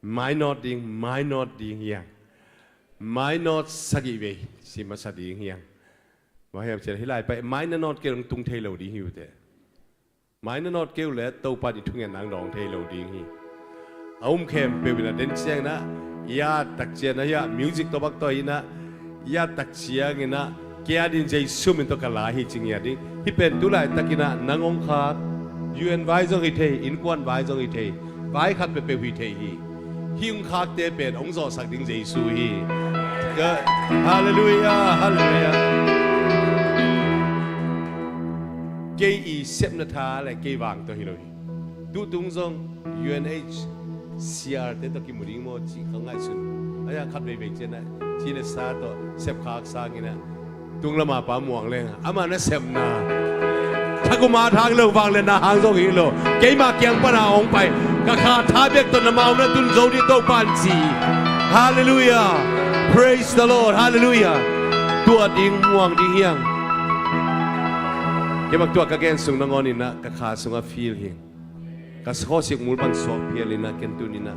Mainawt ding, mainawt ding hi hang. Mainawt sagih vei ci masa ding hi hang. Bang hiam cih leh hih lai pai mai na nawt kei leh tung thei lo ding hi uh teh. Mai na nawt kei uh leh Topa in i thungetna hong dawng thei lo ding hi. A um khempeuh in ah den ciangin ah, i at tak ciangin ah, hih music tawh bang tawh in ah, i at tak ciangin ah, kei adingin Jesu min tawh ka la hi ci ngiat ding. Hih pen tu laitakin ah nang hong khak U N vai zong hi thei, innkuan vai zong hi thei, vai khat peuhpeuh hi thei hi. Hih hong khakte pen hong zawhsak ding Jesu hi. Ka, halleluiah, halleluiah. Kei i sepna tha le kei vang tawh hi lo hi. Tutung zong U N H C R te tawh kimu ding maw cih ka ngaihsun. A ya khat veivei ciangin ah ci le sa tawh sepkhak sangin ah, tung lama Pa Muang Leng, ama nasepna, thaguma thang lo, vangliatna hang zong hi lo. Keima kiang pana hong pai, ka kha tha bek tawh na ma omna tun zo ding Topa in ci. Halleluiah. Praise the Lord. Halleluiah. Tua ding muang ding hi hang. Kei bang tua ka gen sung nangawn in ah ka kha sungah feel hi. Ka khawsik mul pan suak phial in ah ken tuni-in ah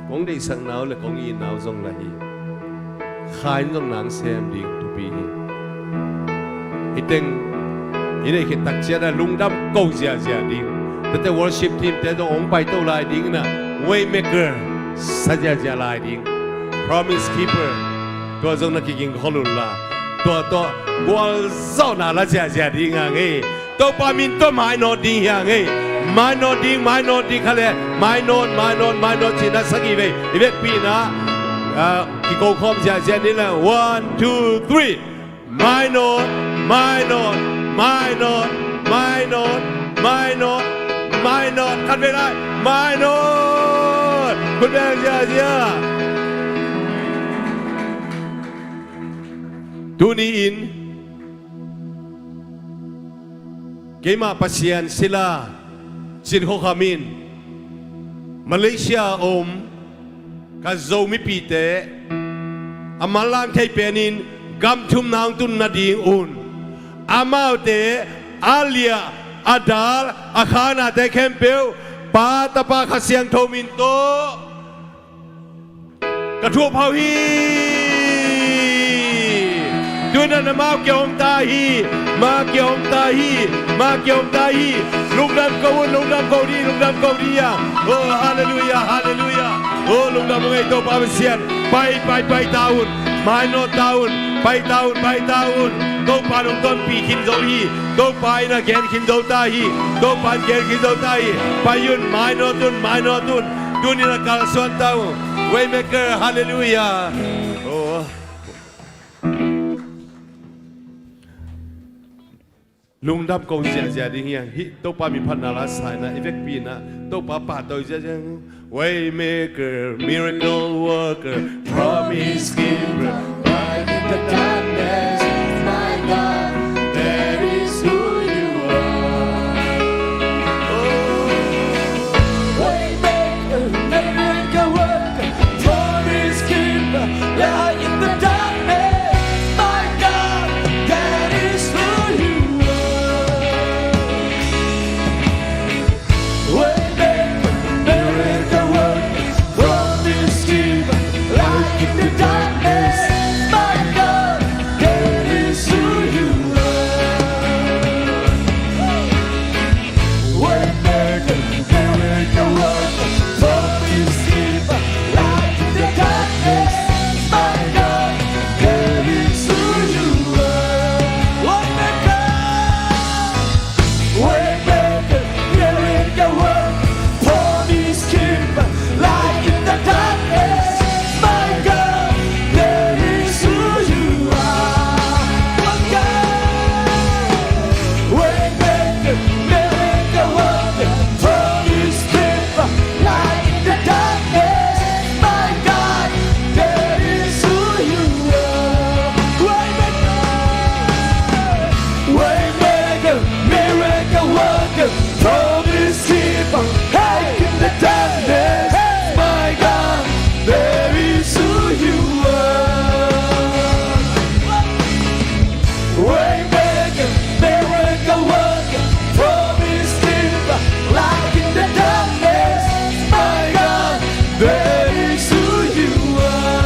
kong deihsakna uh le kong itna uh zong la hi. Kha in zong nang sem ding thupi hi. Hih teng i neih khit tak ciangin ah lungdam ko ziazia ding. Tuate worship team te zong hong paito lai ding in ah, waymaker sa ziazia lai ding. Promise keeper. Tua zong na kiging khol un la, tua tawh gualzawhna la ziazia ding hang ei. Topa min tawh mainawt ding hi hang ei. Mainawt ding, mainawt ding kha le. Mainawt, mainawt, mainawt ci-in ah sagih vei i vekpi-in ah, ah, kiko khawm ziahziah ni le. One, two, three. Mainawt, mainawt, mainawt, mainawt, mainawt, mainawt. Khat vei lai. Mainawt. Khut beng ziahziah. Tuni-in keimah Pasian sila Cin Khua Kham in Malaysia a om ka Zo mipite a manlang thei penin gam thumna hong tun nadingun amaute a liah a dal a khanate khempeuh Pa, Tapa, Kha Siangtho min tawh ka thuakpha uh hi. Tu-in ah na mau kia om ta hi. Ma kia om ta hi. Ma kia om ta hi. Lungdam ko un, lungdam ko dih, lungdam ko dih a. Oh, halleluiah, halleluiah. Oh, lungdam ung ei Topa Pasian. Pai, pai, pai ta un. Mainawt ta un. Pai ta un, pai ta un. Topa in hong tonpih khin zo hi. Topa in a gen khin zo ta hi. Topa in gen khin zo ta hi. Pai un, mainawt un, mainawt un. Tuni in a kalsuan ta un. Waymaker, hallelujah. Oh. Lungdam ko ziahziah ding hi hang. Hih Topa min phatna la sa in ah, i vekpi in ah Topa pahtawi ziahziah. Waymaker, miracle worker, promise keeper, light in the darkness, my God, that is who you are. Oh, waymaker, miracle worker, promise keeper, light in the darkness, my God, that is who you are. Waymaker, miracle worker, promise keeper, light in the darkness, my God, that is who you are. Waymaker, miracle worker, promise keeper, light in the darkness, my God, that is who you are. Waymaker, waymaker, miracle worker, promise keeper, light in the darkness, my God, that is who you are. Waymaker, miracle worker, promise keeper, light in the darkness, my God, that is who you are. Waymaker, waymaker, miracle worker, promise keeper, light in the darkness, my God, that is who you are. Waymaker, miracle worker, promise keeper, light in the darkness, my God, that is who you are.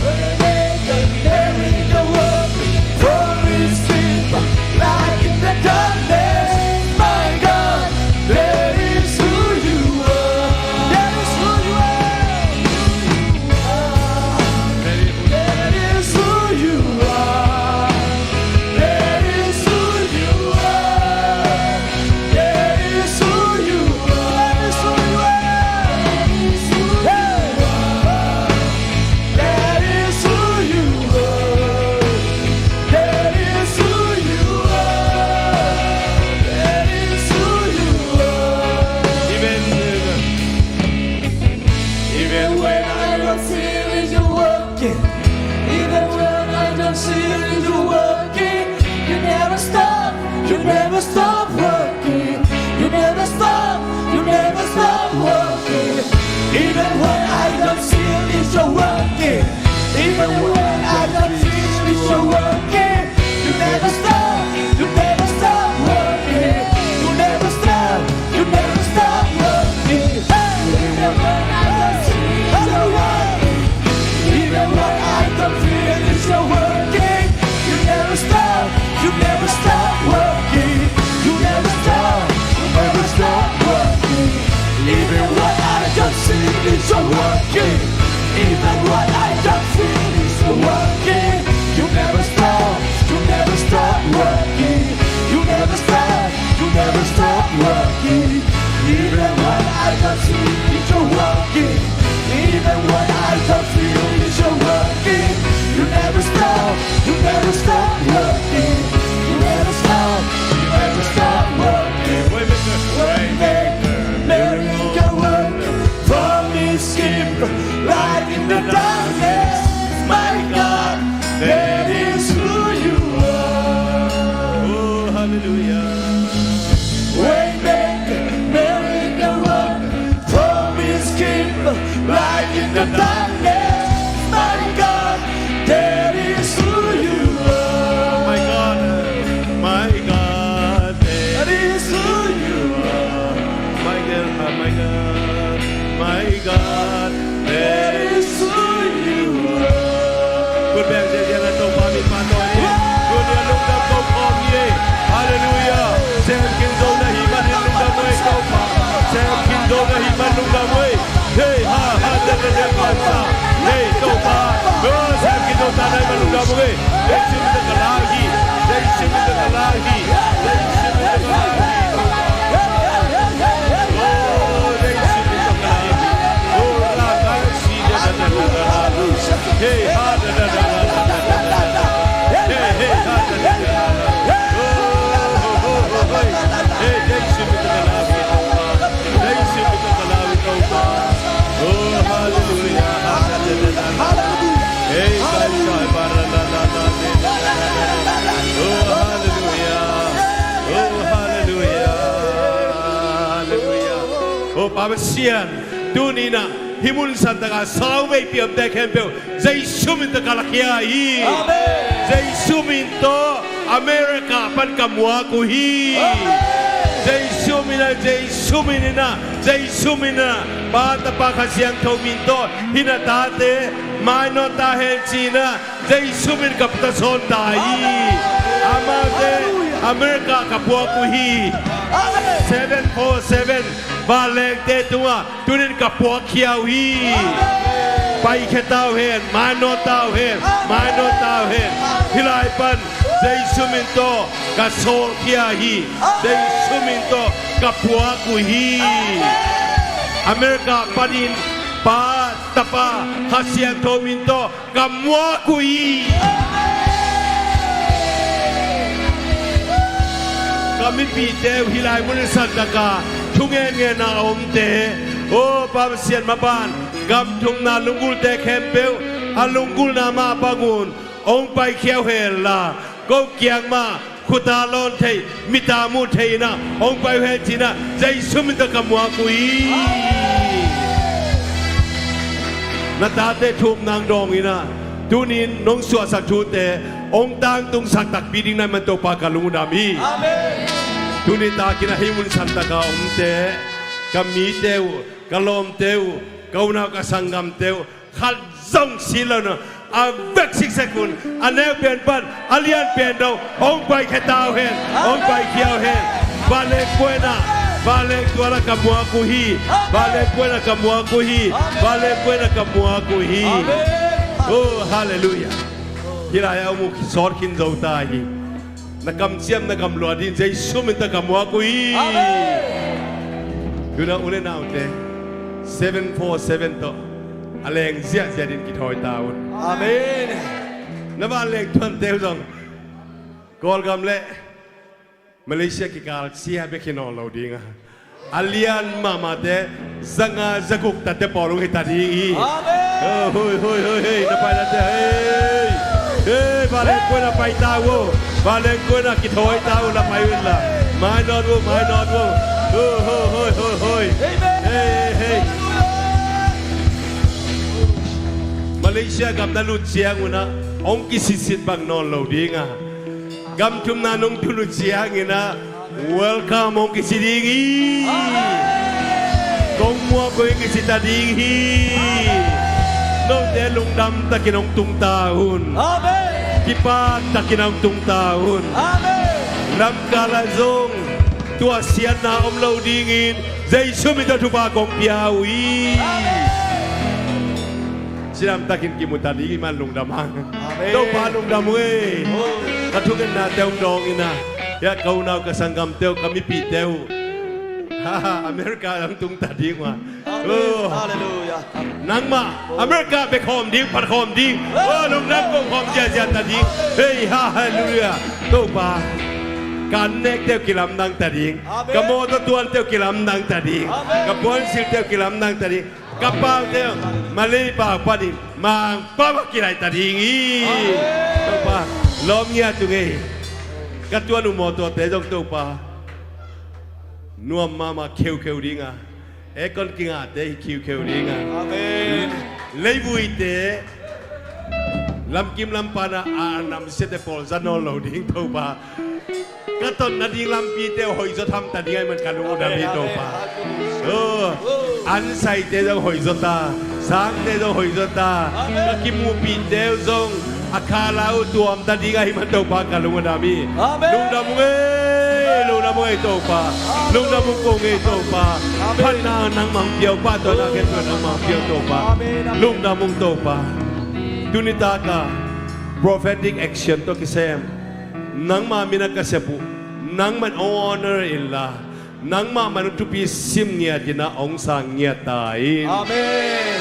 Waymaker, miracle worker, promise keeper, light in the darkness, my God, that is who you are. That is who you are. That is who you are. That is who you are. That is who you are. That is who you are. Hey. That is who you are. That is who you are. That is who you are. Even, even when I don't feel it, you're working. Even when I don't see it, you're working. You never stop, you never stop working. You never stop, you never stop working. Even when I don't feel it, you're working. Even when I don't feel it, you're working. You never stop, you never stop working. You never stop, you never stop working. Hey! Even when I don't feel it, you're working. Even when I don't feel it, you're working. You never stop, you never stop working. You never stop, you never stop working. Even when I don't see it, you're working. Even when I don't feel it, you're working. You never stop, you never stop working. You never stop, you never stop working. Even when I don't see it, you're working. Even when I don't feel it, you're working. You never stop, you never stop working. You never stop, you never stop working. Waymaker, waymaker, miracle worker, promise keeper, light in the darkness, my God, that is who you are. Oh, hallelujah. Waymaker, miracle worker, promise keeper, light in the darkness, my God, that is who you are. My God, my God, that is who you are. My God, my God, my God, that is who you are. Kun beng ziahziah in, Topa min pahtawi ni. Tuni a lungdam ko khawm ni. Hallelujah. Sem khin zo na hih manin lungdam uh ei, Topa. Sem khin zo na hih man lungdam uh ei. Hey, Pa Pasian, tuni-in ah hih mun santak ah sauvei piamte khempeuh Jesu min tawh ka lakhia hi. Amen. Jesu min tawh America pan ka muak uh hi. Amen. Jesu min ah, Jesu min in ah, Jesu min ah, Pa, Tapa, Kha Siangtho min tawh hih na tate mainawt ta hen ci-in ah Jesu min ka puta sawn ta hi. Amaute America ka puak uh hi. Seven four seven vanlengte tungah tuni-in ka puakkhia uh hi. Paikhia ta uh hen, mainawt ta uh hen, mainawt ta uh hen. Hih lai pan Jesu min tawh ka sawlkhia hi. Jesu min tawh ka puak uh hi. America panin Pa, Tapa, Kha Siangtho min tawh ka muak uh hi. Ka mipihte uh, hih lai mun santak ah thungen ngen a omte, aw Pa Pasian, maban gam thumna lunggulhte khempeuh a lunggulhna mah bang un hong paikhia uh hen la, ko kiang mah khuta lawn thei, mita muh thei in ah hong pai uh hen ci-in ah Jesu min tawh ka muak uh hi. Na tate thuk nang dawng in ah tuni-in nong suahsak thute hong tangtungsak takpi ding na hih man Topa ka lungdam hi. Amen. Tuni takin ah hih mun santak ah omte, ka mite uh, ka lawmte uh, ka unau ka sanggamte uh, khat zong si lo na, a vek siksek un, a neu pen pan a lian pen dong hong paikhia ta uh hen, hong paikhia uh hen. Vanleng puanah, vanleng tualah ka muak uh hi. Vanleng puanah ka muak uh hi. Vanleng puanah ka muak uh hi. Oh, halleluiah. Hih lai-ah om uh sawt khin zo ta hi. Na kamciam, na gamluah ding Jesu min tawh ka muak uh hi. Amen. Tu-in ah u le naute, seven four seven tawh a leng ziahziah ding kithawi ta un. Amen. Na vanleng tuante uh zong Kawlgam le Malaysia kikal sia bek hi nawn lo ding a, a lian mahmahte zanga zaguk tate pawl hong hi ta ding hi. Amen. Oh, hoi, hoi, hoi, hoi, na pai nate, hei. Hei, vanleng puanah pai ta uh. Vanleng puanah kithawi ta uh, la pai uh inla. Mainawt uh, mainawt uh. Oh, hoi, hoi, hoi, hoi. Amen. Hei, hei, hei. Malaysia gam na lut ciangun ah hong kisitsit bang nawn lo ding a, gam thumna nong tun uh ciangin ah welcome hong kici ding hi. Kong muak uh hi, kici ta ding hi. Note lungdam takin hong tung ta un. Kipak takin hong tung ta un. Lamkal ah zong tuahsiatna om lo dingin Jesu min tawh thupha kong pia uh hi. Cidam takin kimu ta ding hi man, lungdam hang. Amen. Topa lungdam uh ei. Oh. Ka thungetnate hong dawng in ah, ya ka unau ka sanggamte uh, ka mipihte uh, ha, ha, America lam tung ta ding uh a. Amen. Oh. Halleluiah. Nangmah America bia khawm ding, phat khawm ding. Oh, lungdam ko khawm ziahziah ta ding. Hei, ha, halleluiah. Topa, ka annekte uh kilamdang ta ding. Amen. Ka mawtaw tuante uh kilamdang ta ding. Amen. Ka puansilhte uh kilamdang ta ding. Ka paute uh Malay pau panin Mangpau ah kilaih ta ding hi. Amen. Topa, lawm ngiat ung ei. Ka tuan uh mawtawte zong Topa, nuam mahmah kheukheu ding a, aircon kingahte hi kheukheu ding a. Amen. Leivuite lamkim lampan ah a namsiate pawl za nawn lo ding Topa. Ka ton nading lampite uh hoihzaw tham ta ding ahih man ka lungdam hi Topa. Oh, ansaite zong hoihzaw ta, sangte zong hoihzaw ta. Amen. Ka kimuhpihte uh zong a khala uh tuam ta ding ahih man Topa ka lungdam hi. Amen. Lungdam ung ei, lungdam ung ei Topa. Lungdam ung kong ei Topa. Amen. Phatna nangmah hong pia uh, pahtawina khempeuh nangmah hong pia uh Topa. Amen, amen. Lungdam ung Topa. Tuni tak a prophetic action tawh kisem nangma min a ka sep uh, nangman hong honor inla, nangmah man hong thupi sim ngiat in ah hong sang ngiat ta in. Amen.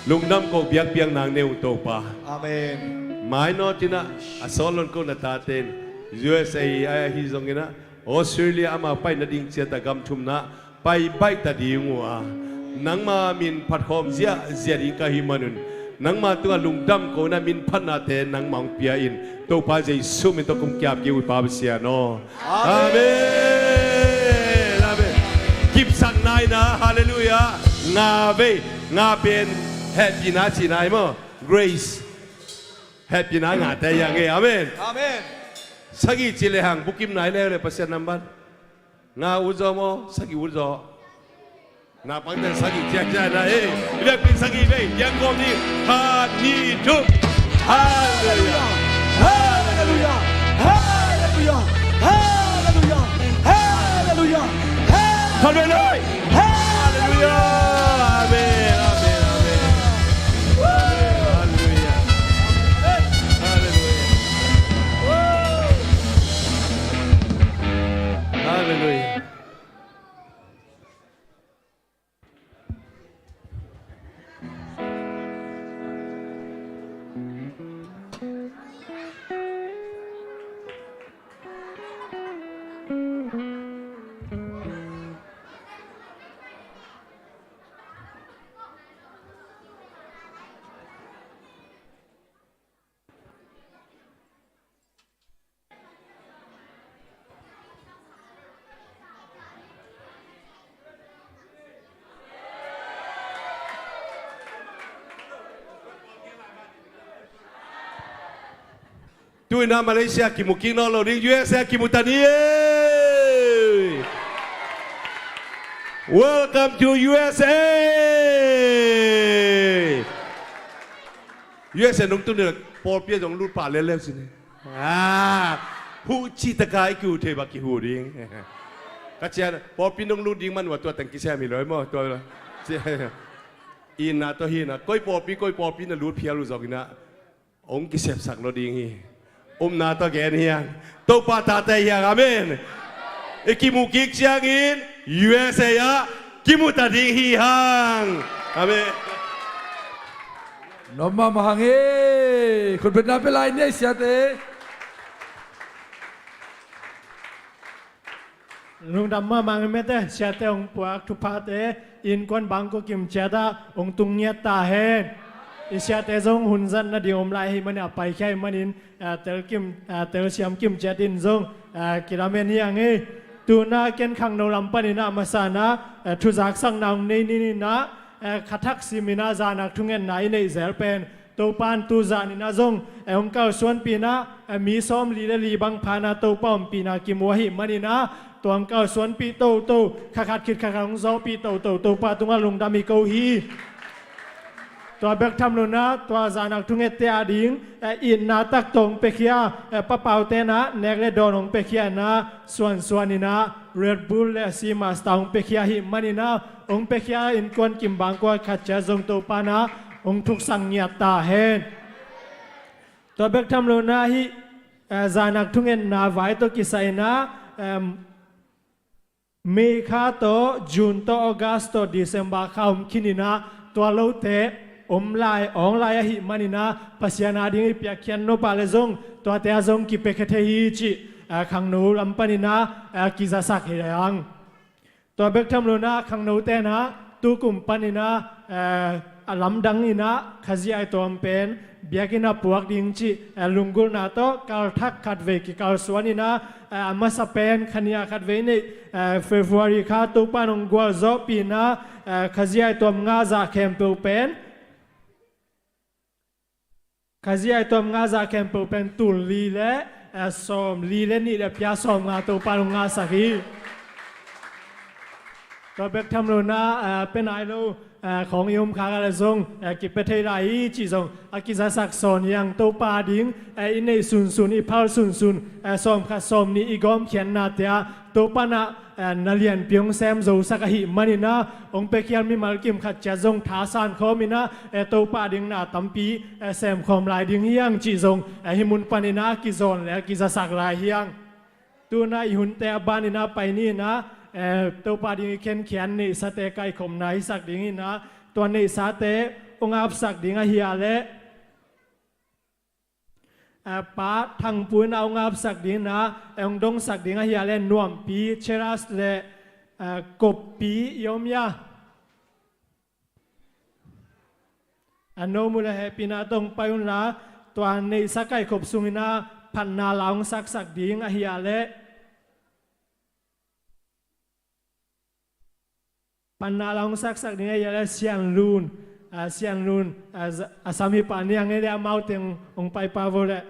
Lungdam ko biakpiakna nei ung Topa. Amen. Mainawt in ah a sawt lon ko na tate in U S A ahi zongin ah Australia amau pai nading ciat a gam thumna pai baih ta ding uh a, nangma min phatkhawm ziahziah ding ka hih manun nangma tungah lungdam ko in ah min phatnate nangmah hong pia in. Topa Jesu min tawh kong ki-ap kik uh hi Pa Pasian aw. Amen. Amen. Amen. Kipsak nai na, halleluiah. Nga vei, nga pen hehpihna cihna hi maw. Grace. Hehpihna ngate hi hang e. Amen. Amen. Sagih ci le hang bukim nai leuleu Pasian nambat. Nga ut zaw maw, sagih ut zaw. Naupangte sagih ciakciak na e. I biakpi sagih vei, diang kawm ding. Khat, nih, thum. Halleluiah. Halleluiah. Halleluiah. Halleluiah. Halleluiah. Halleluiah. Halleluiah. Amen. Amen. Amen. Halleluiah. Halleluiah. Halleluiah. Tu-in ah Malaysia kimu kik nawn lo ding, U S A kimu ta ni e. Welcome to U S A. U S A nong tun ni la pawlpi ah zong lut pah leuleu cin e. Ah, huh cih taka i kihuh thei bang kihuh ding. Ka cian pawlpi nong lut ding man uh a tua teng kisem hi lo e maw, tua. Itna tawh hihna, koi pawlpi, koi pawlpi na lut phial uh zongin ah hong kisepsak lo ding hi. Upna tawh gen hi hang. Topa tate hi hang. Amen. I kimu kik ciangin U S A ah kimu ta ding hi hang. Amen. Nuam mahmah hang e. Khutbetna pia lai ni ei, siate. Lungdam mahmah ing e mate, siate hong puak thuphate, innkuan bangkua kim ciat ah hong tung ngiat ta hen. I siate zong hun zat nading om lai ahih manin, a paikhia ahih manin, a, tel kim, a, telsiam kim ciat in zong, a, kilamen hi hang e. Tu-in ah ken khangno lam panin ah masa-in ah, a, thuzaksakna hong nei ni-in ah, a, kha thak simin ah zan-ak thungetna i neih zel pen Topa'n tu zan in ah zong, eh, hong kalsuanpih in ah, eh, mi sawmli le li bang pha in ah Topa ompihna kimu ahih manin ah, tua hong kalsuanpih toto, kha khat khit kha khat hong zawhpih toto, Topa tungah lungdam hi ko hi. Tua bek tham lo in ah, tua zan-ak thungette ading, eh, itna tak tawh hong piakhia, eh, Pa Pau te'n ah nek le dawn hong piakhia in ah, suansuan in ah Red Bull le Seamaster hong piakhia ahih manin ah, hong piakhia innkuan kim bangkua khat ciat zong Topa'n ah hong thuksak ngiat ta hen. Tua bek tham lo in ah hih, eh, zan-ak thungetna vai tawh kisai in ah, em, May kha tawh, June tawh, August tawh, December kha om khin in ah, tua lote om lai, awng lai ahih manin ah, Pasian ading i piakkhiat nop ah leh zong, tuate ah zong kipiakhia thei hi cih, eh, khangno lam panin ah, eh, kizasak hi hang. Tua bek tham lo in ah khangnote'n ah tukum panin ah, eh, a lamdang in ah Khazih aituam pen biakinn ah puak ding cih, eh, lunggulhna tawh kalthak khatvei kikalsuan in ah, eh, a masa pen kha nih ah khatvei neih, eh, February kha Topa'n hong gualzawhpih in ah, eh, Khazih aituam ngahzah khempeuh pen Khazih aituam ngahzah khempeuh pen tul li le, eh, sawmli le nih le pia sawmnga Topa'n hong ngahsak hi. Tua bek tham lo in ah, eh, pia nai lo, eh, khawng i om khak leh zong, eh, kipia thei lai hi cih zong a kizasak sawn hi hang. Topa ading, eh, i neih sunsun, i phal sunsun, eh, sawmkhat sawmnih i gawmkhiatnate ah Topa'n ah, eh, na lianpi hong sem zosak ahih manin ah, hong piakhia mimal kim khat ciat zong thasan khawm in ah, eh, Topa ading na tampi, eh, semkhawm lai ding hi hang cih zong, eh, hih mun panin ah kizawn le kizasak lai hi hang. Tu-in ah i hunte a banin ah pai ni in ah, eh, Topa ading i khenkhiat neihsate kaikhopna hisak ding in ah, tua neihsate hong apsak ding ahih leh, eh, Pa Thang Pu in ah hong apsak ding in ah, eh, hong dongsak ding ahih leh Nuampi, Cheras le, eh, Koppi i om hia? A no mu le hehpihna tawh hong pai un la, tua neihsa kaikhop sungin ah phatna la hong saksak ding ahih leh Panna la hong saksak ding a, hiah le Sian Lun, a, Sian Lun, a, za-, a sam hi pah ni a, ngei le amau teng hong paipa vo le.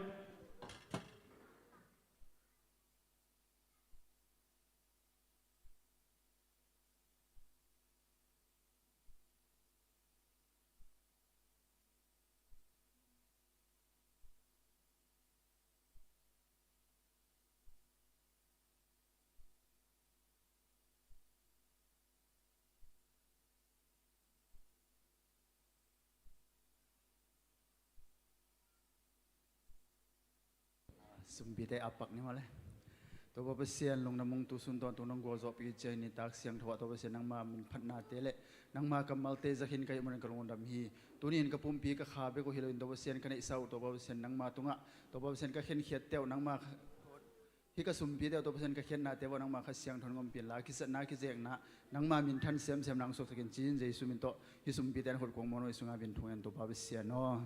Sumpite a pak ni maw le. Topa Pasian, lungdam ung, tu sun tawntung nong gualzawhpih ciangin nitak siangtho ah Topa Pasian, nangma min phatnate le nangma kammalte za khin ka hih manin ka lungdam hi. Tuni-in ka pumpi ka kha bek uh hi loin Topa Pasian, ka neihsa uh Topa Pasian, nangma tungah Topa Pasian, ka khenkhiatte uh nangma, hih ka sumpite uh Topa Pasian, ka khiatnate uh nangma Kha Siangtho in hong ompih inla, kisatna, kizekna, nangma minthan semsem nang suaktakin ci-in Jesu min tawh hih sumpite an khut kuang mawn uh, i sungah vin thung hen Topa Pasian aw.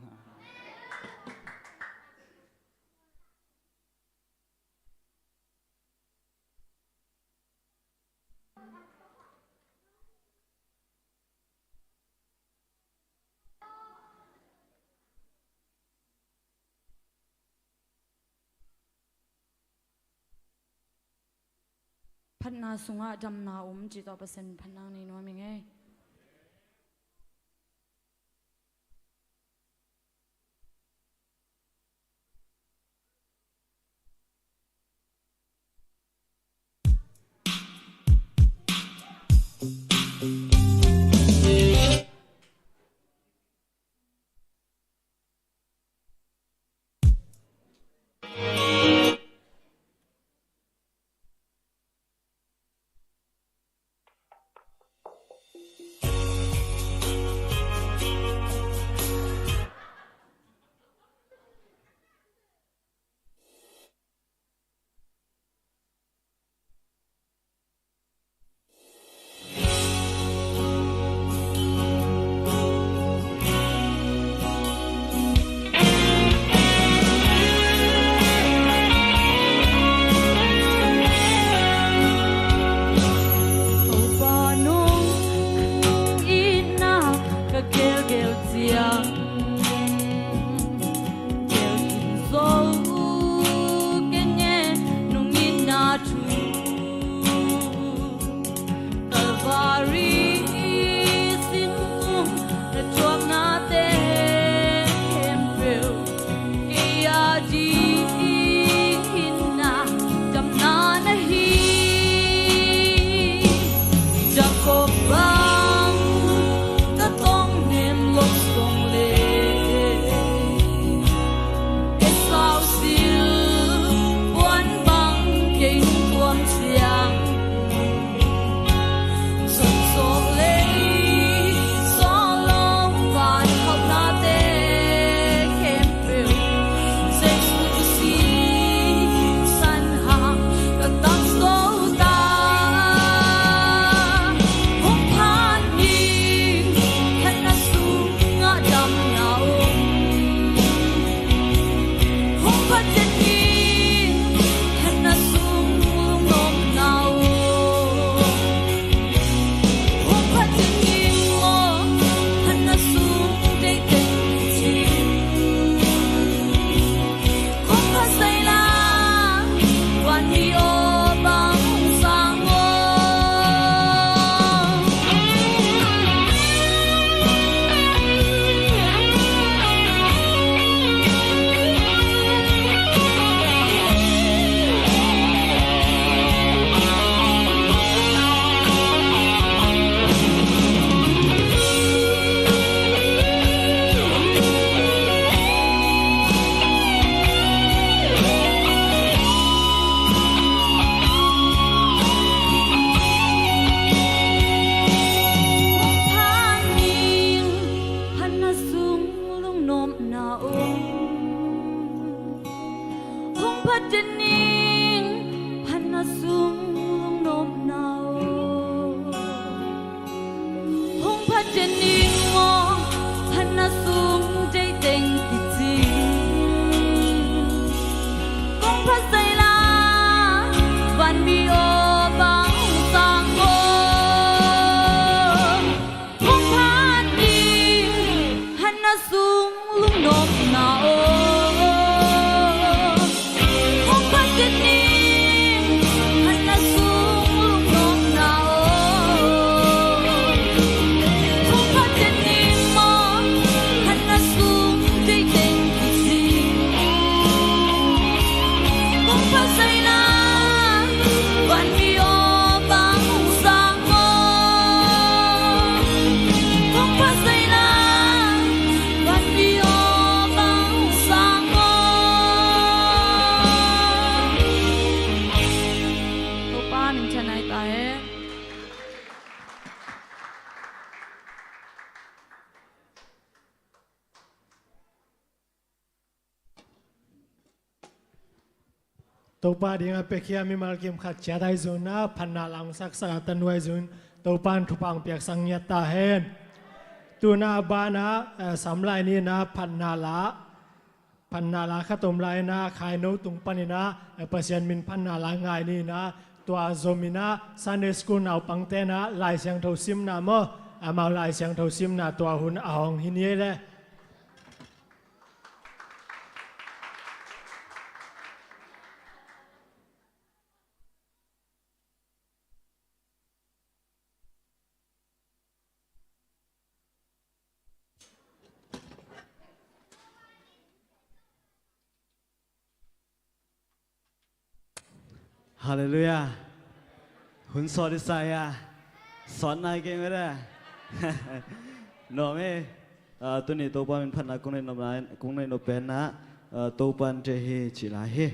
Phatna sungah damna um cih tawh Pasian phatna nei nuam ing ei. Topa dingah piakhia mimal kim khat ciat ahi zongin ah, phatna la hong saksak a, tanu ahi zongin Topa in thupha hong piaksak ngiat ta hen. Tu-in ah a banah, eh, samlai ni-in ah phatna la, phatna la khat om lai-in ah, khaino tung panin ah, eh, Pasian min phatna la ngai ni-in ah, tua zom in ah Sunday School naupangte in ah Lai Siangtho simna maw, amau Lai Siangtho simna tua hun a hong hi ni ei leh. Halleluiah. Hun sawt i sa hi a, sawt nai kei mah e. Nuam e. Ah, tuni Topa min phatna kong neih nop lai, kong neih nop pen ah, ah, Topa in thei hi ci lai hi.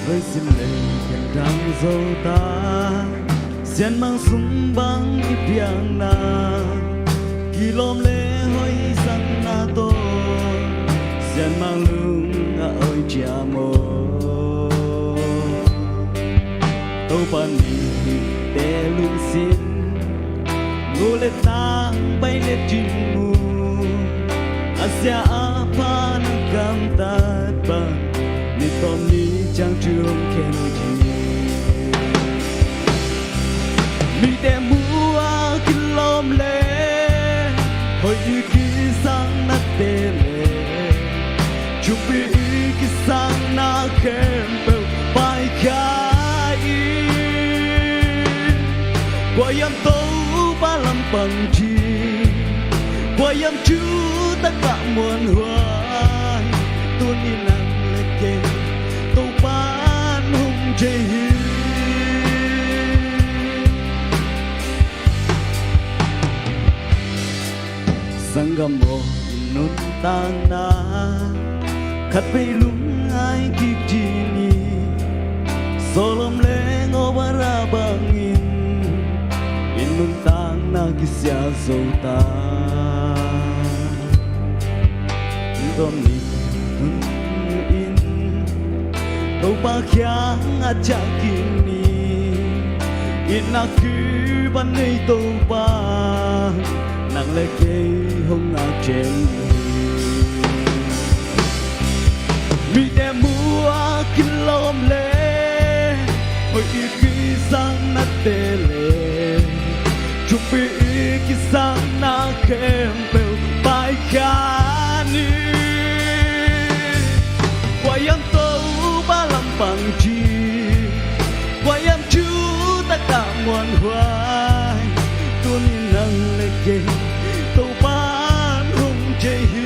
Voi sim lei ken dang zo ta, sianmang sung bang i piakna, kilawm le hoih zangna tawh, sianmang lung a oi ciam aw. Topa mite lungsim, nu le tang pai le ding uh, a sia a pha na gamtat bang, ni tawm ni ciang thu hong khen ding. Mite mu a kilawm le hoih i kisaknate le, thupi i kisakna khempeuh paikhia in, kua hiam Topa lampang ci, kua hiam thu takah muanhuai, tuni nang le kei Topa in hong thei hi. Sanggam aw, i nuntakna khatvei lungngai kik ding hi. Sodom le Gomorrah bangin i nuntakna kisia zo ta. Tawm ni hun in Topa kiangah ciah kik ni. Itna kipan nei Topa, nang le kei hong ngak ciat ni. Mite mu a kilawm le hoih i kisaknate le, thupi i kisakna khempeuh paikhia in, kua hiam Topa lampang ci, kua hiam thu takah muanhuai, tuni nang le kei Topa in hong thei hi.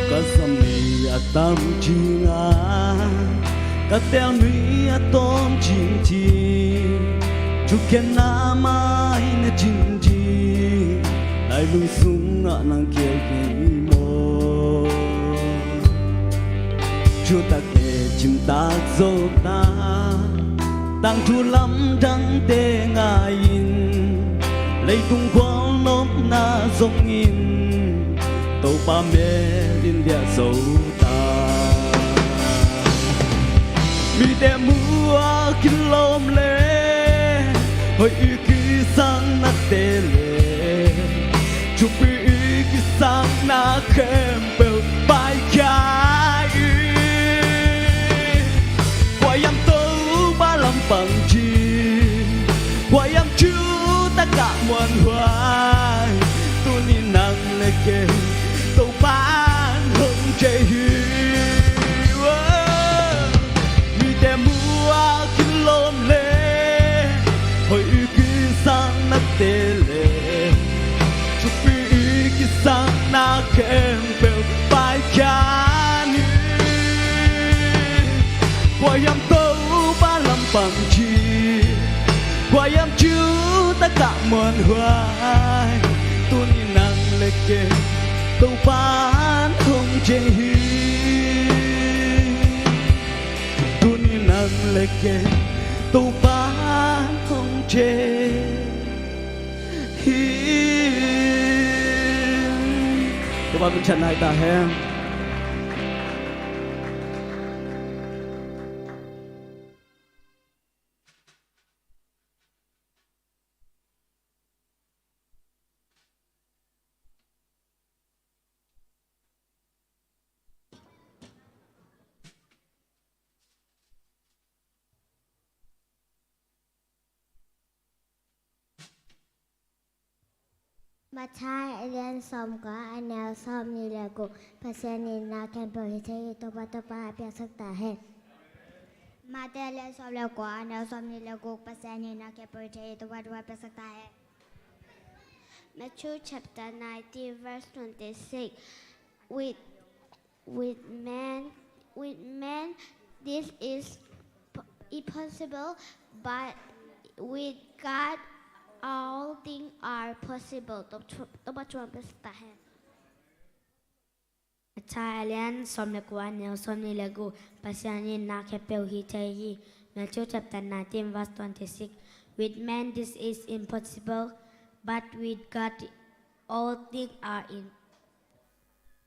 Ka zam nei a tam ding a, ka tel nui a tawm ding ci, thukhenna mai na ding ding, nai lungsung ah nang kei kei maw. Thutak le cimtak zo ta, tangthu lamdangte ngai-in, leitung gual nop Na zongin Topa mel in liah zo ta. Mite muak in lawm le, hoih i kisaknate le, thupi i kisakna khempeuh paikhia in. Kua hiam Topa lampang ci, kua hiam thu takah muanhuai, tuni nang le kei Topa'n hong thei hi. Mite muak in lawm le, hoih i kisaknate le, thupi i kisakna khempeuh paikhia in. Kua hiam Topa lampang ci, kua hiam thu takah muanhuai, tuni nang le kei Topa'n hong thei hi. Tuni nang le kei Topa'n hong thei hi. Topa min thang nai ta hen. Matthai a lian sawmkua, a neu sawmnih le guk. Pasian in na khempeuh hi thei hi. Topa, Topa, piaksak ta hen. Matthai a lian sawm le kua, a neu sawmnih le guk. Pasian in na khempeuh hi thei hi. Topa, Topa, piaksak ta hen. Matthew chapter nineteen, verse twenty-six. With, with man, with man, this is p-, impossible, but with God, all things are possible. Topa, Topa, Topa, piaksak ta hen. Matthai a lian sawm le kua, a neu sawmnih le guk. Pasian in na khempeuh hi thei hi. Matthew chapter nineteen, verse twenty-six. With man this is impossible, but with God all things are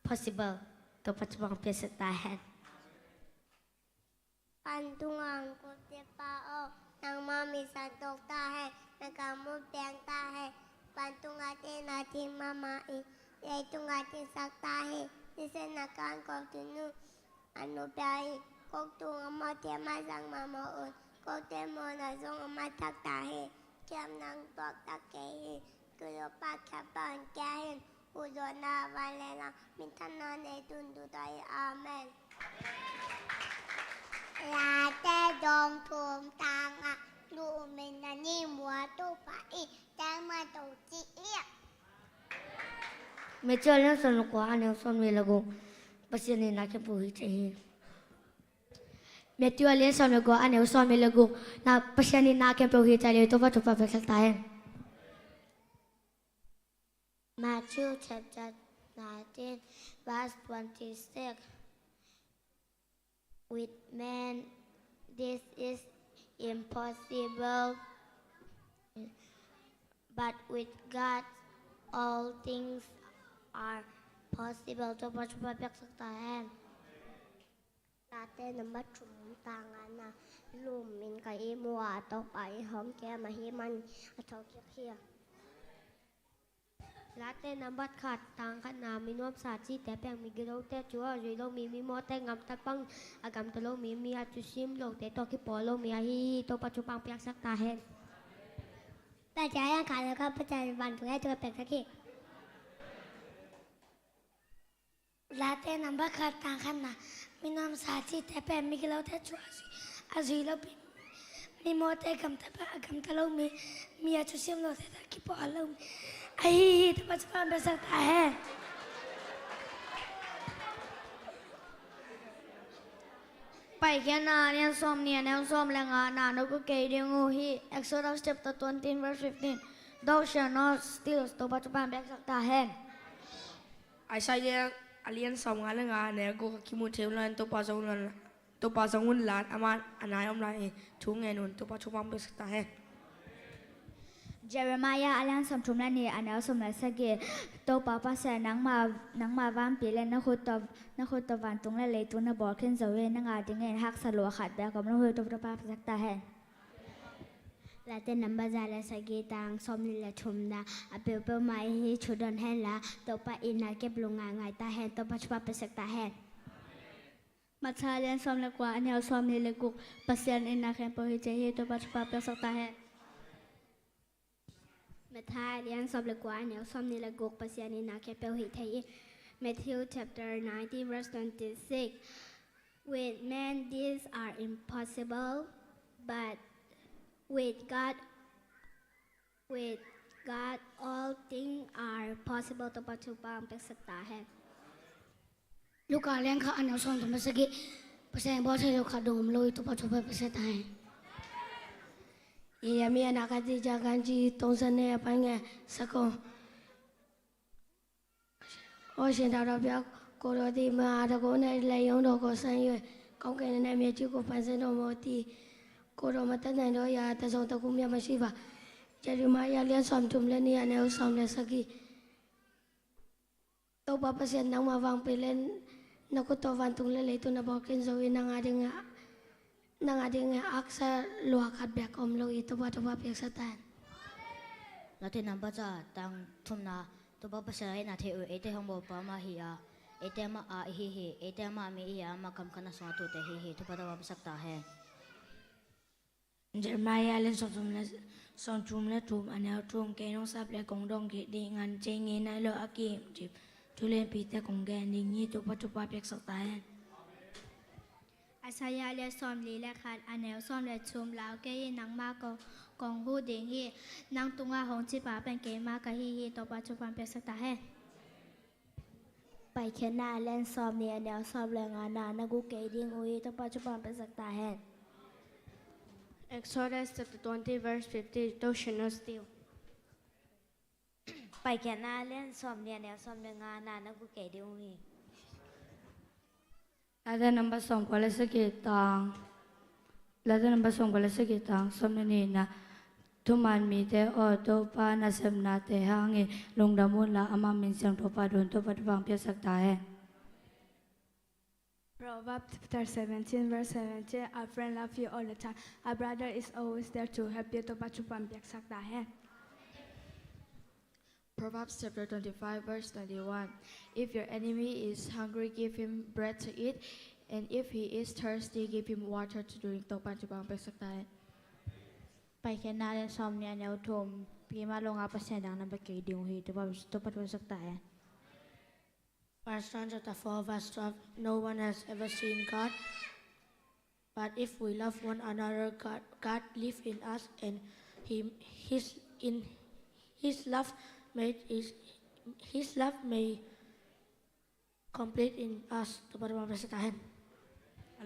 possible. Topa, Topa, piaksak ta hen. Vantunga hong kote Pa aw, nangma min santo ta hen, na gam hong piang ta hen, vantunga thei na thei mahmah in, leitunga theisak ta hen. Sisan na ka hong ko tunu, a nu bia in, kok tung a mawh thei a mah zang mahmah un, kokte mawhna zong a mah thak ta hen. Kiam nang tuak ta kei hi. Kulupa khia pan kia hin, u zona van le la, min than na nei tun tu ta hi. Amen. Late dong thum tanga, lu min na ni mua tu pa i, tang ma tu ci i. Matthew a lian sawm le kua, a neu sawmnih le guk. Pasian in na khempeuh hi thei hi. Matthew a lian sawm le kua, a neu sawmnih le guk. Na, Pasian in na khempeuh hi thei hi. Topa, Topa, piaksak ta hen. Matthew chapter nineteen, verse twenty-six. With man, this is impossible, but with God, all things are possible. Topa, Topa, piaksak ta hen. Late nambat thum tanga na, lu min ka i mu a, Topa i hong kem ahih man a thokik hi. Late nambat khat tang khatna, mi nuamsa cite peng, mi gilote thu a zui lo mi, mi mawhte gamtat bang a gamta lo mi, mi a thusim lote tawh kipawl lo mi ahi hi. Topa, Topa, piaksak ta hen. Pasian in khat le khat Pasian vantung a thu a piaksak hi. Late nambat khat tang khatna, mi nuamsa cite peng, mi gilote thu a zui, a zui lo mi, mi mawhte gamta bang a gamta lo mi, mi a thusim lote tawh kipawl lo mi ahi hi. Topa, Topa, piaksak ta hen. Paikhiatna a lian sawmnih, a neu sawm le nga. Na nop kei ding uh hi. Exodus chapter twenty, verse fifteen. Thou shalt not steal. Topa, Topa, piaksak ta hen. Isaiah a lian sawmnga le nga, a neu guk. A kimu thei un la, Topa zong un la, Topa zong un la, amah a nai om lai hi. Thu ngen un. Topa, Topa, piaksak ta hen. Jeremiah a lian sawmthum le nih, a neu sawm le sagih. Topa Pasian, nangma, nangma vanpi le na khut tawh, na khut tawh vantung le leitung na bawl khin zo hi. Nang a dingin haksa lua khat bek om lo hi. Topa, Topa paisak ta hen. Late number za le sagih, tang sawmnih le thumna. A peuhpeuh mah i hih thu don hen la, Topa itna kep lungngai ngai ta hen. Topa thupha paisak ta hen. Matthai a lian sawm le kua, a neu sawmnih le guk. Pasian itna khempeuh hi thei hi. Topa thupha paisak ta hen. Matthai a lian sawm le kua, a neu sawmnih le guk. Pasian itna khempeuh hi thei hi. Matthew chapter nineteen, verse twenty-six. With men these are impossible, but with God, with God all things are possible. Topa thupha paisak ta hen. Luka lian khat, a neu sawmthum le sagih. Pasian bawl thei lo khat dong om lo hi. Topa thupha paisak ta hen. Jeremiah na kati jakan ji tongsan ne apan nge sako. 我现在的表，ကိုယ်တော်သည် မဟာတကုန်းနှင့် လက်ရုံးတော်ကို ဆန့်၍ ကောင်းကင်နှင့် မြေကြီးကို ဖန်ဆင်းတော်မူသည်။ ကိုယ်တော်မတတ်နိုင်သောအရာ တစ်စုံတစ်ခုမျှမရှိပါ။ ယေရမယ အလျံ sawmthum le nih, a neu sawm le sagih. Topa Pasian, nangma vanpi le na khut tawh vantung le leitung na bawl khin zo hi. Nang a dingin, nang a dingin haksa lua khat bek om lo hi. Topa thupha paisak ta hen. Late number za, tang thumna. Topa Pasian a itna thei uh eite hong bawlpa amah hi a, eite amah a i hi hi. Eite amah mi i hi a, amah kam khat na sungah tuate hi hi. Topa, Topa paisak ta hen. Jeremiah a lian sawmthum le, sawmthum le thum, a neu thum. Kei nong sap leh kong dong kik ding, ngan cing hi nai lo a kiim cip, thu lianpite kong gen ding hi. Topa thupha paisak ta hen. Isaiah a lian sawmli le khat, a neu sawm le thum. Lau kei in, nangmah kong, kong huh ding hi. Nang tungah hong cipa pen keimah ka hi hi. Topa thupha paisak ta hen. Paikhiatna a lian sawmnih, a neu sawm le ngana. Na guh kei ding uh hi. Topa thupha paisak ta hen. Exodus chapter twenty, verse fifty, thou shalt not steal. Paikhiatna a lian sawmnih, a neu sawm le ngana. Na guh kei ding uh hi. Late number sawmkua le sagih, tang, Late number sawmkua le sagih, tang sawm le nihna. Thuman mite aw, Topa nasepnate hangin lungdam unla, ama min siangtho phat un. Topa thupha paisak ta hen. Proverbs chapter seventeen, verse seventeen. A friend loves you all the time. A brother is always there to help you. Topa thupha paisak ta hen. Proverbs chapter twenty-five, verse twenty-one. If your enemy is hungry, give him bread to eat, and if he is thirsty, give him water to drink. Topa thupha paisak ta hen. Paikhiatna a lian sawmnih, a neu thum. Keimah lo-in Pasian dang na bia kei ding uh hi. Topa, Topa thupha paisak ta hen. First John chapter four, verse twelve. No one has ever seen God, but if we love one another, God, God live in us, and he, his, in his love made is, his love may complete in us. Topa thupha paisak ta hen.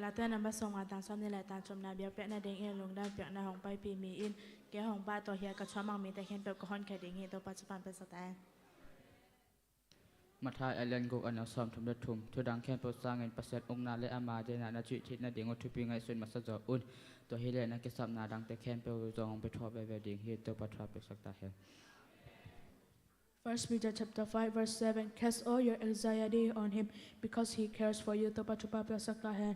Late number sawmnga, tang sawmnih le tang thumna. Biakpiakna dingin lungdam piakna hong paipih mi in kei hong pahtawi hi a, ka thuman mite khempeuh ka honkhia ding hi. Topa thupha paisak ta hen. Matthai a lian guk, a neu sawmthum le thum. Thudang khempeuh sangin Pasian ukna le ama deihna na cih theih nading uh thupi ngaihsun masa zaw un. Tua hileh na kisapna dangte khempeuh zong hong pia thuah veve ding hi. Topa thupha paisak ta hen. First Peter chapter five, verse seven. Cast all your anxiety on him, because he cares for you. Topa thupha paisak ta hen.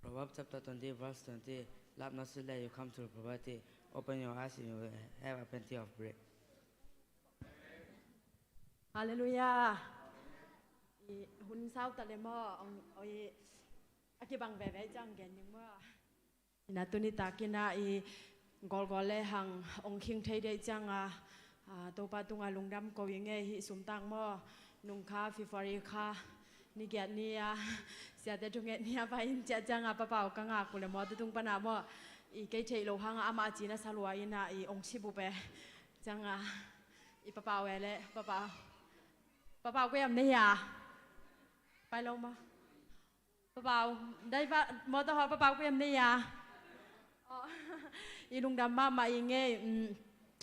Proverbs chapter twenty, verse twenty. Love not silver, you come to poverty. Open your eyes and you will have a plenty of bread. Halleluiah. I hun sau ta le maw, ong, oi, a kibang veve ciang gen ding maw. Ina tuni takin a i golgol le hang ong khing thei dei cianga, a, Topa tunga lungdam ko i ngei hi. Sumtang maw, nung kha February kha ni giat ni a, siate thunget ni a va in ciah cianga Papau ka ngak uh le maw, tutung pana maw, i kei theih lo hanga ama cina salua ina i ong sibup e. Cianga i Papau e le, Papau. Papau ko yam nei a. Pai lo maw. Papau, dai va, motor hawl Papau ko yam nei a. Oh, i lungdam mahmah i ngei, mm,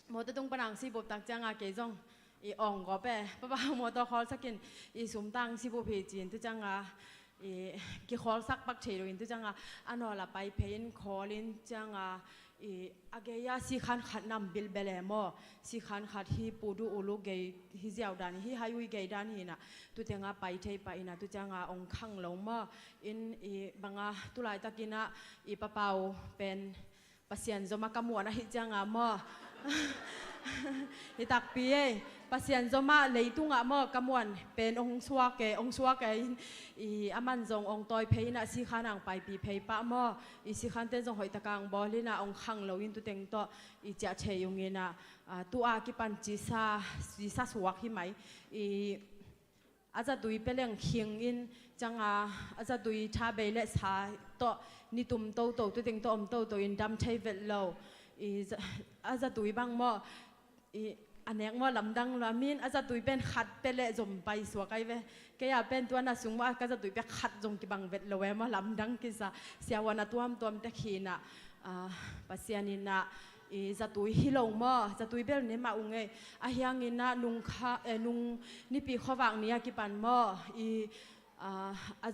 motor tung panang sibup tak cianga kei zong i ong gawp e. Papau motor hawl sakin i sumtang sibup hi cin tu cianga I, kikhawlsak pak thei lo in tu cianga a nawl a pai phei in khawl in cianga, i, a gei-a sikhan khat nam bilbel e maw. Sikhan khat hi pudu ulu gei hi ziau dan hi, highway gei dan hi na. Tu tenga pai thei pah ina tu cianga ong khang lo maw. In, i, banga tulaitak ina, i, Papau pen Pasian zoma ka muan ahi cianga maw. Hi takpi ei. Pasian zoma leitunga maw ka muan pen ong suak e, ong suak e in, i, aman zong ong tawi phei ina sikhan ang paipi phei pah maw. I, sikhan ten zong hoih taka ang bawl ina ong khang lo in tu teng tawh i ciah thei ung ina, a, tu a kipan cisa, cisa suak hi mai. I, a zatui peleng khing in cianga a zatui tha bei le sa tawh nitum toto tu teng tawh om toto in dam thei vet lo. I, za-, a zatui bang maw, i, a nek maw lamdang lo a min a zatui pen khat pe le zom pai suak ai ve. Kei a pen tuana sung maw ka zatui pe khat zong kibang vet lo e maw lamdang kisa. Siavuan a tuamtuam te khina, a, Pasian ina, i, zatui hi lo maw, zatui bel ne mah ung ei. A hiangina nung kha, e, nung nipi khuavak ni a kipan maw, i, a, a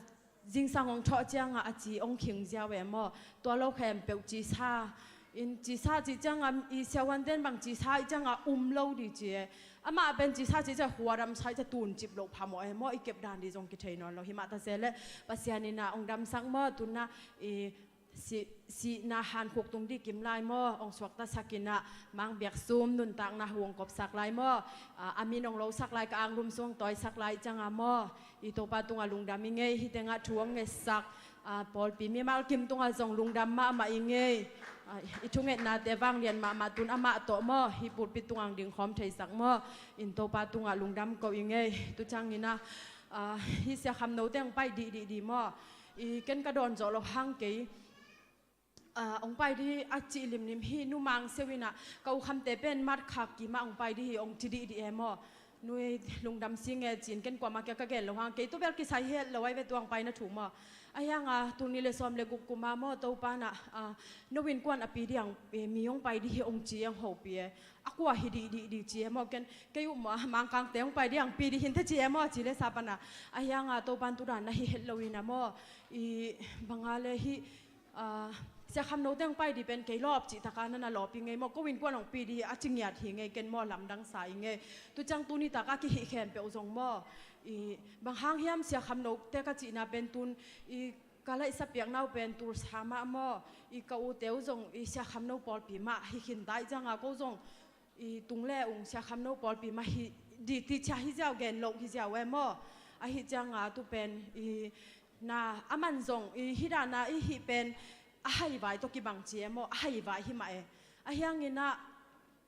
zingsang ong thawh cianga a ci ong khing ziau e maw. Tua lo khempeuh cisa in cisa ci cianga, i, siavuan ten bang cisa i cianga um lo di ci e. Amah pen cisa ci cia huadam sa i cia tuncip loh phamawh e maw, i kep dan di zong kithei nawn lo. Himah ta se le Pasian ina ong damsak maw, tuna, i, si, sihna hankhuk tung di kim lai maw, ong suaktasak ina, mang biak sum nuntakna hu ong kopsak lai maw. A, a min ong losak lai ka anglum sung tawisak lai cianga maw. I Topa tunga lungdam i ngei, hi tenga thu ong ngetsak, a, pawlpi mimal kim tunga zong lungdam mahmah i ngei. A, i thungetnate vanglian mahmah tun amah tawh maw, hi pulpit tunga ang dingkhawm theisak maw. In Topa tunga lungdam ko i ngei, tu ciangina, a, hi siakham no teng pai dih dih dih maw. I ken ka dawn zawh lo hang kei, a, ong pai dih a cih limlim hi numang seuh ina ka ukhamte pen mat khak kima ong pai dih hi ong ci dih dih e maw. Nui lungdam si nge cin ken kuama kia ka gen lo hang kei tu bel kisai het lo ai ve tuang pai na thu maw. A hianga tul ni le sawm le guk kuma maw Topa na, a, no innkuan a pi diang, e, mi ong pai dih hi ong ci ang hopi e. A kua hi dih dih dih ci e maw ken kei uh maw Mangkangte ong pai diang pi dih hin the ci e maw ci le sa pana. A hianga Topan tudan na hi het lo ina maw. I banga le hi, a, siakham no teng pai di pen kei lawp cih taka nana lawp i ngei maw, ko innkuan ong pi di hi a ci ngiat hi ngei ken maw lamdang sa i ngei. Tu ciang tuni taka kihih khempeuh zong maw. I bang hang hiam siakham no te ka cihna pen tun i ka laihsa piakna uh pen tulsa mah maw. I ka ute uh zong i siakham no pawlpi mah hi khin ta i cianga ko zong i tung le ung siakham no pawlpi mah hi di ti cia hi ziau gen loh hi ziau e maw. Ahi cianga tu pen i na aman zong i hi dana i hih pen a haivai tawh kibang ci e maw, a haivai hi mah e. A hiangina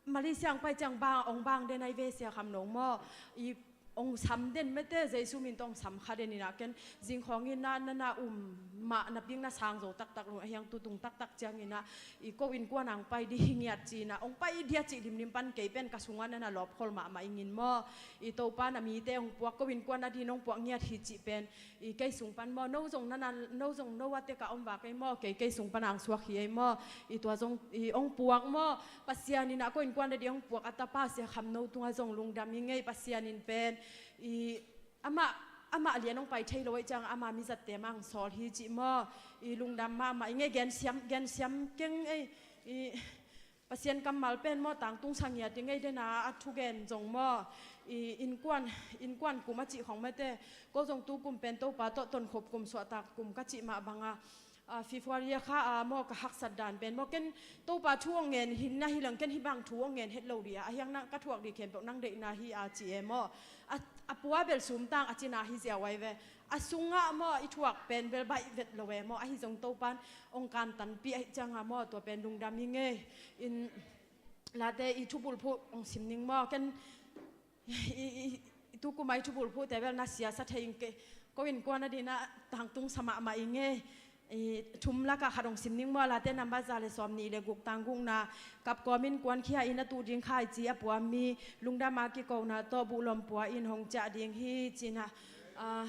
Malaysia ang pai ciang bang ong bang den ai ve siakham no maw. I ong sam den mete Jesu min tawh ong sam kha den ina ken zingkhawng ina nana um mah na ping na sang zo taktak lung a hiang tu tung taktak ciangina i ko innkuan ang pai di hi ngiat cina ong pai dia cih limlim pan kei pen ka sunga nana lawp khol mahmah ingin maw. I Topa na mite ong puak ko innkuan a di nong puak ngiat hi cih pen i kei sung pan maw no zong nana no zong no a teka om vak ei maw kei kei sung pan ang suak hi ei maw. I tua zong i ong puak maw. Pasian ina ko innkuan a di ong puak a tapa siakham no tunga zong lungdam i ngei Pasian in pen i amah, amah lian ong pai thei lo ei ciang ama mizatte mang sawl hi cih maw. I lungdam mahmah i ngei gensiam, gensiam keng ei. I Pasian kammal pen maw tangtung sa ngiat i ngei dena a thugen zong maw. I innkuan, innkuan kum a cih khong mete ko zong tu kum pen Topa tawh tonkhup kum suahtak kum ka cih mah banga, a, February a kha a maw ka haksat dan pen maw ken Topa thu ong ngen hin na hi lang ken hi bang thu ong ngen het lo di a, a hiang nang ka thuak di khempeuh nang deihna hi a ci e maw. A, a pua bel sumtang a cina hi ziau ai ve. A sungah maw i thuak pen bel baih vet lo e maw, ahi zong Topan ong kantanpih ahi cianga maw tua pen lungdam i ngei. In late i thubulphuh ong sim ning maw ken i, i, i tu kuma i thubulphuhte bel na siasa thei ing kei. Ko innkuan a dina tangtung sa mahmah i ngei. I thum laka khat ong sim ning maw, late nambat za le sawm nih le guk tang gukna. Kapkawm innkuan khia in a tu ding khai ci a puam mi lungdam a kikona tawh buhlom pua in hong ciah ding hi cina. A,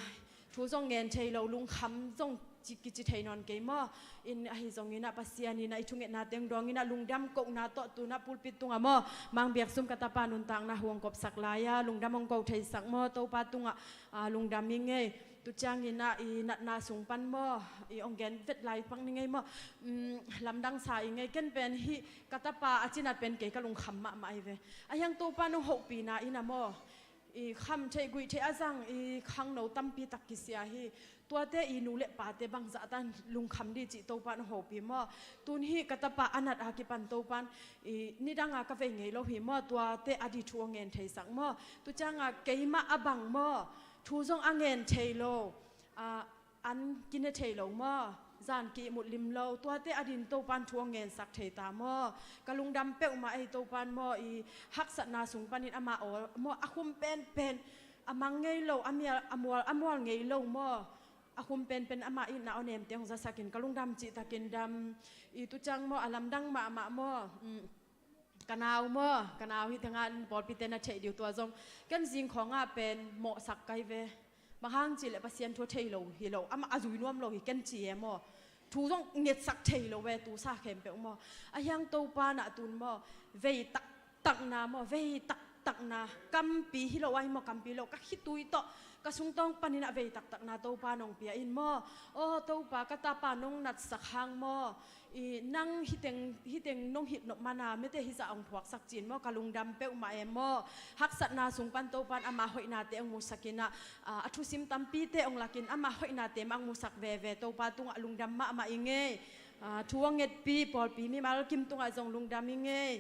thu zong ngen thei lo lungkham zong ci, kici thei nawn kei maw. In ahi zongina Pasian ina i thungetna teng dawngina lungdam kohna tawh tuna pulpit tunga maw. Mang biak sum ka tapa nuntakna huang kopsak laia lungdam hong ko theisak maw Topa tunga, a, lungdam i ngei. Tu ciangin ah i natna sung pan maw, i ong gen vet lai pang ni ngei maw. Lamdang sa i ngei, ken pen hih ka tapa a cinat pen kei ka lungkham mahmah i ve. A hiang Topa nong hopihna in ah maw, i kham theih guih theih a zang i khangno tampi tak kisia hi. Tuate i nu le pate bangzah tan lungkham dih cih Topa nong hopih maw. Tun hih ka tapa a nat a kipan Topan i nidanga ka vei ngei lo hi maw, tuate a di thu a ngen theisak maw. Tu cianga keimah a bang maw, thu zong a ngen thei lo, a, an kine thei lo maw, zan ki ihmut lim lo, tuate a din Topan thu a ngensak thei ta maw. Ka lungdam peuhmah ei Topan maw, i haksatna sung panin amah aw maw, a khum penpen a mang ngei lo, a mial a mual a mual ngei lo maw, a khum penpen amah itna aw nemte hong zasakin ka lungdam cihtakin dam. I tu ciang maw, a lamdang mahmah maw. Ka nau maw, ka nau hi tengah pawlpite na theih diu tua zong. Ken zing khawngah pen mawhsak kai ve. Bang hang cih leh Pasian thu a thei lo hi lo, amah a zui nuam lo hi ken ci e maw. Thu zong ngetsak thei lo ve, tu sa khempeuh maw. A hiang Topa nah tun maw, vei taktakna maw, vei taktakna. Kampi hi lo ai maw, kampi lo ka khitui tawh ka sungtawng panin ah vei taktakna Topa nong pia in maw. Aw Topa, ka tapa nong natsak hang maw, i nang hiteng hiteng nong hitnop mana mete hizah ong phuaksak cin maw, ka lungdam peuhmah e maw. Haksatna sung pan Topan ama hoihnate ong musakin ah, a thusim tampite ong lakin ama hoihnate mah ong musak veve Topa tungah lungdam mahmah i ngei. Thu a ngetpi pawlpi mimal kim tungah zong lungdam i ngei.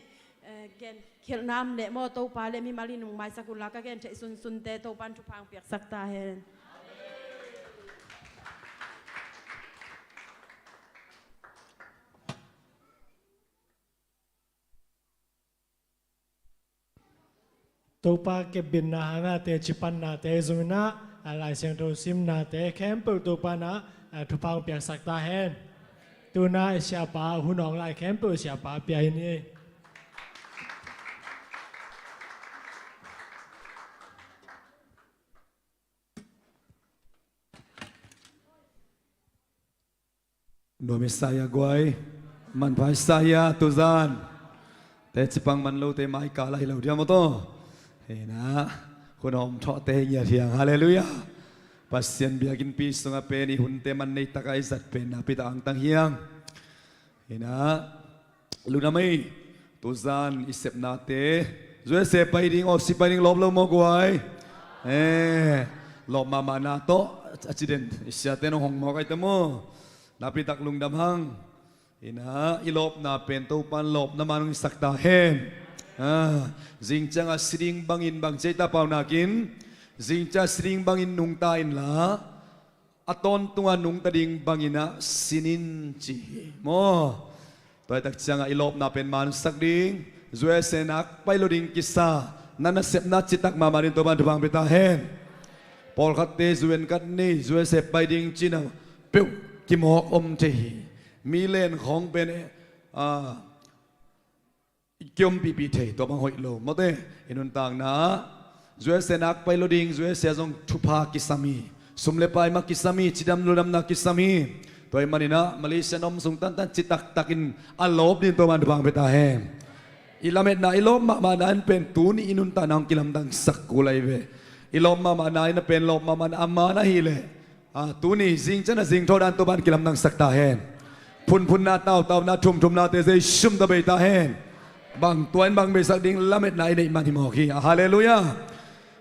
Gen khialh nam leh maw, Topa le mimal in nung maisak unla, ka gen theih sunsunte Topan thupha ong piaksak ta hen. Topa kepbitna hangah teci pannate zong inah, a Lai Siangtho simnate khempeuh Topa inah, a thupha ong piaksak ta hen. Tuna i siapa hun awng lai khempeuh siapa pia hi ni. Nuam i sa ia guai, manpha i sa ia tuzan. Teci pang man lote mai kal ahi lo diam aw taw. Hei na, hun awng thawhte hi ngiat hiang, halleluiah. Pasian biakinnpi sungah pen i hunte man nei takah i zat pen nakpi tak angtang hiang. Hei na, lungdam ei, tuzan i sepnate U S A pai ding, Aussie pai ding lawp lo maw guai? Eh, lawp mahmahna tawh a ci den i siate nong hong mawk ai ta maw. Nakpi tak lungdam hang. Hei na, i lawpna pen Topan lawpna man hong hisak ta hen. Zing ciangah si ding bangin bang ci ei ta, Paunak in, zing ciangah si ding bangin nungta inla, a tawntunga nungta ding bangin ah sin in ci hi maw. Tua hi tak ciangah i lawpna pen mansak ding, U S A nak pai lo ding kisa, na nasepna citak mahmah ding Topan thupha ong pia ta hen. Pawlkhatte U N card nei, U S A pai ding cina peuh kimawk om thei hi. Mi len khawng pen, eh, ah, kiompihpih thei, tua bang hoih lo mawte. I nuntakna ah U S A nak pai lo ding, U S A zong thupha kisam hi. Sum le pai mah kisam hi, cidam ludamna kisam hi. Tua ahih manin ah Malaysia na om sung tantan citaktakin a lawp ding Topan thupha ong pia ta hen. I lametna i lawp mahmahna in pen tuni i nuntakna hong kilamdangsak kul ahi ve. I lawp mahmahna in a pen lawp mahmahna a man ahih leh, a, tuni zing ciang a zing thawh dan Topan kilamdangsak ta hen. Phunphunna, tautauna, thumthumnate Zeisu min tawh bei ta hen. Bang tua in bang beisak ding lametna i neih man hi mawk hi. A, halleluiah.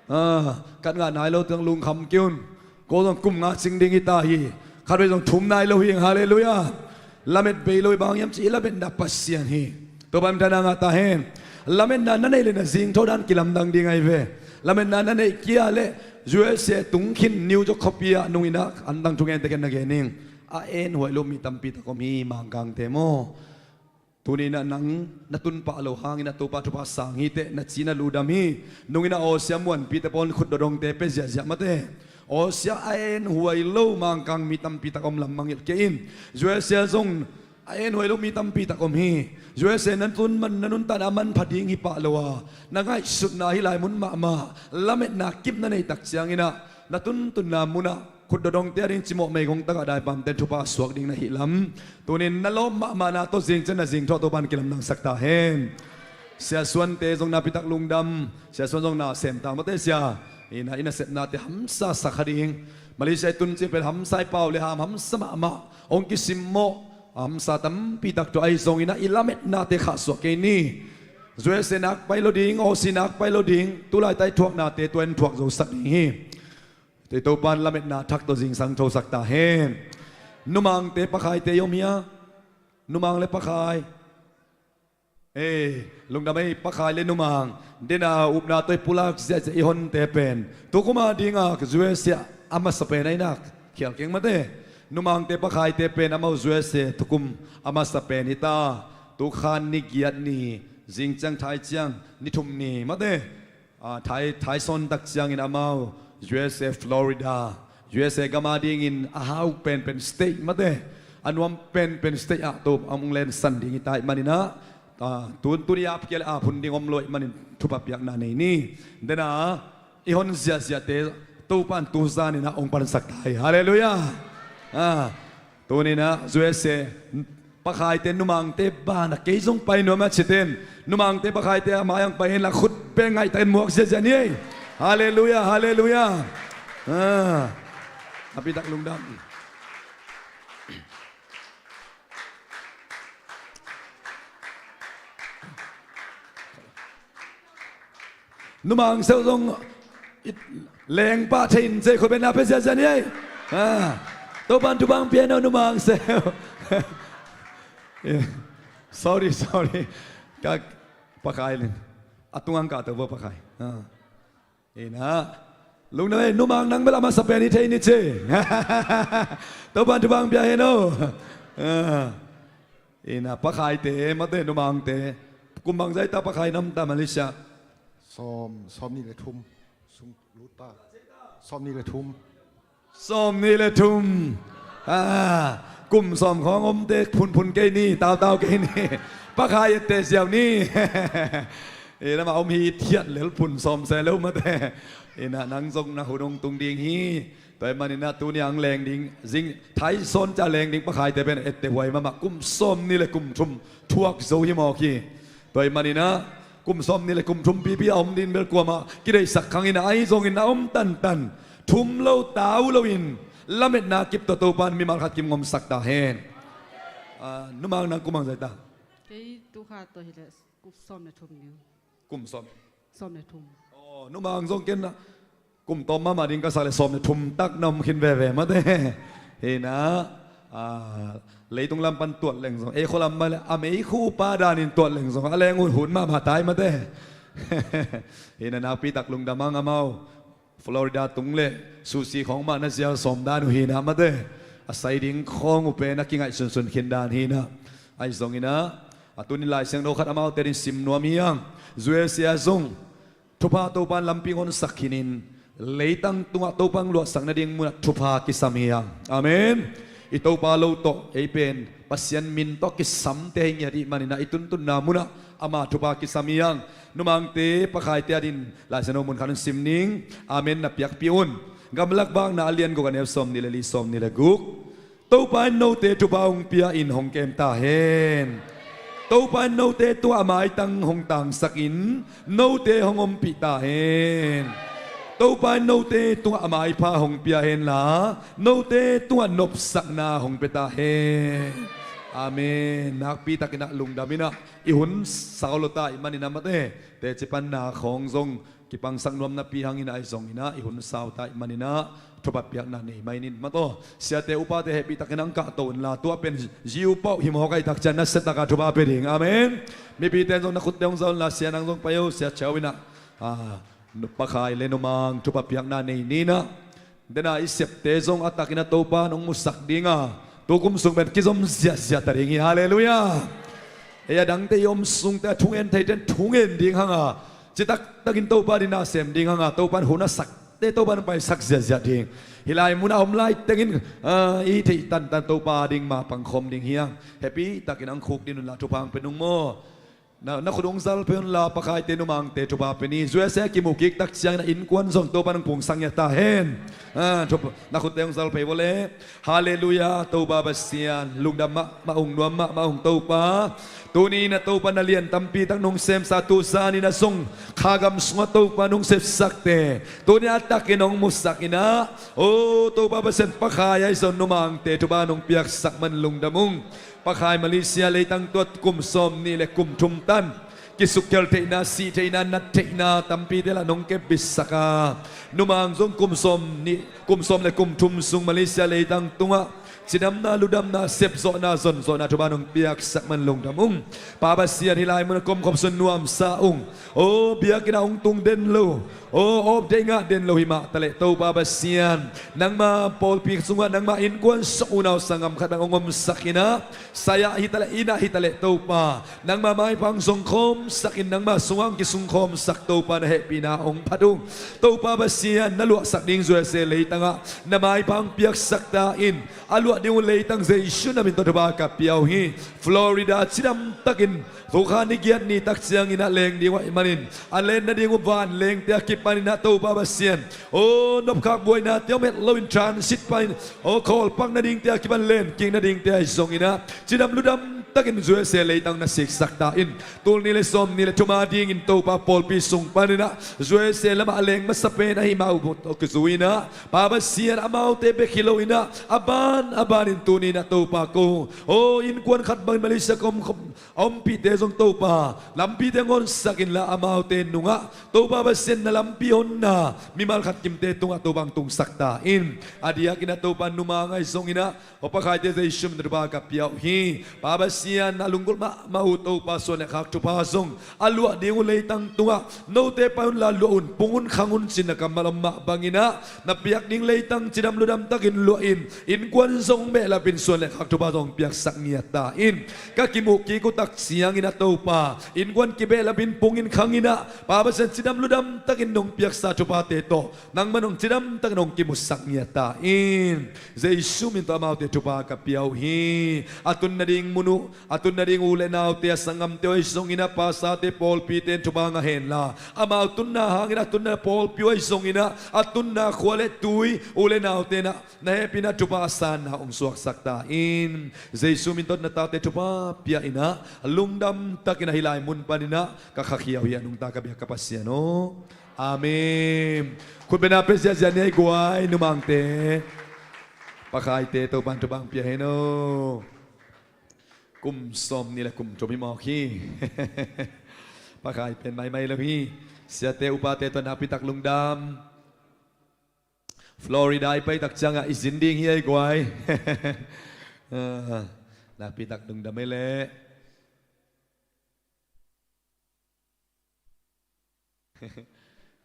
A, kat ngah nai lo teng lungkham kei un. Ko zong kum nga cing ding hi ta hi. Khatvei zong thum nai lo hi. Halleluiah. Lamet bei lo hi, bang hiam cih i lametna Pasian hi. Topa min thang ngah ta hen. Lametna na neih leh na zing thawh dan kilamdang ding ahi ve. Lametna na neih kei leh U S A tung khin New York khuapi ah nungin ah antang thugente ken na gen ning. A enhuai lo mi tampi tak om hi Mangkangte maw. Tuni in ah nang na tun pah lo hangin ah Topa thupha sang hi teh, na ci na ludam hi. Nungin ah Aussie muanpite pawl in khutdodongte pia ziahziah mate. Aussie a enhuai lo Mangkang mi tampi tak om lam mangngilh kei in. U S A zong a enhuai lo mi tampi tak om hi. U S A na tun man, na nuntakna a manpha ding hi pah lo a, na ngaihsutna hih lai mun mahmah lametna kip na neih tak ciangin ah na tuntunna munah khutdodongte a ding cimawh meigong tagah daipamte in thupha suak ding na hih lam. Tunin na lawp mahmahna tawh zing ciang a zing thawh Topan kilamdangsak ta hen. Sia Suante zong nakpi tak lungdam. Sia Suan zong na sem ta mawte sia. Ina, i nasepnate hamsa sak kha ding. Malaysia i tun cih pen hamsa i pau le ham, hamsa mahmah, hong kisimmawh hamsa tampi tak tu ahi zongin ah i lametnate khahsuah kei ni. U S A nak pai lo ding, Aussie nak pai lo ding, tulaitai thuaknate tua in thuak zosak ding hi. Tei Topan lametna thak tawh zingsang thosak ta hen. Numangte pakhaite i om hia? Numang le pakhai. Ei, lungdam ei, pakhai le numang. Dena upna tawh i pulak ziahziah i honte pen tukum a dinga U S A a masa pen ahi nak khial keng mate. Numangte pakhaite pen amau U S A tukum a masa pen hi ta. Tukhan ni giat ni, zing ciang thai ciang ni thum ni mate. Ah, thai, thai sawn tak ciangin amau U S A Florida, U S A gam a dingin a hau penpen state mate, a nuam penpen state ah to a hong lensan ding hi ta ahih manin ah, ah, tun tuni ap kia le ap hun ding om lo ahih manin thupha piakna nei ni. Dena i hon ziahziahte Topan tu zanin ah hong pansak ta hi. Halleluiah. Ah, Tuni-in ah U S A pakhaite numangte banah kei zong pai nuam a cih ten, numangte pakhaite a mai-ah pai hen la khut beng ngaihtakin muak ziahziah ni ei. Halleluiah, halleluiah. Ah, a pitak lungdam. Numang seuh zong i lengpah thei in cei khut beng na pia ziahziah ni ei. Ah. Topan thupha hong pia hen aw numang seuh. Sorry, sorry. Ka pakhai ling. A tungang ka to bo pakhai. Ah. Ina. Lungdam ei, numang nang bel a masa pen hi thei ni ci. Topan thupha hong pia hen aw. Ah. Ina, pakhaite mate, numangte. Kum bangzah hi ta pakhai na om ta Malaysia? Sawm, sawmnih le thum. Sung lut ta. Sawmnih le thum. Sawmnih le thum. Ah, kum sawm khawng omte phunphun kei ni, tautau kei ni. Pakhai etteh ziau ni. Ina, amah om hithiat lel phun sawm se lo mate. Ina, nang zong na hun hong tung ding hi. Tua ahih manin ah tuni-a hong leng ding, zing thai sawn ciang leng ding pakhaite pen etteh huai mahmah, kum sawmnih le kum thum thuak zo hi mawk hi. Tua ahih manin ah kum sawmnih le kum thum pipi a om ding bel kuamah kideihsak khang in ah, ahi zongin a om tantan, thum lo tau loin lametna kip tawh Topan mimal khat kim ngomsak ta hen. Ah, numang nang kum bangzah hi ta? Kei tukha tawh hileh kum sawm le thum ni. Kum sawm. Sawm le thum. Aw, numang zong ken kum tawm mahmah ding ka sak le sawm le thum tak na om khin veve mate. Hi na, ah, leitung lam pan tuat leng zong, ei khua lam mah le a meikhu pa danin tuat leng zong a leng hunhun mahmah tai mate. Hi na, nakpi tak lungdam hang amau. Florida tung le sushi khawng mah na zial sawm dan uh hi na mate. A sai ding khawng uh pen a kingaih sunsun khin dan hi na. Ahi zongin ah, a tuni Lai Siangtho khat amaute din sim nuam hi hang. U S A zong thupha Topan lampi honsak khinin, leitang tungah Topan luahsak nading munah thupha kisam hi hang. Amen. I Topa lo tawh ei pen Pasian min tawh kisamte hi ngiat ahih manin ah i tuntunna munah ama thupha kisam hi hang. Numangte pakhaite adin Lai Siangtho mun khat un sim ning. Amen na piakpih un. Gamlak Vakna a lian guk a neu sawmnih le li, sawmnih le guk. Topa in note thupha hong pia in hong kem ta hen. Topa in note tungah a maitang hong tangsak in note hong ompih ta hen. Topa in note tungah a maipha hong pia hen la, note tungah nopsakna hong pia ta hen. Amen. Nakpi takin ah lungdam in ah i hun sau lo ta ahih manin ah mate, teci panna khawng zong kipangsak nuam napi hangin ah, ahi zongin ah i hun sau ta ahih manin ah thupha piakna nei mai ning mate. Siate upate hehpih takin hong kahto un la, tua pen zi upau hi mawk ahih tak ciang nasia takin thupha pia ding. Amen. Mipite in zong na khutte hong za un la, sia nang zong pai o, sia Chau in ah, ah, pakhai le numang thupha piakna nei ni in ah. Dena i septe zong a takin a Topan hong musak ding a, tukum sung pen kizom ziahziah ta ding hi. Halleluiah. Ei a dangte i om sungte a thungen theite in thungen ding hang a, citak takin Topa din a sem ding hang a, Topan hun a sakte Topan hong paisak ziahziah ding. Hih lai mun a om lai tengin, ah, i theih tantan Topa ding ma pangkhawm ding hi hang. Hehpih takin hong khuk ding un la, thupha hong pia nung maw. Na, na khut hong zal phei un la, pakhaite numangte thupha pia ni. Zuese kimu kik tak ciangin a innkuan zong Topa nong pungsak ngiat ta hen. Ah, thup-, na khutte hong zal phei vawle. Halleluiah, Topa Pasian. Lungdam mahmah ung, nuam mahmah ung Topa. Tuni-in ah Topa na lian tampi tak nong semsa, tu zanin ah zong kha gam sungah Topa nong sepsakte tuni-in a takin hong musak in ah, o Topa Pasian, pakhai ahi zong numangte thupha nong piaksak man lungdam ung. Pakhai Malaysia leitang tua kum sawm nih le kum thum tan kisukkhial theihna, sih theihna, nat theihna tampite lah nong kepbitsak a, numang zong kum sawm nih, kum sawm le kum thum sung Malaysia leitang tungah cidamna, ludamna, sepzawhna, zonzawhna thupha nong piaksak man lungdam ung. Pa Pasian, hih lai mun a komkhop sung nuamsa ung. O biakinn ah hong tung den lo, o awp deih ngah den lo hi mah taleh Topa Pasian, nangma pawlpi sungah nangma innkuan sung unau sanggam khat bang hong omsak in ah, sai-ah hi taleh, inn ah hi taleh Topa, nangma maipha hong zongkhawmsak in, nangma sungah hong kisungkhawmsak Topa, na hehpihna hong phat ung. Topa Pasian, na luahsak ding Zuese leitangah na maipha hong piaksak ta in. A luah ding uh leitang Jesu min tawh thupha ka pia uh hi. Florida cidam takin thukha ni giat ni tak ciangin ah leng ding uh ahih manin, a len nading uh vanlengte a kipanin ah Topa Pasian, o nopkhak buainate om het loin transit panin, o khawlpak nadingte a kipan len kik nadingte ahi zongin ah cidam ludam takin Zuese leitang na siksak ta in. Tul nih le sawm nih le thum a dingin Topa pawlpi sung panin ah Zuese lamah a leng masa pen ahi mah uh tawh kizui in ah, Pa Pasian, amaute bek hi loin ah a ban a banin tuni-in ah Topa ko, o innkuan khat bangin Malaysia komkhop a ompihte zong Topa, lampite ngawnsak inla amaute nungah Topa Pasian, na lampi honna mimal khat kimte tungah Topa hong tungsak ta in. A diakin ah Topa, numa ngai zongin ah, o pakhaite Jesu min tawh thupha ka pia uh hi. Pa Pasian, a lunggulh mahmah uh Topa, suan le khak thupha zong a luah ding uh leitang tungah note pai unla luah un, pung un, khang un, cin a kammal om mah bangin ah na piak ding leitang cidam ludam takin luah in, innkuan zong behlapin suan le khak thupha zong piaksak ngiat ta in. Ka kimuh kik uh tak ciangin ah Topa, innkuan kibehlapin pung in, khang in ah, Pa Pasian, cidam ludam takin nong piaksa thuphate tawh nangman hong cidam takin hong kimusak ngiat ta in. Jesu min tawh amaute thupha ka pia uh hi. A tun nading mun uh, a tun nading u le naute, a sanggamte uh ahi zongin ah, pastorte, pawlpite in thupha ngah henla, amau tunna hangin a tunna pawlpi uh ahi zongin ah, a tunna khua le tui u le naute in ah na hehpihna, thupha, a sanna hong suaksak ta in. Jesu min tawh na tate thupha pia in ah, lungdam takin ah hih lai mun panin ah ka khakhia uh hi, a nungta ka biak ka Pasian aw. Amen. Khut beng na pia ziahziah ni ei guai, numangte. Pakhaite Topa'n thupha hong pia hen aw. Kum sawm nih le kum thum hi mawk hi. Pakhai pen maimai lo hi. Siate upate tawh nakpi tak lungdam. Florida i pai tak ciangah i zin ding hi ei guai. Ah, nakpi tak lungdam ei leh.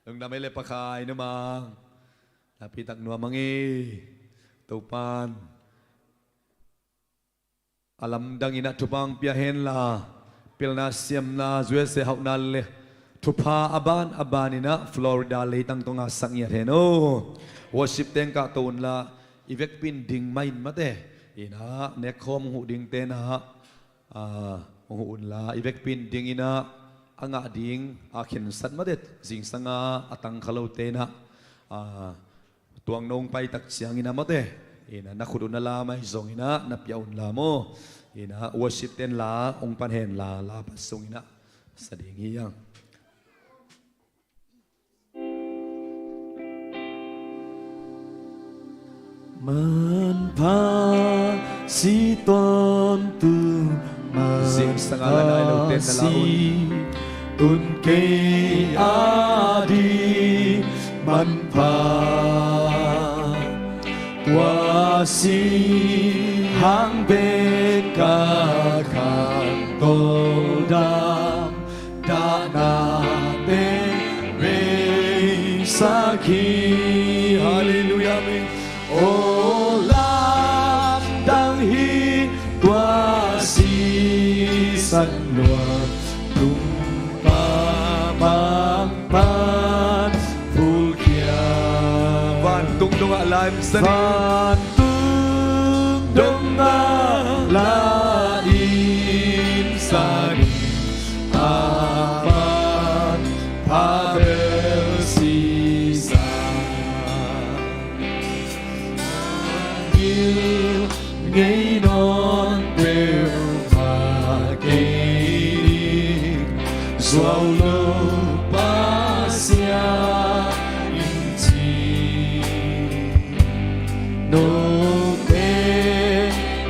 Lungdam ei leh pakhai numang. Nakpi tak nuam hang ei. Topa'n a lamdang in ah thupha hong pia henla, pilna siamna, Zuese hauhna le thupha a ban a ban in ah Florida leitang tawh ngahsak ngiat hen aw. Worship teng kahto unla, i vekpi in ding mah in mate. In ah nekkhawm hong huh dingte in ah, ah, hong huh unla, i vekpi in ding in ah, a ngah ding a khensat mate, zingsang a a tangkha lote in ah, ah, tuang nong pai tak ciangin ah mate, in ah na khut uh na lam ahi zongin ah na pia unla maw. In ah worship te'n la hong pan henla, la pan sungin ah sa ding hi hang. Manpha si tawntung, zingsang a la nai lote na la un. Tun kei a ding manpha, tua si hang bek ka khangto dam, dahna teng beisak hi. Halleluiah, amen. O lamdang hi tua sisan lua, tung pa bang pan pulkhia. Vantung dongah la imsak ni. Vantung dongah la imsak ni. Aman pha bel sisan. Ngil ngei nawn peuhmah kei ding, zuau lo Pasian in ci. Note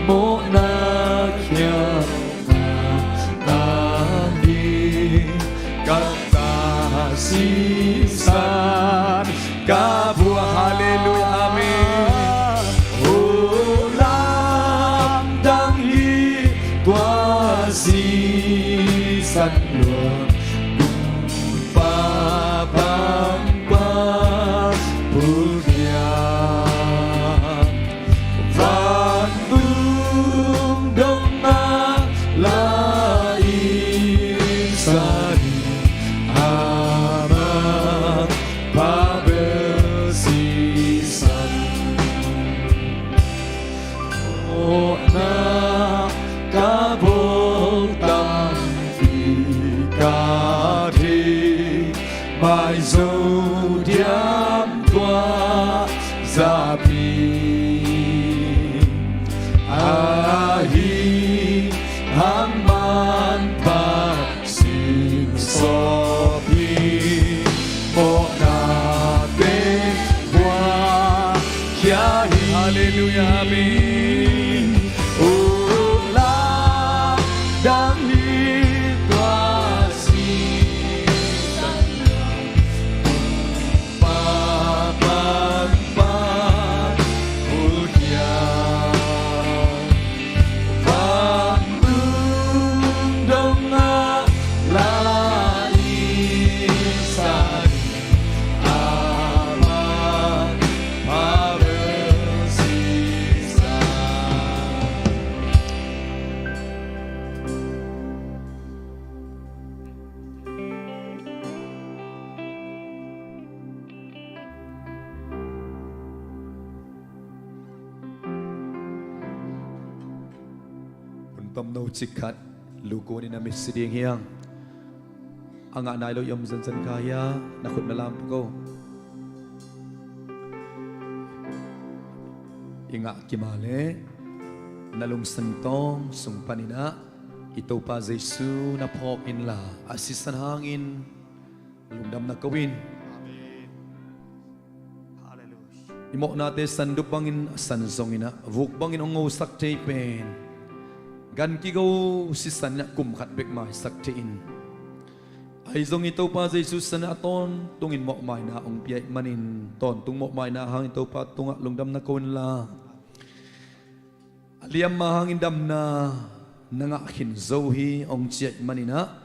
mawhna khialhna tang ding, ka ta sisan ka buak. Halleluiah, amen. O lamdang hi tua sisan luang, Kumpa Pangpar pulkiang, vantung dongah la i sa ding, Aman pha bel sisan. Mawhna ka bawl tampi ka thei, maizo diam tua zapi. Ahi hang Manpha sing sawpi, mawhnate buak khia hi. Halleluiah, amen. O lamdang hi tua sisan, Kumpa Pangpar pulkiang, vantung dongah la i sa ding, Aman pha bel sisan. Hun tomno cik khat lukuan in a mit si ding hi hang. A ngah nai lo i om zenzen kha hia? Na khut na lam pah ko. I ngah kim a leh na lungsim tawng sung panin ah i Topa Jesu na phawk inla, a sisan hangin lungdam na ko in. Amen. Halleluiah. I mawhnate sandup bangin a san zongin ah, vuk bangin hong ngosak thei pen, gan kigo sisan in ah kum khat bek maisak thei in, ahi zong i Topa Jesu sisan in ah a tawntungin mawhmaina hong pia ahih manin, tawntung mawhmaina hangin Topa tungah lungdam na ko inla, a liamma hangin damna na ngah khin zo hi hong ci ahih manin ah,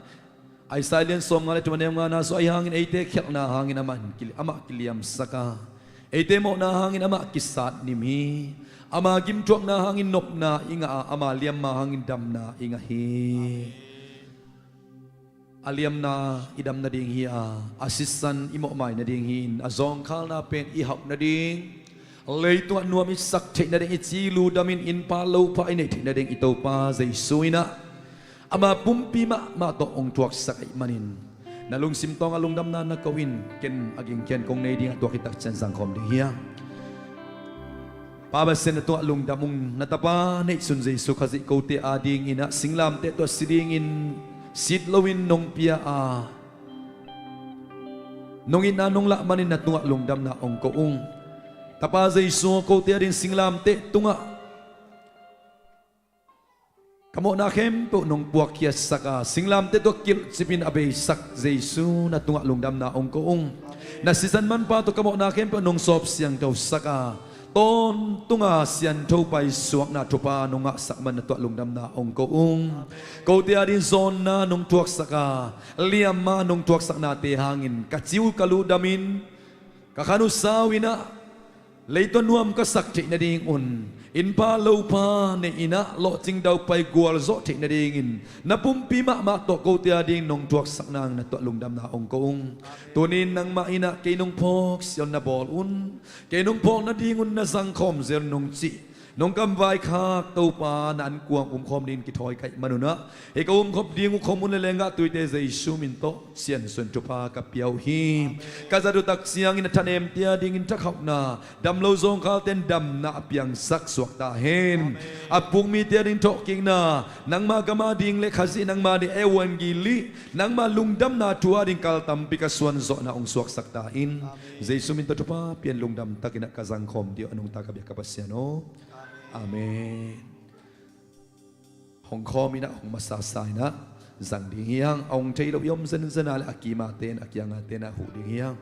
Isaiah lian sawmnga le thum a neu ngana sung, ahi hangin eite khialhna hangin amah in kili-, amah kiliamsak a, eite mawhna hangin amah kisat nim hi. Ama gimthuakna hangin nopna i ngah a, ama liamma hangin damna i ngah hi. A liamna i dam nading hi a, a sisan i mawhmai nading hi-in, a zawngkhalna pen i hauh nading, leitungah nuam i sak theih nading, i ci ludamin innpa lopha i neih theih nading i Topa Jesu in ah ama pumpi mahmah tawh hong thuaksak ahih manin, na lungsim tawngah lungdamna na ko in. Ken a gingkhian kong nei dingah tua khit tak ciang zangkhawm ding hi hang. Pa Pasian, na tungah lungdam ung. Na Tapa neihsun Jesu Khazih kote adingin ah singlamteh tawh si dingin sit loin nong pia a, nong itna nong lah manin na tungah lungdamna hong ko ung. Tapa Jesu, kote ading singlamteh tungah ka mawhna khempeuh nong puakkhiatsak a, singlamteh tawh kilhcipin a beisak Jesu, na tungah lungdamna hong ko ung. Na sisan manpha tawh ka mawhna khempeuh nong sawp siangthosak a, tawntunga siangtho paisuakna thupha nong ngahsak man na tungah lungdamna hong ko ung. Kote ading zawnna nong thuaksak a, liamma nong thuaksaknate hangin ka ci uh ka ludamin, ka khan uh sau in ah, leitungah nuam ka sak theih nadingun, innpa lopha nei in ah lawhcing daupai gualzawh theih nadingin na pumpi mahmah tawh kote ading nong thuaksak nangin na tungah lungdamna hong ko ung. Tuni-in nangmah in ah kei nong phawk sia un, na bawl un, kei nong phawk nadingun na zangkhawm zel un nong cih Nong kamvaikhak Topa, na ankuang umkhawm dingin kithawi ka hih manun ah, hih ka umkhop ding uh khawm un le lenggah tuite Jesu min tawh siansuah in thupha ka pia uh hi. Ka zat uh tak ciangin a thanemte a dingin thakhauhna, damlo zawngkhalte in damna a piangsak suak ta hen. A pukmite a dingin thawhkikna, nangma gam a ding le Khazih nangma ding evangeli, nangma lungdamna thu a dingin kal tampi ka suanzawhna hong suaksak ta in. Jesu min tawh thupha pian lungdam takin ah ka zangkhawm dih uh a nungta ka biak ka Pasian aw. Amen. Hong khawm in ah hong masasa in ah zang ding hi hang. A hong thei lo i om zenzen a leh a kimate in a kiangate in ah huh ding hi hang.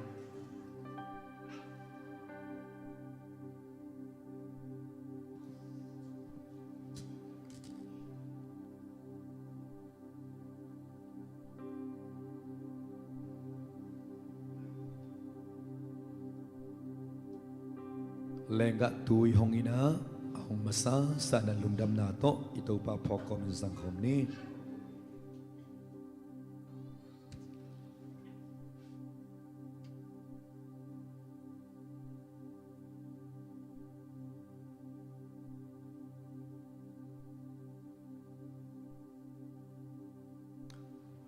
Lenggah tui hong in ah a hong masasa in ah lungdamna tawh i Topa phawk kawmin zangkhawm ni.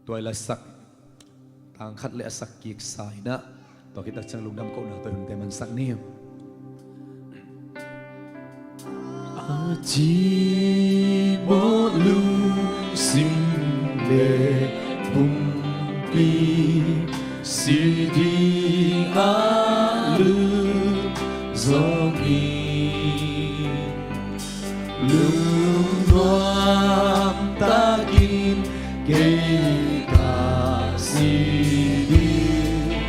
Tua i la sak tang khat le a sak kiksa in ah, tua khit tak ciang lungdam kohna tawh i hunte mansak ni. A cimawh lungsim le pumpi, si ding a lungzawng in, lungnuam takin kei ka si ding,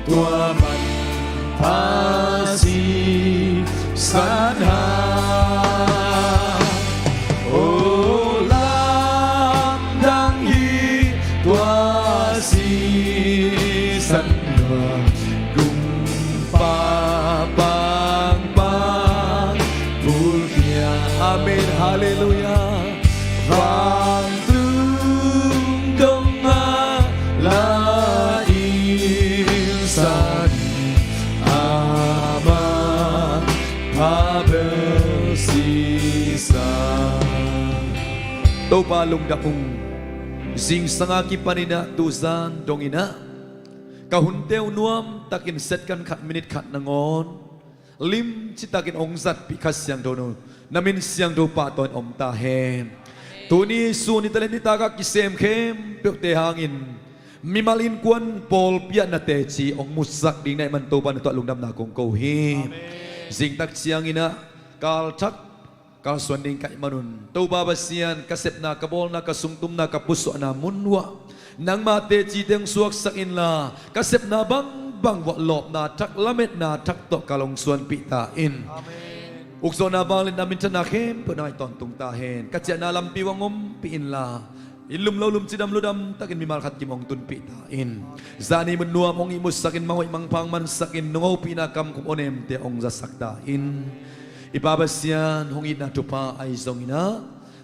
tua manpha sisan hang. O lamdang hi tua sisan, tua gumpa pangpang pulkhia. Amen. Halleluiah. Vantung dong a la insan, ama pha bel sisan. Topa lungdam ung. Zingsang a kipan in ah tuzan dong in ah ka hunte uh nuam takin second khat, minute khat nangawn limci takin hong zatpih Kha Siangtho nu, na min siangtho pahtawi in om ta hen. Tuni sun i talent i tak a kisem khempeuhte hangin mimal innkuan pawlpi ah na teci hong musak ding na hih man Topa na tungah lungdamna kong ko hi. Amen. Zingtak ciangin ah kalthak kalsuan ding ka hih manun, Topa Pasian, ka sepna, ka bawlna, ka sungtumna, ka pusuahna mun uah nangma tecite hong suaksak inla, ka sepna bangbang uah lawpna thak, lametna thak tawh kal hong suanpih ta in. Amen. Ukzawhna, vangliatna, minthanna khempeuh nang a tawntung ta hen. Ka ciahna lampi uah hong ompih inla, i lum lo lum, cidam lo dam takin mimal khat kim hong tunpih ta in. Zani mun nuam hong ihmutsak in, manghoih mangpha hong mansak in, nong hopihna kamkhum awnemte hong zasak ta in. I Pa Pasian, hong itna thupha ahi zongin ah,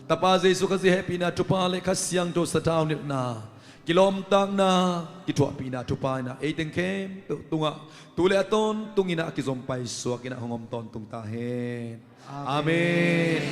Tapa Jesu Khazih hehpihna thupha le Kha Siangtho sathau nilhna, kilawmtatna, kithuahpihna thupha in ah ei teng khempeuh tungah tu le a tawntungin ah a kizom paisuak in ah hong om tawntung ta hen. Amen. Amen.